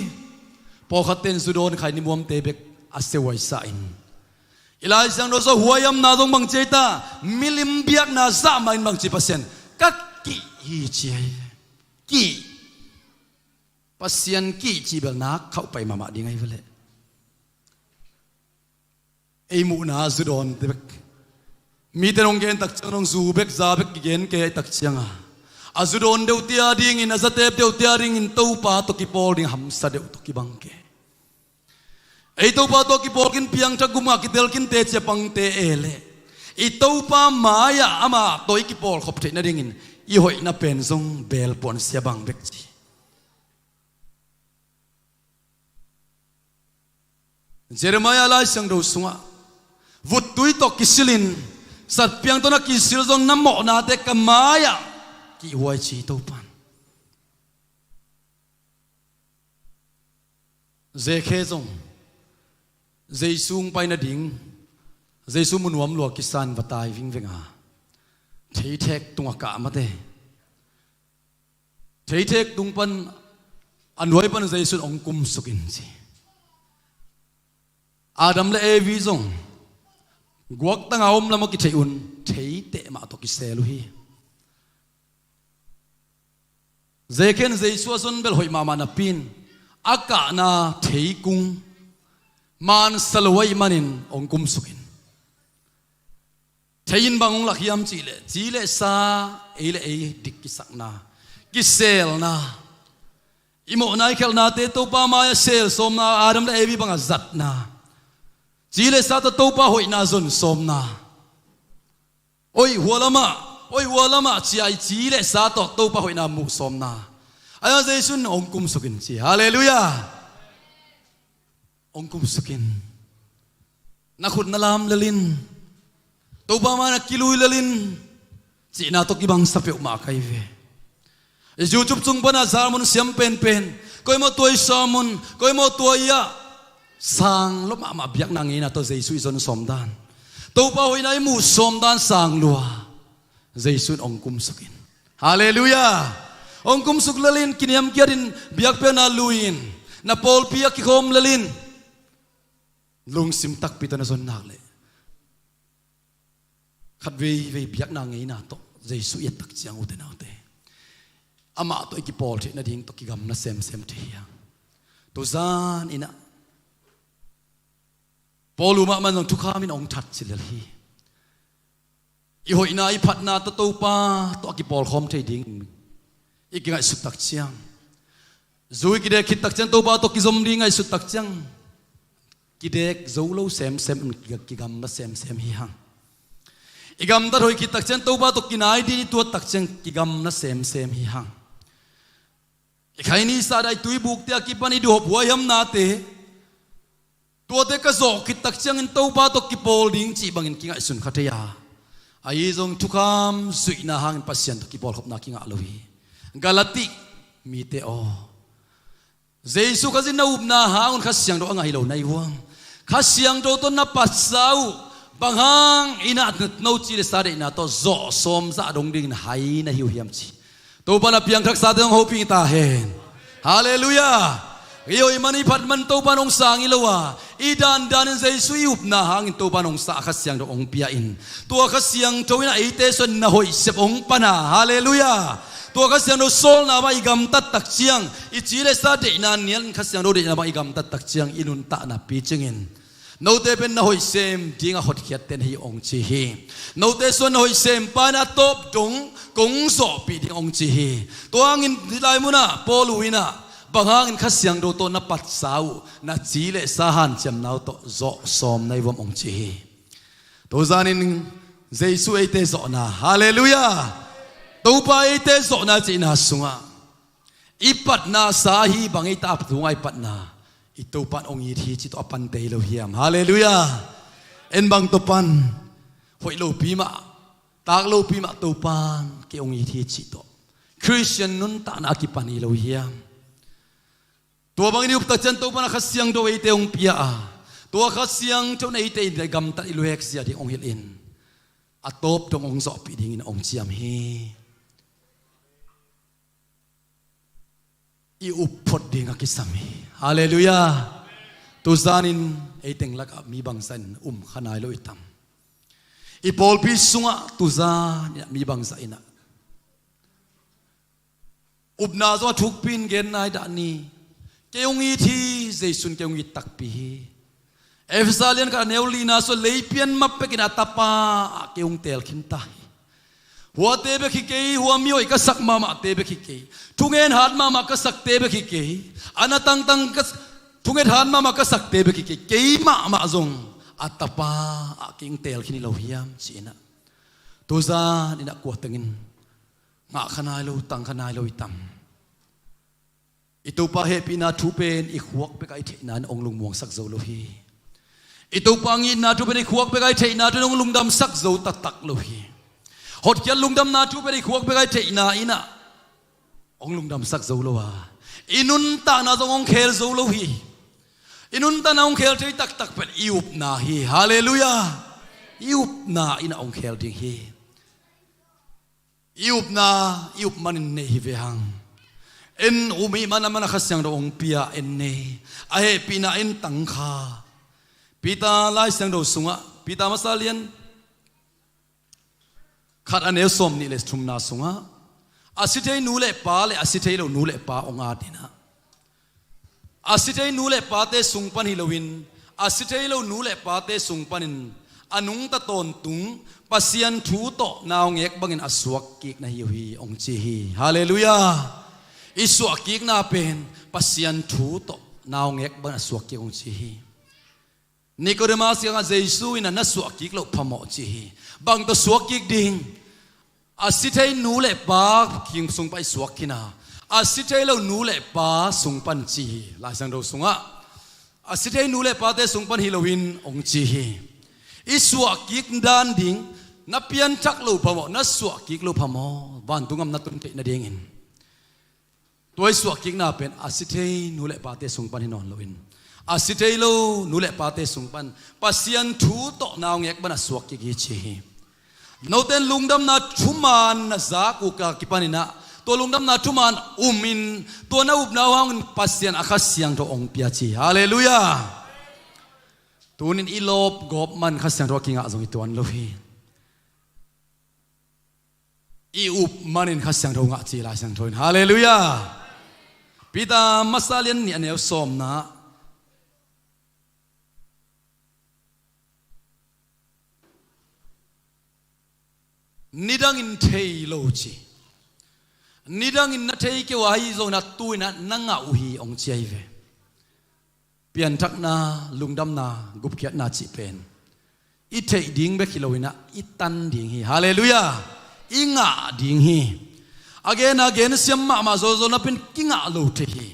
Pawlkhatte in zu dawn khaini muamte bek a sehuai sa in, i Lai Siangtho sungah huaihamna zong bang ci ei ta? Milim biakna zah mahin bang ci Pasian, ka kih hi ci ei. Kih. Pasian kih cih bel nak khauh pai mahmah ding ahi ve leh. Ei muhna zu dawnte bek, mite in hong gen tak ciang, hong zu bek za bek kigen kei tak cianga, a zu dawn deuhte a dingin, a zateep deuhte a dingin Topa tawh kipawl ding hamsa deuh tawh kibang kei. Ei Topa tawh kipawl khin, piangthak gum ngah kitelkhin teci a pangte e leh, i Topa mai-ah amah tawh i kipawl khop theih nadingin i hoihna pen zong belpuan sia bang bek ci. Jeremiah Lai Siangtho sungah vuttui tawh kisilin, satpiang tawh na kisil zong na mawhnate ka mai-ah kihhuai ci Topan. Zekhe zong Jesu hong pai nading, Jesu mu nuam lua kisan va tai vingveng a, theithek tungah kah mate. Theithek tung pan a nuai pan Jesu in hong kumsuk in ci. Adam le Evi zong guaktanga om lam a kithei un, theiteh mah tawh kisel uh hi. Zekhia in Jesu a zon bel hoih mahmah napi in a kahna theikung mansa lo ahih manin hong kumsuk in. Thei in bang hong lak hiam cihleh, ci le sa, ei le ei dik kisakna, kiselna, i mawhna i khelhnate Topa mai-ah sel sawmna, Adam le Evi bangah zatna, ci le sa tawh Topa hoihna zon sawmna, oi hua lamah, oi hua lamah cia i ci le sa tawh Topa hoihna muh sawmna. Ahi zongin Jesu in hong kumsuk in ci. Halleluiah. Hong kumsuk in, na khut na lam lel in, Topa mai-ah na kilui lel in, cihna tawh kibangsa peuhmah ka hi ve. YouTube sung panah sermon siam penpen, koi maw tua i sermon, koi maw tua i ah sang lo mahmah biakna ngeina tawh Jesu i zon sawm dan, Topa hoihna i muh sawm dan sang lua. Jesu in hong kumsuk in. Halleluiah. Hong kumsuk lel in, kiniamkhiat in, biakpiakna lui in, na pawlpi ah kikhawm lel in, lungsim takpi tawh na zon nak leh, khat veivei biakna ngeina tawh Jesu i et tak ciang, ute naute, amah tawh i kipawl theih nading tawh kigamla semsem thei hi hang. Tuzan in ah Paul uh mahmah in zong thukham in hong that ci lel hi. I hoihna, i phatna tawh Topa tawh a kipawlkhawm thei ding i kingaihsut tak ciang, zu i kidek khit tak ciang Topa tawh kizom ding ngaihsut tak ciang, kidek zo lo semsem in kiga-, kigamla semsem hi hang. I gamtat hoih khit tak ciang Topa tawh kinai ding i tuat tak ciang kigamla semsem hi hang. I khaini sahdah, i tuibukte a kipan i duhop huaihamnate, tuate ka zawh khit tak ciangin Topa tawh kipawl ding cih bangin kingaihsun kha thei a, ahi zong thukham zuihna hangin Pasian tawh kipawlkhopna kingah lo hi. Galati mite aw, Jesu Khazih na upna hangun Kha Siangtho a ngah hi lo na hi uh hiam? Kha Siangtho tawh na patsa uh, bang hangin ah no ci le sa deihna tawh zawh sawm zah dong dingin hai na hi uh hiam ci. Topa na piangthaksate hong hopih ta hen. Halleluiah. I hoih man, i phat man Topa in hong sang hi lo a, i dandan in Jesu i upna hangin Topa in hong sa a, Kha Siangtho hong pia in, tua Kha Siangtho in ah eite sung na hoih sep hong pan a. Halleluiah. Tua Kha Siangtho sawlna mah i gamtat tak ciang, i ci le sa deihna nial in Kha Siangtho deihna mah i gamtat tak ciang i nuntakna picingin, note pen na hoih sem ding a hotkhiatte na hi uh hong ci hi. Note sung na hoih sempa in a tawp dong kong zawhpih ding hong ci hi. Tua hangin hih lai munah Paul uh in ah bang hangin Kha Siangtho tawh na patsa uh, na ci le sa hanciamna uh tawh zawh sawm na hi uh hiam hong ci hi. Tuzanin Jesu eite zawhna, halleluiah, Topa eite zawhna cihna sungah i patna sa ahi bang, eite a tung a i patna, i Topa in hong it hi cih tawh a pante hi lo hiam? Halleluiah. En bang tawh pan, hoih lopi mah, tak lopi mah Topa in kei hong it hi cih tawh Khristian nuntakna a kipan hi lo hiam? Tua bangin i up tak ciang Topa in a Kha Siangtho eite hong pia a, tua Kha Siangtho in eite i gamtat i luhek zia ding hong hilh in, a tawp dong hong zawhpih dingin hong ciam hi. I up phot ding a kisam hi. Halleluiah. Tuzanin ei teng lakah mi bangzah in um kha nai lo i tam? I pawlpi sungah tuzanin ah mi bangzah in ah upna zong a thukpi in gen nai dah ni. Kei hong it hi, Jesu in kei hong it takpi hi. Efesa lian khat a neu lina sungah leipian mah pekin a Tapa ah kei hong teel khin ta hi. Huate bek hi kei, hua mi hoih ka sak mahmahte bek hi kei, thungen hat mahmah ka sakte bek hi kei, a na tangtang ka, thunget hat mahmah ka sakte bek hi kei, kei mahmah zong a Tapa ah kei hong teel khin hi lo hiam ci-in ah, tuzanin ah kua tengin ngah kha nai lo, tang kha nai lo i tam? I Topa hehpihna thu pen i khuak bekah i theihna in hong lungmuangsak zo lo hi. I Topa ngitna thu pen i khuak bekah i theihna thu in hong lungdamsak zo taktak lo hi. Hotkhiat lungdamna thu pen i khuak bekah i theihna in ah hong lungdamsak zo lo a, i nuntakna zong hong khel zo lo hi. I nuntakna hong khel thei taktak pen i upna hi. Halleluiah. I upna in ah hong khel ding hi. I upna, i up manin nei hi ve hang. En um i man a man a Kha Siangtho hong pia en nei. A hehpihna en tang kha. Peter Lai Siangtho sungah, Peter masa lian khat a neu sawm nih le thumna sungah, a si thei nu le pa le a si thei lo nu le pa hong at in ah, a si thei nu le pate sung pan hi loin, a si thei lo nu le pate sung panin a nungta tawntung Pasian thu tawh naungek bangin a suakkik na hi uh hi, hong ci hi. Halleluiah. I suahkikna pen Pasian thu tawh naungek bangin a suakkik, hong ci hi. Nikodemus kiangah Jesu in ah, na suahkik loh phamawh, ci hi. Bang tawh suakkik ding? A si thei nu le pa kiang sung pan i suak khin a, a si thei lo nu le pa sung pan, ci hi. Lai Siangtho sungah a si thei nu le pate sung pan hi loin, hong ci hi. I suahkik dan ding, na pianthak loh phamawh, na suahkik loh phamawh, vantung gam na tun theih nadingin. Tua i suahkikna pen a si thei nu le pate sung pan hi nawn loin, a si thei lo nu le pate sung pan Pasian thu tawh naungek bangin a suakkik hi, ci hi. Note in lungdamna thuman na zak uh a kipan in ah, tua lungdamna thuman um in, tua na upna uh hangin Pasian a Kha Siangtho hong pia, ci hi. Halleluiah. Tunin i lawp gawp man Kha Siangtho a kingah zong hi tuan lo hi. I up manin Kha Siangtho ngah, ci hi Lai Siangtho in. Halleluiah. Peter masa lian nih a neu sawmna, nidangin thei lo, ci. Nidangin na thei kei uh a, ahi zongin ah tu-in ah na ngah uh hi, hong ci ahi ve. Pianthakna, lungdamna, gupkhiatna cih pen i theih ding bek hi loin ah, i tan ding hi. Halleluiah. I ngah ding hi. A gen a gensiam mahmah zawzaw napi-in kingah lo thei hi.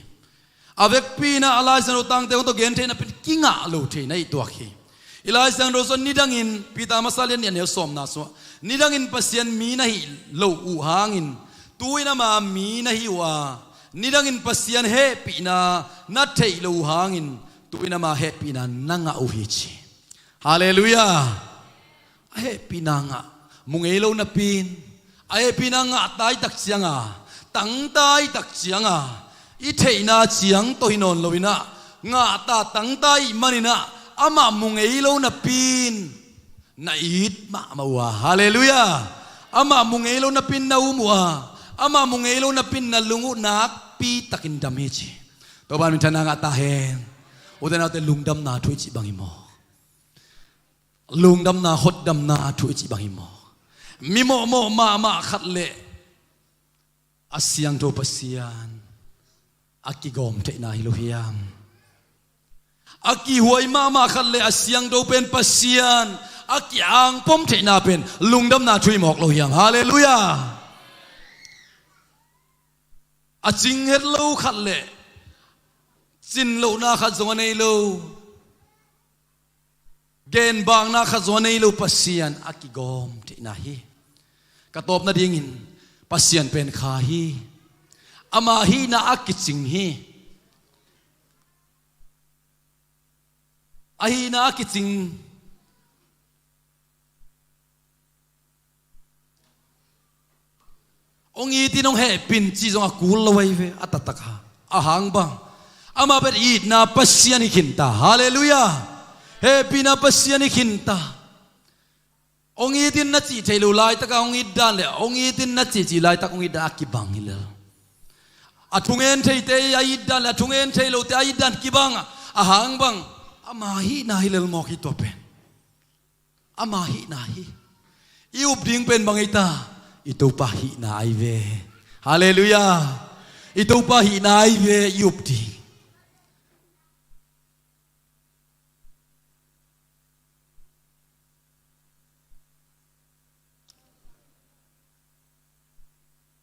A vekpi-in ah a Lai Siangtho tangte hong tawh gen thei napi-in kingah lo thei na hi tuak hi. I Lai Siangtho sungah nidangin, Peter masa lian nih a neu sawmna sungah, nidangin Pasian mi na hi lo uh hangin tu-in ama mi na hi uh a, nidangin Pasian hehpihna na theih lo uh hangin tu-in ama hehpihna na ngah uh hi, ci. Halleluiah. A hehpihna ngah, mu ngei lo napi-in, a hehpihna ngah ta ahih tak ciangin, tang ta ahih tak ciangin, i theihna ciang tawh hi nawn loin ah, ngah ta, tang ta ahih manin ah, amah mu ngei lo napi-in na it mahmah uh a. Halleluiah. Amah mu ngei lo napi-in na um uh a, amah mu ngei lo napi-in na lung uh nakpi takin dam hi, ci. Topa min thang ngah ta hen. Ute naute, lungdamna thu i cih bang hi maw? Lungdamna, hotdamna thu i cih bang hi maw? Mi mawhmawh mahmah khat le a siangtho Pasian a kigawm theihna hi lo hiam? A kihhuai mahmah khat le a siangtho pen Pasian a ki-angpom theihna pen lungdamna thu hi mawk lo hiam? Halleluiah. A cing het lo khat le cin lohna khat zong a nei lo, genbakna khat zong a nei lo Pasian a kigawm theihna hi. Ka tawp nadingin Pasian pen kha hi. Ama hihna a kicing hi. A hihna a kicing. Hong it in hong hehpih in cih zong a kul lo ahi ve, a taktak a. A hang bang, amah pen itna Pasian hi khinta. Halleluiah. Hehpihna Pasian hi khinta. Hong it in na cih theih loh laitak a hong it dan le hong it in na cihcih laitak hong it dan a kibang hi lel. A thungen theite a it dan le a thungen thei lote a it dan kibang a. A hang bang, ama hihna hi lel mawk hi tua pen. Ama hihna hi. I up ding pen bang hi ta? I Topa hihna ahi ve. Halleluiah. I Topa hihna ahi ve i up ding.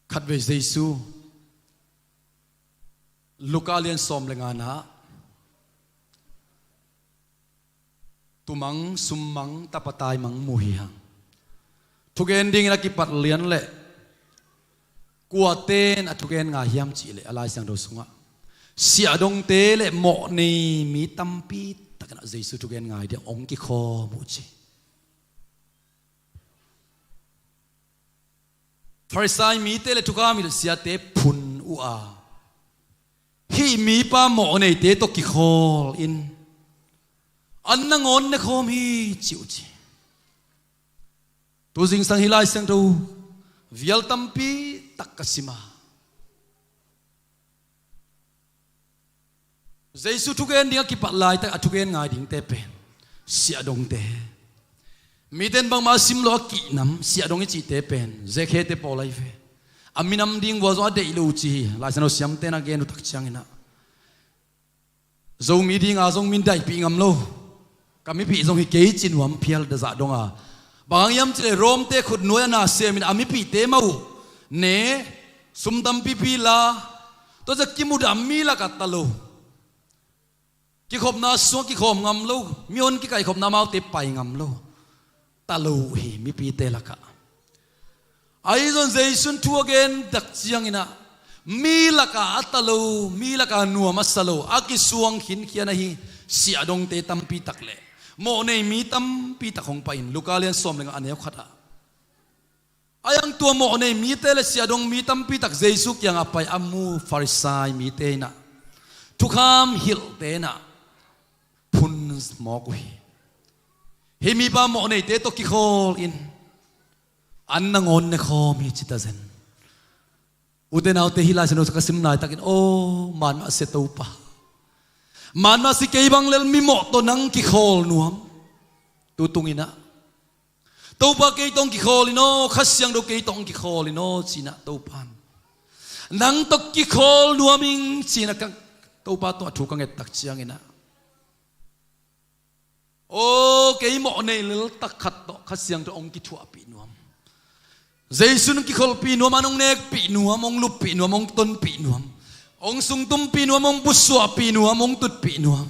Khatvei Jesu, Luka lian sawm le ngana, tumang, summang, tapa taimang mu hi hang. Thugen dingin a kipat lian le kuaten a thugen ngai hiam cihleh a Lai Siangtho sungah siahdongte le mawhnei mi tampi takin a Jesu thugen ngai ding hong kikhawm uh ci. Farisai mite le thukham hilh siate phun uh a, hih mipa mawhneite tawh kikhawl in, An nangawn nekhawm hi ci uh ci. Tu zingsang hih Lai Siangtho vial tampi tak ka sim a, Jesu thugen ding a kipat laitak a thugen ngai dingte pen siahdongte. Mite in bangmah a sim lo a kihnam, siahdong i cihte pen Zekhete pawl ahi ve. A minam ding vua zong a deih lo uh ci hi. Lai Siangtho siamte in a gen uh tak ciangin ah, Zomi dinga zong min daihpih ngam lo. Ka mipih zong hi kei ci nuam phial dazah donga. Bang hang hiam cih leh Rom-te khutnuai a na semin a mipihte mah uh ne, sum tampipi la, tua ciang kimudah mi lakah ta lo. Kikhopna sungah kikhawm ngam lo, mihon kikaihkhopna amaute pai ngam lo. Ta lo uh hi mipite lakah. Ahi zong Jesu in thu a gen tak ciangin ah, mi lakah a ta lo, mi lakah nuam a sa lo, a kisuang khinkhian ahi siahdongte tampi tak le mawhnei mi tampi tak hong pai in, Luka lian sawm le nga a neu khat ah. Ahi hang tua mawhnei mite le siahdong mi tampi tak Jesu kiangah pai a mu Farisai mite in ah, thukham hilhte in ah phun mawk uh hi. Hih mipa mawhneite tawh kikhawl in an nangawn nekhawm hi ci ta zen. Ute naute, hih Lai Siangtho ka sim laitakin, aw, manmah sia Topa, manmah sia kei bang lel mimawh tawh nang kikhawl nuam. Tu tungin ah, Topa kei tawh hong kikhawl in aw, Kha Siangtho kei tawh hong kikhawl in aw ci-in ah Topa in, nang tawh kikhawl nuam ing ci-in ah ka, Topa tungah thu ka nget tak ciangin ah, aw, kei mawhnei lel tak khat tawh Kha Siangtho hong kithuahpih nuam. Jesu in hong kikholhpih nuam, an hong nekpih nuam, hong luppih nuam, hong tonpih nuam, hong sungtumpih nuam, hong pusuahpih nuam, hong tutpih nuam.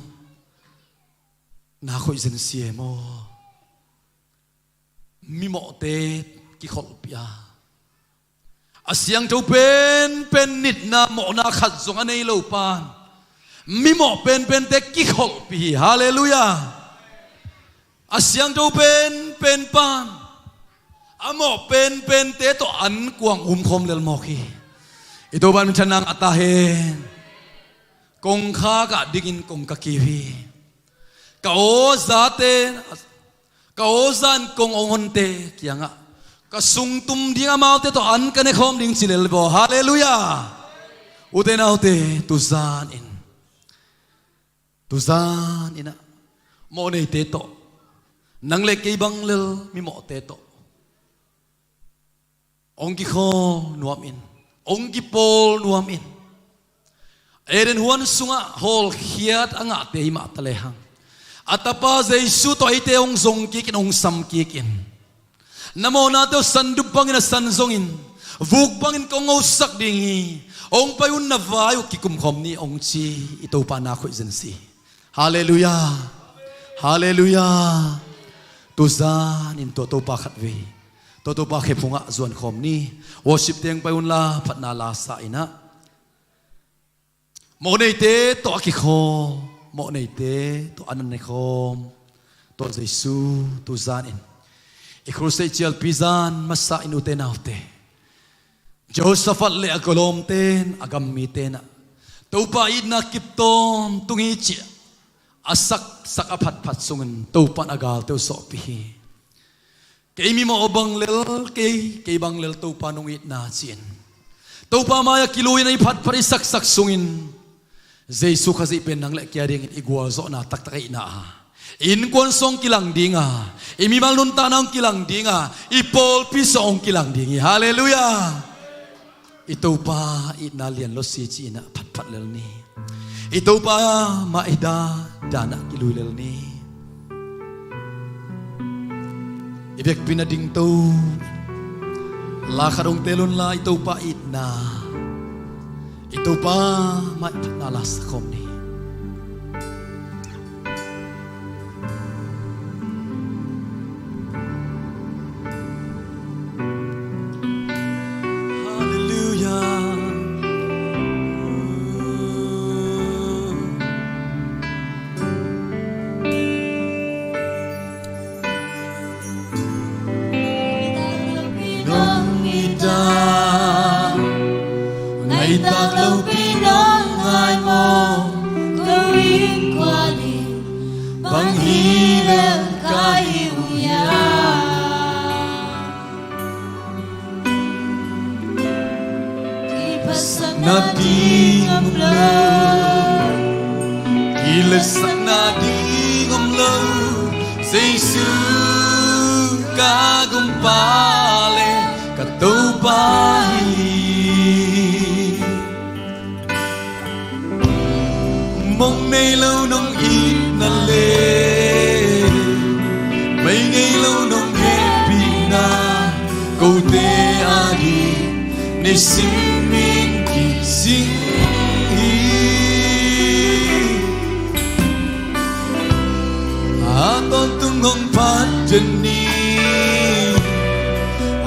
Na khoih zen sia maw? Mimawhte kikholhpih a, a siangtho penpen nitna mawhna khat zong a nei lo pan mimawh penpente kikholhpih hi. Halleluiah. A siangtho penpen pan a mawh penpente tawh an kuang umkhawm lel mawk hi. I Topa in minthanna ngah ta hen. Kongkhak ah dingin kong ka kiu hi. Ka aw zate, ka aw zan kong hong honte kiangah ka sungtum ding, amaute tawh an ka nekhawm ding ci lel baw. Halleluiah. Ute naute, tuzan in, tuzan in ah mawhneite tawh, nang le kei bang lel mimawhte tawh hong kikhawl nuam in, hong kipawl nuam in. Eden huan sungah hawlkhiat a ngahte hi mah ta lehang, a Tapa Jesu tawh eite hong zong kik in, hong sam kik in. Na mawhnate uh sandup bangin a san zongin, vuk bangin kong hosak ding hi. Hong pai un, na vai uh kikumkhawm ni, hong ci. I Topa na khoih zen si. Halleluiah. Halleluiah. Tuzan in tua Topa khatvei, tua Topa khephungah zuankhawm ni. Worship team pai unla, phatna la sa in ah, mawhneite tawh a kikhawl, mawhneite tawh a na nekhawm tua Jesu tuzan in, i crusade cialpi zan masa in, ute naute, Jehoshaphat le a galawmte in, a gammite in ah Topa itna kip tawntung hi ci-a a saksak a phatphat sungin Topa in a galte uh sawhpih hi. Kei mimawh bang lel, kei, kei bang lel Topa nong itna ci-in Topa mai-ah kilui in, i phatphat, i saksak sungin Jesu Khazih pen nang le kei a dingin i gualzawhna taktak a itna a, i innkuan sung hong kilang ding a, i mimal nuntakna hong kilang ding a, i pawlpi sung hong kilang ding hi. Halleluiah. I Topa itna lian lo si ci-in ah phatphat lel ni. I Topa mah i dan, dan ah kilui lel ni. I biakpi-in a dingto, la khat hong teel unla, i Topa itna, i Topa mah i phatna la sakhawm ni. Halleluiah. Nong it a, ngaitak lopi nong ngai maw? Jesu ka gumpa le ka Topa hi. Mong nei lo nong itna le mei ngei lo nong hehpihna kote ading nisim in kicing hi. A tawntung hong phat den ni,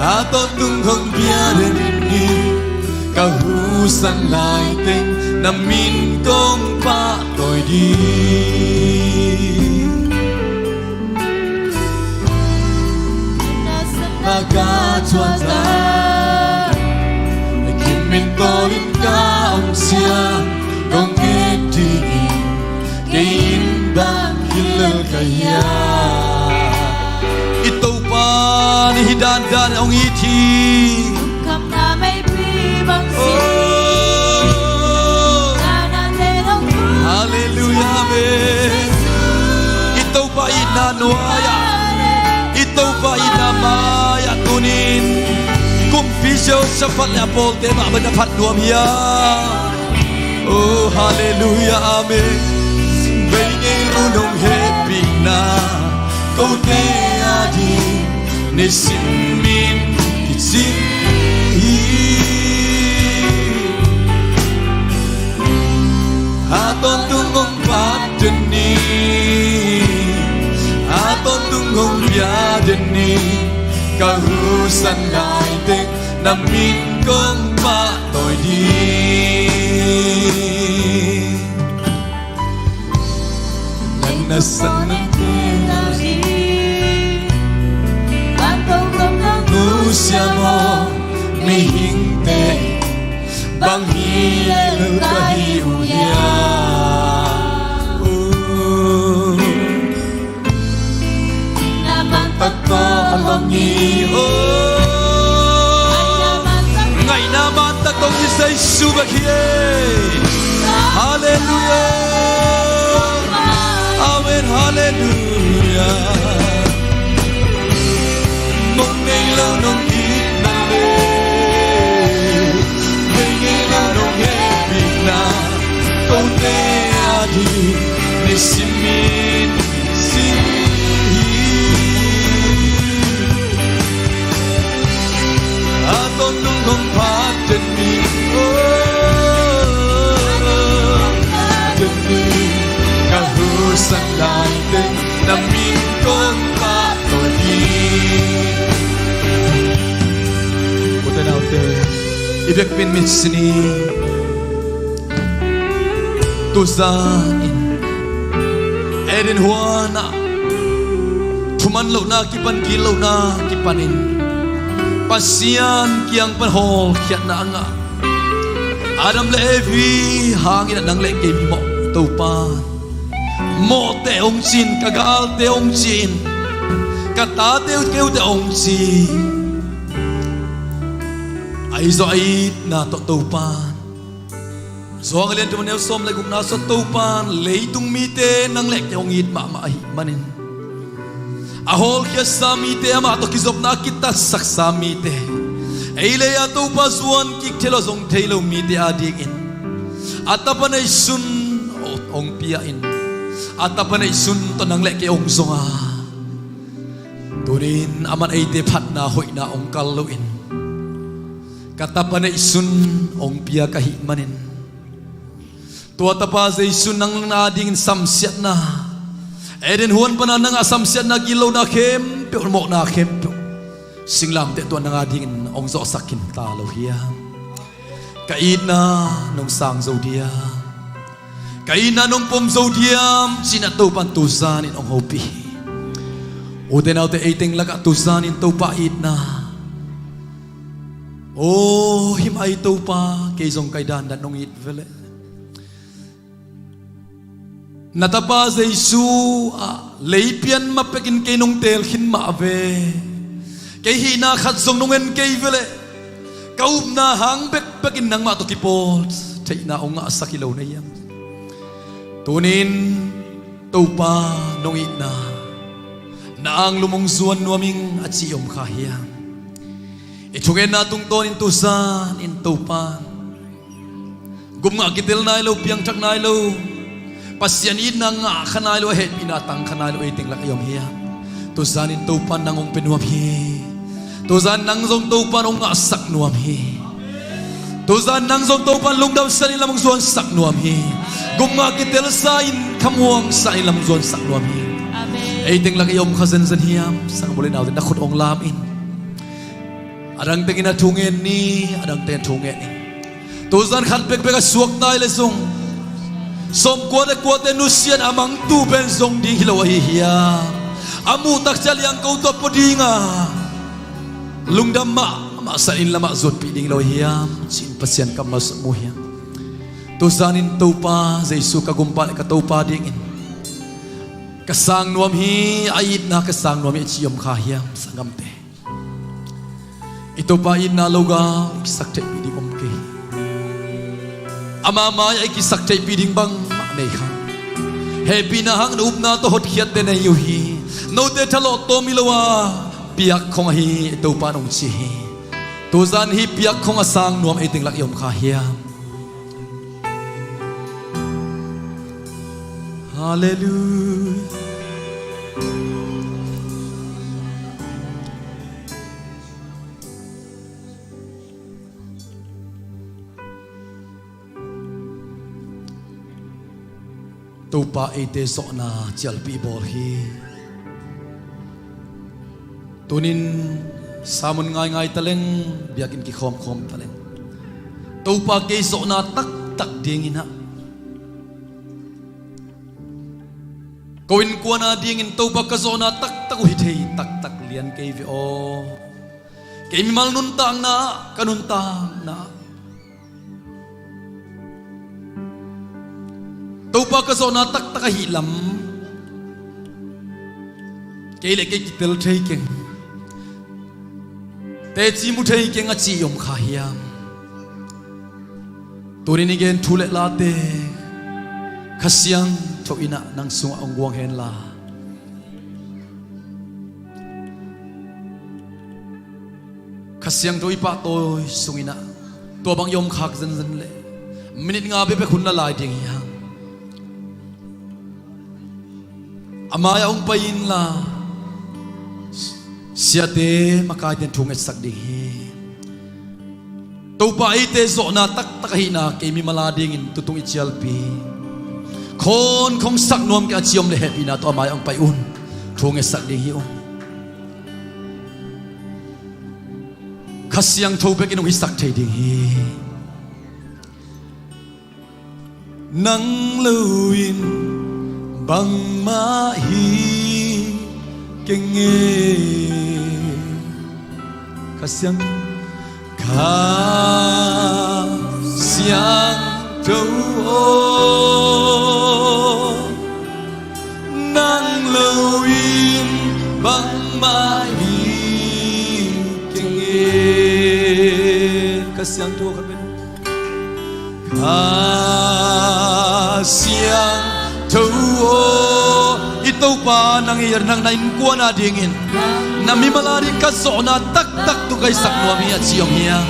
a tawntung hong pia den ni. Ka husan laiteng na min kong pahtawi ding. Na ka thuata na kimin tawlin ka om sia kong et dingin kei in bang hilel ka hia. I Topa nih hi dandan hong it hi. Kamna meipi bang si. Oh. Hallelujah, amen. I Topa itna nuai-ah, i Topa itna mai-ah tunin kumpi Jehoshaphat le a pawlte mah bang na phat nuam hiam? Oh, hallelujah, amen. Bei ngei lo nong hehpihna kote ading nisim in kicing hi. A tawntung hong phat den ni, a tawntung hong pia den ni. Ka husan laiteng na min kong pahtawi ding. Nang na san nang te na hi. Bang tong kong nang nusia maw, mihingte bang hi lel ka hi uh hia? Uh. Na man tak tawh a lawng hi, oh. Ngaihna man tak tawh i Jesu bek hi, eh. Hallelujah. Amen, hallelujah. Mong nei lo nong itna le mei ngei lo nong hehpihna kote ading nisim in kicing hi. A tawntung hong phat den ni, oh, den ni. Ka husan laiteng na min kong pahtawi ding. Ute naute, i biakpiin mitsi ni. Tuzan in Eden huan ah thuman lohna kipan, gitlohna kipanin Pasian kiang pan hawlkhiatna a ngah Adam le Evi hangin ah nang le kei mawh Topa. Mawhte hong ci-in, ka galte hong ci-in, ka tate uh kei uhte hong ci. Ahi zong a itna tawh Topa, Johan a lian thum a neu sawm le gukna sung Topa, leitung mite nang le kei hong it mahmah ahih manin, a hawlkhiatsa mite, amah tawh kizopna a kitatsaksa mite, ei le ei a Topa zuan kik thei lo, zong thei lo mite adingin a tapa neihsun hong pia in, a tapa neihsun tawh nang le kei hong zong a, tunin aman eite phatna hoihna hong kal loin ka tapa neihsun hong pia ka hih manin, tua tapa Jesu nang adingin samsiatna, Eden huan pana nang a samsiatna, gitlohna khempeuh, mawhna khempeuh, singlamteh tua nang adingin hong zawhsak khin ta lo hiam? Ka itna nong sang zo diam? Ka itna nong pom zo diam? Ci-in ah Topan tuzanin hong hopih hi. Ute naute, ei teng lakah tuzanin Topa itna, aw, hih mah hi Topa, kei zong kai dandan nong it veleh. Na tapa Jesu ah leipian ma pekin kei nong teel khin mah ve. Kei hihna khat zong nong en kei veleh. Ka upna hang bekbekin nangmah tawh kipawl theihna hong ngahsak hi lo na hiam? Tunin Topa nong itna, Na anglum hong zuan nuam ing a ci om kha hiam? I thungetna tungtawnin tuzan in Topa, gumngah kitel nai lo, piangthak nai lo, Pasian itna ngah kha nai lo, a hehpihna tang kha nai lo ei teng lak i om hiam? Tuzan in Topa nang hong pe nuam hi. Tuzan nang zong Topa hong ngahsak nuam hi. Tuzan nang zong Topa lungdam sa in lam hong zuansak nuam hi. Gumngah kitelsa in khamuangsa in lam hong zuansak nuam hi. Amen. Ei teng lak i om kha zenzen hiam? Sanggam u le naute, na khut hong lam in. A dang tengin a thu ngen ni, a dang tengin a thu ngen ni. Tuzan khat bekbek a suak nai le zong, sawmkua le kuate nusiat a mangtu pen zong ding hi lo ahi hiam? A muh takciang liangko tawh pua dinga lungdam mahmah sa in lamah zuatpih ding lo hiam? Ci-in Pasian kammal sawm mu hiam? Tuzan in Topa Jesu ka gumpa le ka Topa dingin ka sang nuam hi, a itna ka sang nuam hi, a ci om kha hiam? Sanggamte, i Topa itna lo gal i kisak theihpih ding om kei. Ama mai-ah i kisak theihpih ding bangmah nei kha. Hehpihna hang na upna tawh hotkhiatte na hi uh hi. Note thalawh tawm hi lo a, piak khong ahi, i Topa in hong ci hi. Tuzan hih piak khong a sang nuam ei teng lak i om kha hiam? Halleluia. Topa eite zawhna cialpih bawl hi. Tunin sermon ngaingai taleng, biakinn kikhawmkhawm taleng, Topa kei zawhna taktak dingin ah, ko innkuan a dingin Topa ka zawhna taktak uh hi thei taktak lian kei ve aw. Kei mimal nuntakna, ka nuntakna, Topa ka zawhna taktak ahih lam, kei le kei kitel thei keng, teci mu thei keng a ci i om kha hiam? Tunin i gen thu le late Kha Siangtho in ah nang sungah hong guang hen la, Kha Siangtho i pahtawi sungin ah tua bang i om khak zenzen leh minit nga bekbek hun na lai ding hi hang. A mai-ah hong pai inla, siate makaite in thu ngetsak ding hi. Topa eite zawhna taktak ahihna kei mimal a dingin tutung i cialpi khawn khong sak nuam kei a ci om leh hehpihna tawh a mai-ah hong pai un. Thu ngetsak ding hi ung. Kha Siangtho bekin hong hisak thei ding hi. Nang lo in bangmah hi keng e. Kha Siang, Kha Siangtho aw, nang lo in bangmah hi keng e. Kha Siangtho khat pen. Kha Siangtho aw, i Topa nang i, nang na innkuan a dingin, na mimal a ding ka zawhna taktak tu ka hisak nuam hi a ci om hiam?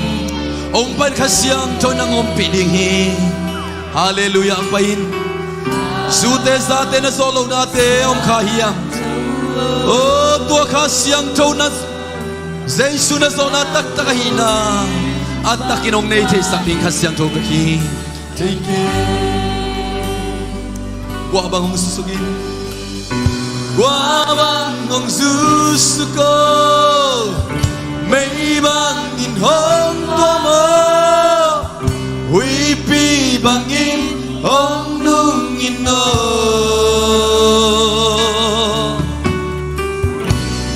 Hong pai in, Kha Siangtho in nang ompih ding hi. Halleluiah. Hong pai in. Zute zate na zawh lohnate om kha hiam? Aw, tua Kha Siangtho na, Jesu na zawhna taktak ahihna a takin hong nei theisak ding Kha Siangtho bek hi. Thei kei. Guah bang hong zusuk in. Guah bang hong zusuk aw, mei bangin hong tuam aw, huipi bangin hong nung in aw.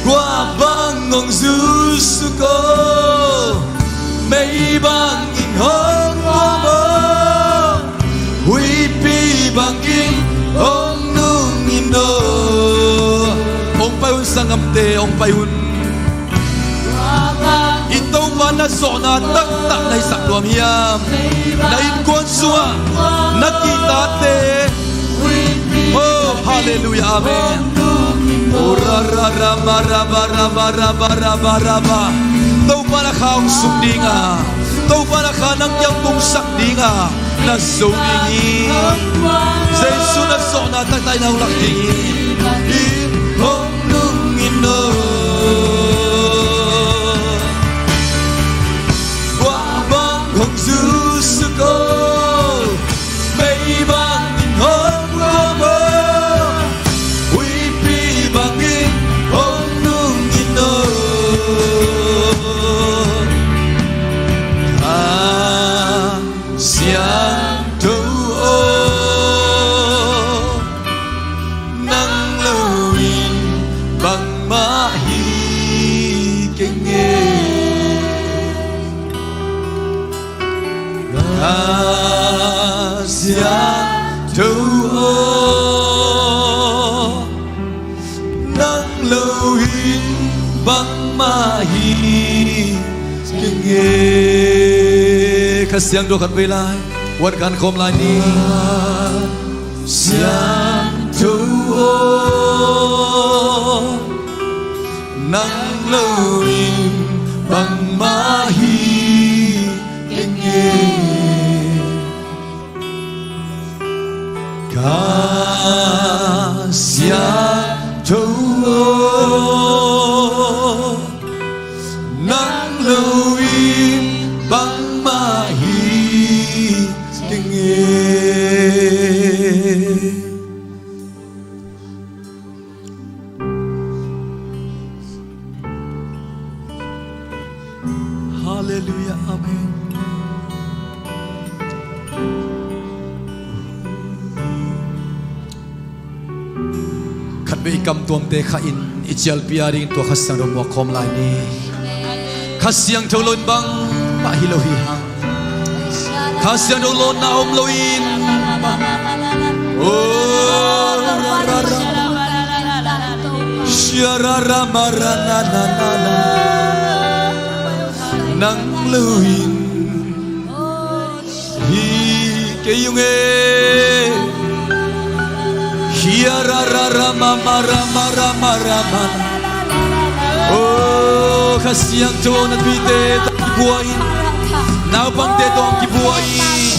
Guah bang hong zusuk aw, mei bangin hong tuam aw, huipi bangin hong nung in aw. Hong pai un sanggamte, hong pai un. I Topa na zawhna taktak na hisak nuam hiam? Na innkuan sungah na kihtate. Oh, halleluiah, amen. Topa na kha hong suk ding a, Topa na kha nang kiang tungsak ding a, na zo ding hi. Jesu na zawhna taktak in hong lak ding hi. Hong nung in aw. Kua bang hong zusuk aw. Mei bangin hong kuam aw, huihpi bangin hong nung in aw. Kha Siangtho aw, nang lo in bangmah hi keng e. Kha Siangtho aw, nang lo in bangmah hi keng e. Kha Siangtho khat vei lai, wan kan khawm lai ni. Siangtho aw, nang lo in bangmah hi keng e. Kha Siangtho aw, nang lo in bangmah hi keng e. Halleluiah. Amen. Khatvei i kam tuamte khah in i cialpi a dingin tua Kha Siangtho muak khawm lai ni. Kha Siangtho lo in bangmah hi lo hi hang. Kha Siangtho lawnna om lo in bang. Oh, ra, ra, ra. Shia, ra, ra, ma, ra, na, na, na, na. Nang lo in hi kei ung e. Hia, ra, ra, ra, ma, ma, ra, ma, ra, ma, ra, ma. Oh, Kha Siangtho na pite tawh kibuai in. Naupangte tawh kibuai in.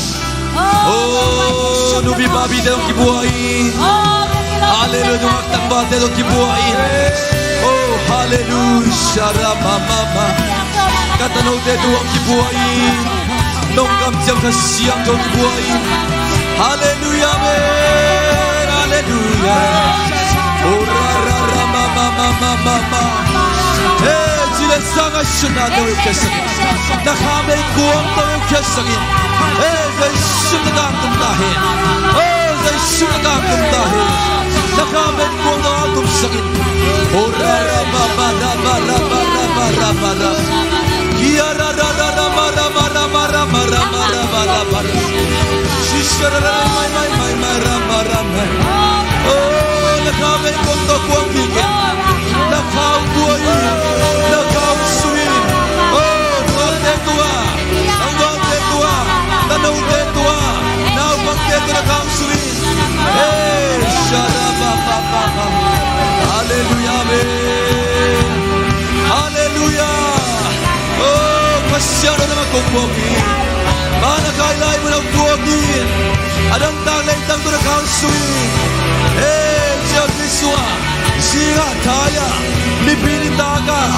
Oh, nupi papite tawh kibuai in. Halleluiah, nungak tangvalte tawh kibuai in. Oh, halleluiah, ra, ma, ma, ma. Ka tanote tawh kibuai in. Nong kamciam Kha Siangtho kibuai in. Halleluiah, amen. Halleluiah. Oh, ra, ra, ra, ma, ma, ma. Hey, ci le sa ngaihsutnate uh khiatsak in. Na kha meikuang tawh uh khiatsak in. Hey, Jesu na kangtum ta hen. Oh, Jesu na kangtum ta hen. Na kha meikuang tawh uh tumsak in. Oh, ra, ra, ma, ma, ra, ma, ra, ma, ra, ma, ra, ma, ra. Hia, ra, ra, ra, ra, ma, ra, ma, ra, ma, ra, ma, ra, ma, ra, ma, ra, ma, ra. Shisha, ra, ra, ra, mai, mai, mai, mai, ra, ma, ra, ma. Oh, na kha meikuang tawh kuang kik in. Na kha uh buai in. Na kha uh sui in. Oh, tuate tua. Tangvalte tua. Tanote tua. Naupangte tua na kha uh sui in. Hey, sha, ra, ba, ba, ba, ba. Halleluiah, amen. Halleluiah. Oh, Kha Siangtho na kong buak in. Mana kai lai mun a buak in. A dangtak leitang tawh na kang sui. Hey, Jesu Khrist sungah. Zing ah, thai ah. Nipi nitak ah.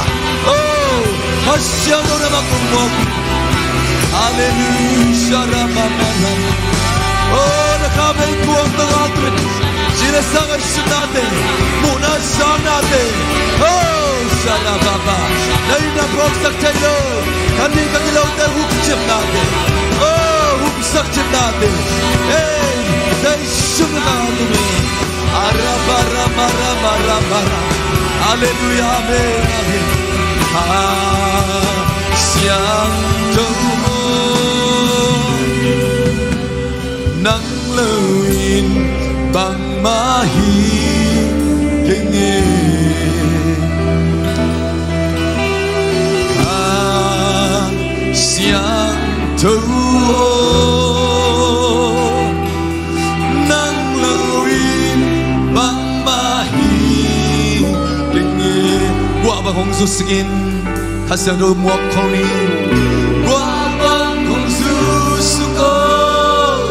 Oh, Kha Siangtho na kong buak in. Halleluiah, ra, ma, ma, ma. Oh, na kha meikuang tawh uh tum in. Ci le sa ngaihsutnate, muhna zaknate. Oh, sha, ra, ba, ba. Na inn ah phawksak thei lo. Ka nih ka gilote hupcipnate. Oh, hupsak cipnate. Hey, Jesu na kong tum in. A, ra, ba, ra, ma, ra, ma, ra, ma, ra. Halleluiah, amen, amen. Kha Siangtho aw, nang lo in bangmah hi keng e. Kha Siangtho aw, nang lo in bangmah hi Hong zusuk in, Kha Siangtho muak khol ni. Kua bang hong zusuk aw,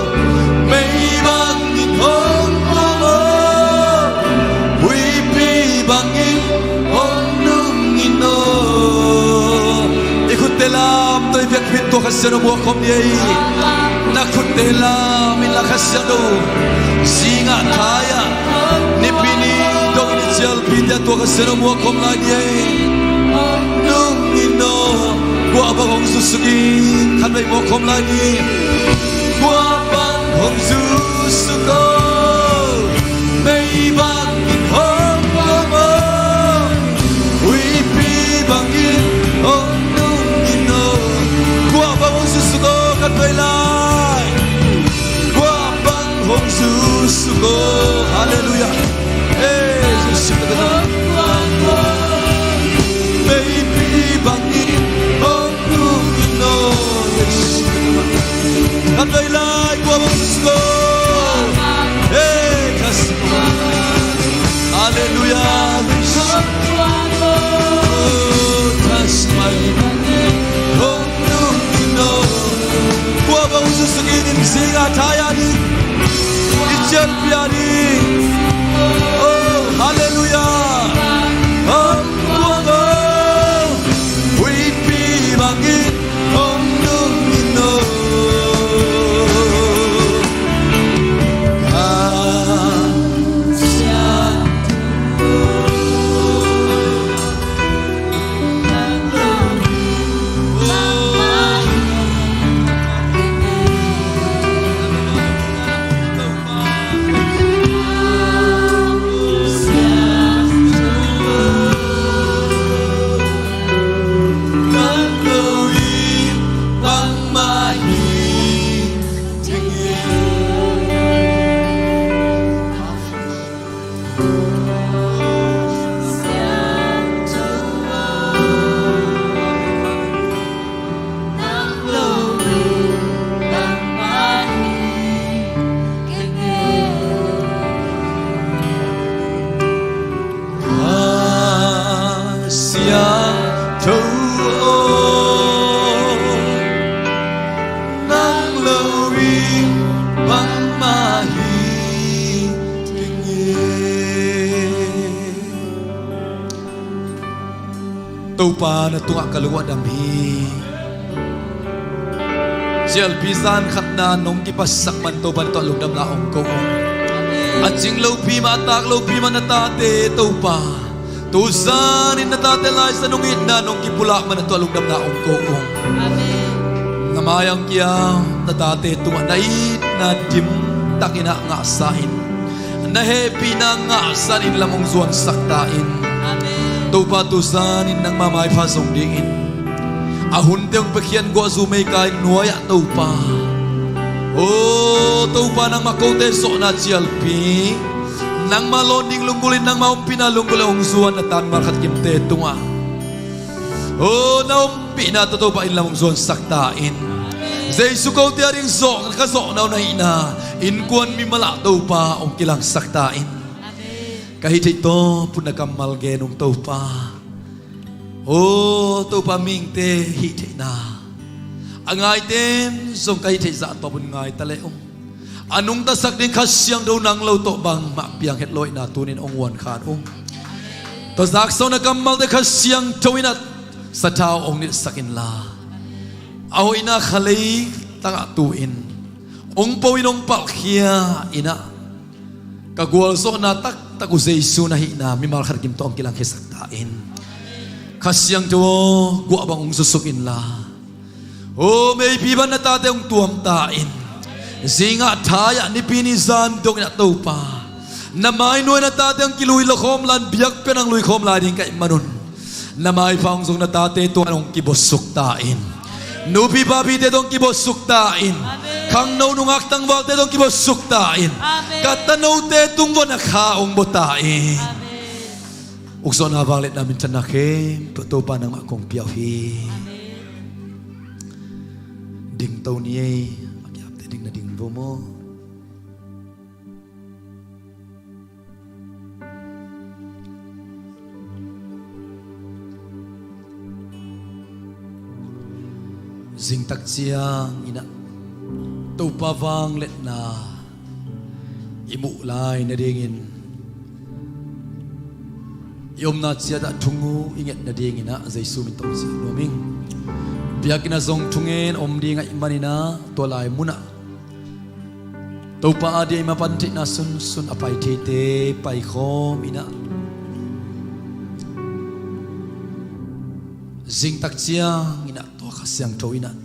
mei bangin hong hong aw, huipi bangin hong nungin aw. I khutte lam tawh i biak khit, tua Kha Siangtho muak khol ni ei. Na khutte lam in la Kha Siangtho, zingah thai-ah, nipi ni dongin i cialpite a tua Kha Siangtho muak khol lai ni ei. Nungin aw. Kua bang hong zusuk in, khatvei muak khol lai ni. Kua bang hong zusuk aw, mei bangin hong hong aw, huipi bangin hong nungin aw. Kua bang hong zusuk aw, khatvei lai. Kua bang hong zusuk aw. Halleluiah. Ei, zusuk aw. Meipi bangin hong nungin aw. Yes. Khatvei lai, kua bang hong zusuk aw. Ei, Kha Siangtho. Halleluiah. Oh, Kha Siangtho. Hong nungin aw. Kua bang hong zusuk in, i zingah thai-ah ding, i cialpi-ah ding. Oh, halleluiah. Hong kuang aw, huipi bangin hong nungin aw. Kha Siangtho. Kha Siangtho aw, nang lo in bangmah hi ding hi. Topa, na tungah ka lung a dam hi. Cialpi zan khatna nong kipatsak man Topa, na tungah lungdamna hong ko ung. A cing lopi mah, a taak lopi mah na tate Topa, tuzan in na tate laizang hong itna nong kipulak man, na tungah lungdamna hong ko ung. Amen. Na mai-ah hong kiam na tate tungah na itna dimtakin ah ngahsa in, na hehpihna ngahsa in inn lam hong zuansak ta in. Amen. Topa, tuzan in nangma maipha zong dingin a hunte hong piakhiat guahzu meika in nuai-ah Topa, o Topa, nangma kote zawhna cialpi, nangma lawn ding lunggulh in, nangma ompihna lunggulh in hong zuan na tate mimal khat kimte tungah, o na ompihna tawh Topa inn lam hong zuansak ta in. Jesu kote ading zawh ka zawhna uh na hihna innkuan mimal ah Topa hong kilangsak ta in. Ka hih theih tawpin na kammal gen ung Topa. O Topa, mihingte hih theihna a ngaite in zong ka hih theih zah tawpin ngai ta leh ung. A nungtasak ding Kha Siangtho nang lo tawh bangmah piang het lo ahihna tuni-in hong uankhan ung. Tua zakso na kammalte Kha Siangtho in a sathau hong nilhsak inla, a hoihna kha leitangah tu-in hong po in, hong palhkhia in ah, ka gualzawhna taktak uh Jesu na hihna mimal khat kim tawh hong kilangkhiasak ta in. Kha Siangtho aw, guah bang hong zusuk inla, o meipi bang na tate hong tuam ta in. Zingah thai-ah, nipi ni zan dongin ah Topa, na mai nuai-ah na tate hong kilui khawm lai-in, biakpiakna hong lui khawm lai ding ka hih manun, na maipha hong zong na tate tungah hong kibuaksuk ta in. Nupi papite tungah hong kibuaksuk ta in. Amen. Khangno nungak tangvalte tungah hong kibuaksuk ta in. Amen. Ka tanote tung vuah na kha hong bua ta in. Amen. Ukzawhna, vangliatna, minthanna khempeuh Topa nangmah kong pia uh hi. Amen. Dingto ni ei. A kiapte ding na ding vo maw? Zingtak ciangin ah Topa vangliatna i muh lai nadingin, i omna ciat ah thungu i nget nadingin ah Jesu min tawh ciah nuam ing. Biakinn ah zong thungen om ding ahih manin ah tua lai munah Topa a dia i mapan theihna sunsun a pai theite paikhawm in ah, zingtak ciangin ah tua Kha Siangtho in ah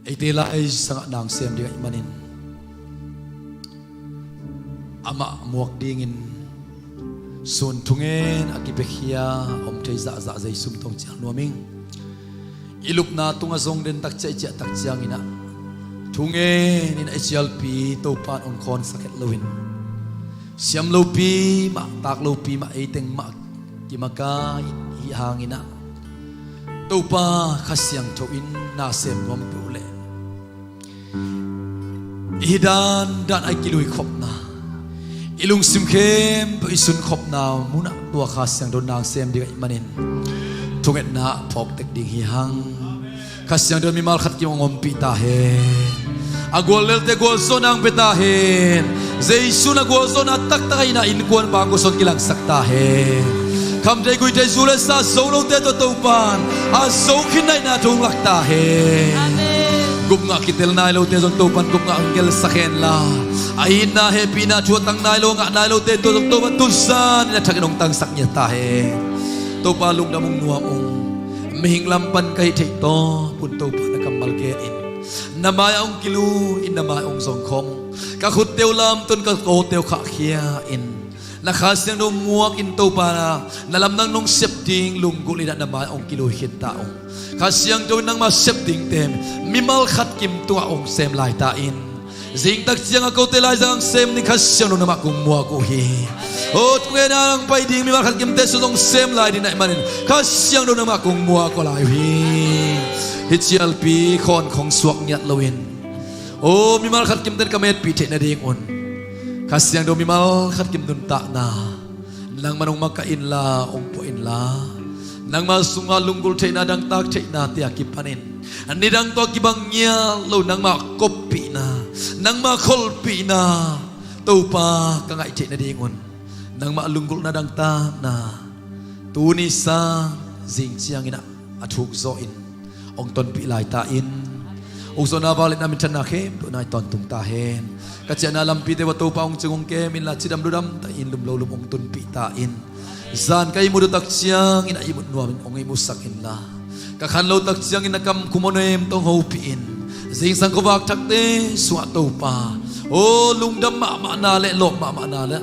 eite lai sangah na hong sem ding ahih manin, amah muak dingin sun thungen a kipiakhia om thei zahzah Jesu min tawh ciah nuam ing. I lupna tungah zong den tak ciah, i ciah tak ciangin ah thungen in ah i cialpi Topa in hong khawnsak het loin, siam lopi mah, tak lopi mah, ei teng mah kimaka i hih hangin ah Topa Kha Siangtho in na sem nuam peuh leh, i hih dandan a i kilui khopna, i lungsim khempeuh i sun khopna munah tua Kha Siangtho na hong sem ding ahih manin, thungetna ah phawk tek ding hi hang. Kha Siangtho in mimal khat kim hong ompih ta hen. A gual lelte gualzawhna hong pia ta hen. Jesu in a gualzawhna taktak a hihna innkuan bang gualzawh kilangsak ta hen. Kham thei gui thei, zu le sa zo lote tawh Topa in a zo khin na hihna thu hong lak ta hen. Amen. Gupngah kitel nai lote zong Topa in gupngah hong gelsak hen la, a itna hehpihna thu a tang nai lo, ngah nai lote tawh zong Topa in tuzan in a thakin hong tangsak ngiat ta hen. Topa, lungdam ung, nuam ung. Mihing lam pan ka hih theih tawpin Topa na kammal gen in, na mai-ah hong kilu in, na mai-ah hong zong khawm ung. Ka khutte uh lamto in, ka kawte uh khahkhia in, na Kha Siangtho muak in Topa, na lamdang nong sep ding lunggulh in ah na mai-ah hong kilu khin ta ung. Kha Siangtho in nangmah sep dingte mimal khat kim tungah hong sem lai ta in. Zingtak ciang a kote laizang sem ding Kha Siangtho nangmah kong muak uh hi. Aw, thungetna nang pai ding mimal khat kimte sung hong sem lai ding na hih manin Kha Siangtho nangmah kong muak uh lai uh hi. Hih cialpi khawn khong suak ngiat loin, aw, mimal khat kimte in ka metpih theih nadingun Kha Siangtho mimal khat kim nuntakna nangman hong makaih inla, hong puah inla, nangma sungah lunggulh theihna, dangtak theihnate a kipanin nidang tawh a kibang ngiat lo nangma koppihna, nangma kholhpihna Topa ka ngaih theih nadingun, nangma lunggulhna, dangtakna tuni sang zing ciangin ah a thuk zawhin hong tonpih lai ta in. Ukzawhna, vangliatna, minthanna khempeuh nai tawntung ta hen. Ka ciahna lampite uah Topa hong cing hong kem inla, cidam ludam ta in, lum lo lum hong tunpih ta in. Zan ka ihmut uh tak ciangin a ihmut nuamin hong ihmutsak inla, ka khan lo tak ciangin na kam khum a nuam tawh hong hopih in. Zingsang khuavak thakte sungah Topa, aw, lungdam mahmahna le lawp mahmahna le,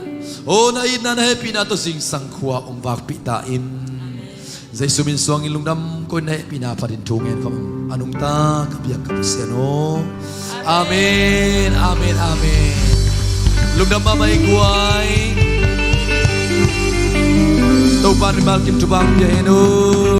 aw, na itna, na hehpihna tawh zingsang khua hong vakpih ta in. Jesu min suangin lungdam ko in, na hehpihna phatin thu ngen ka, a nungta ka biak ka Pasian aw. Amen, amen, amen. Lungdam mahmah i guai. Topa in mimal kim thupha pia hen aw.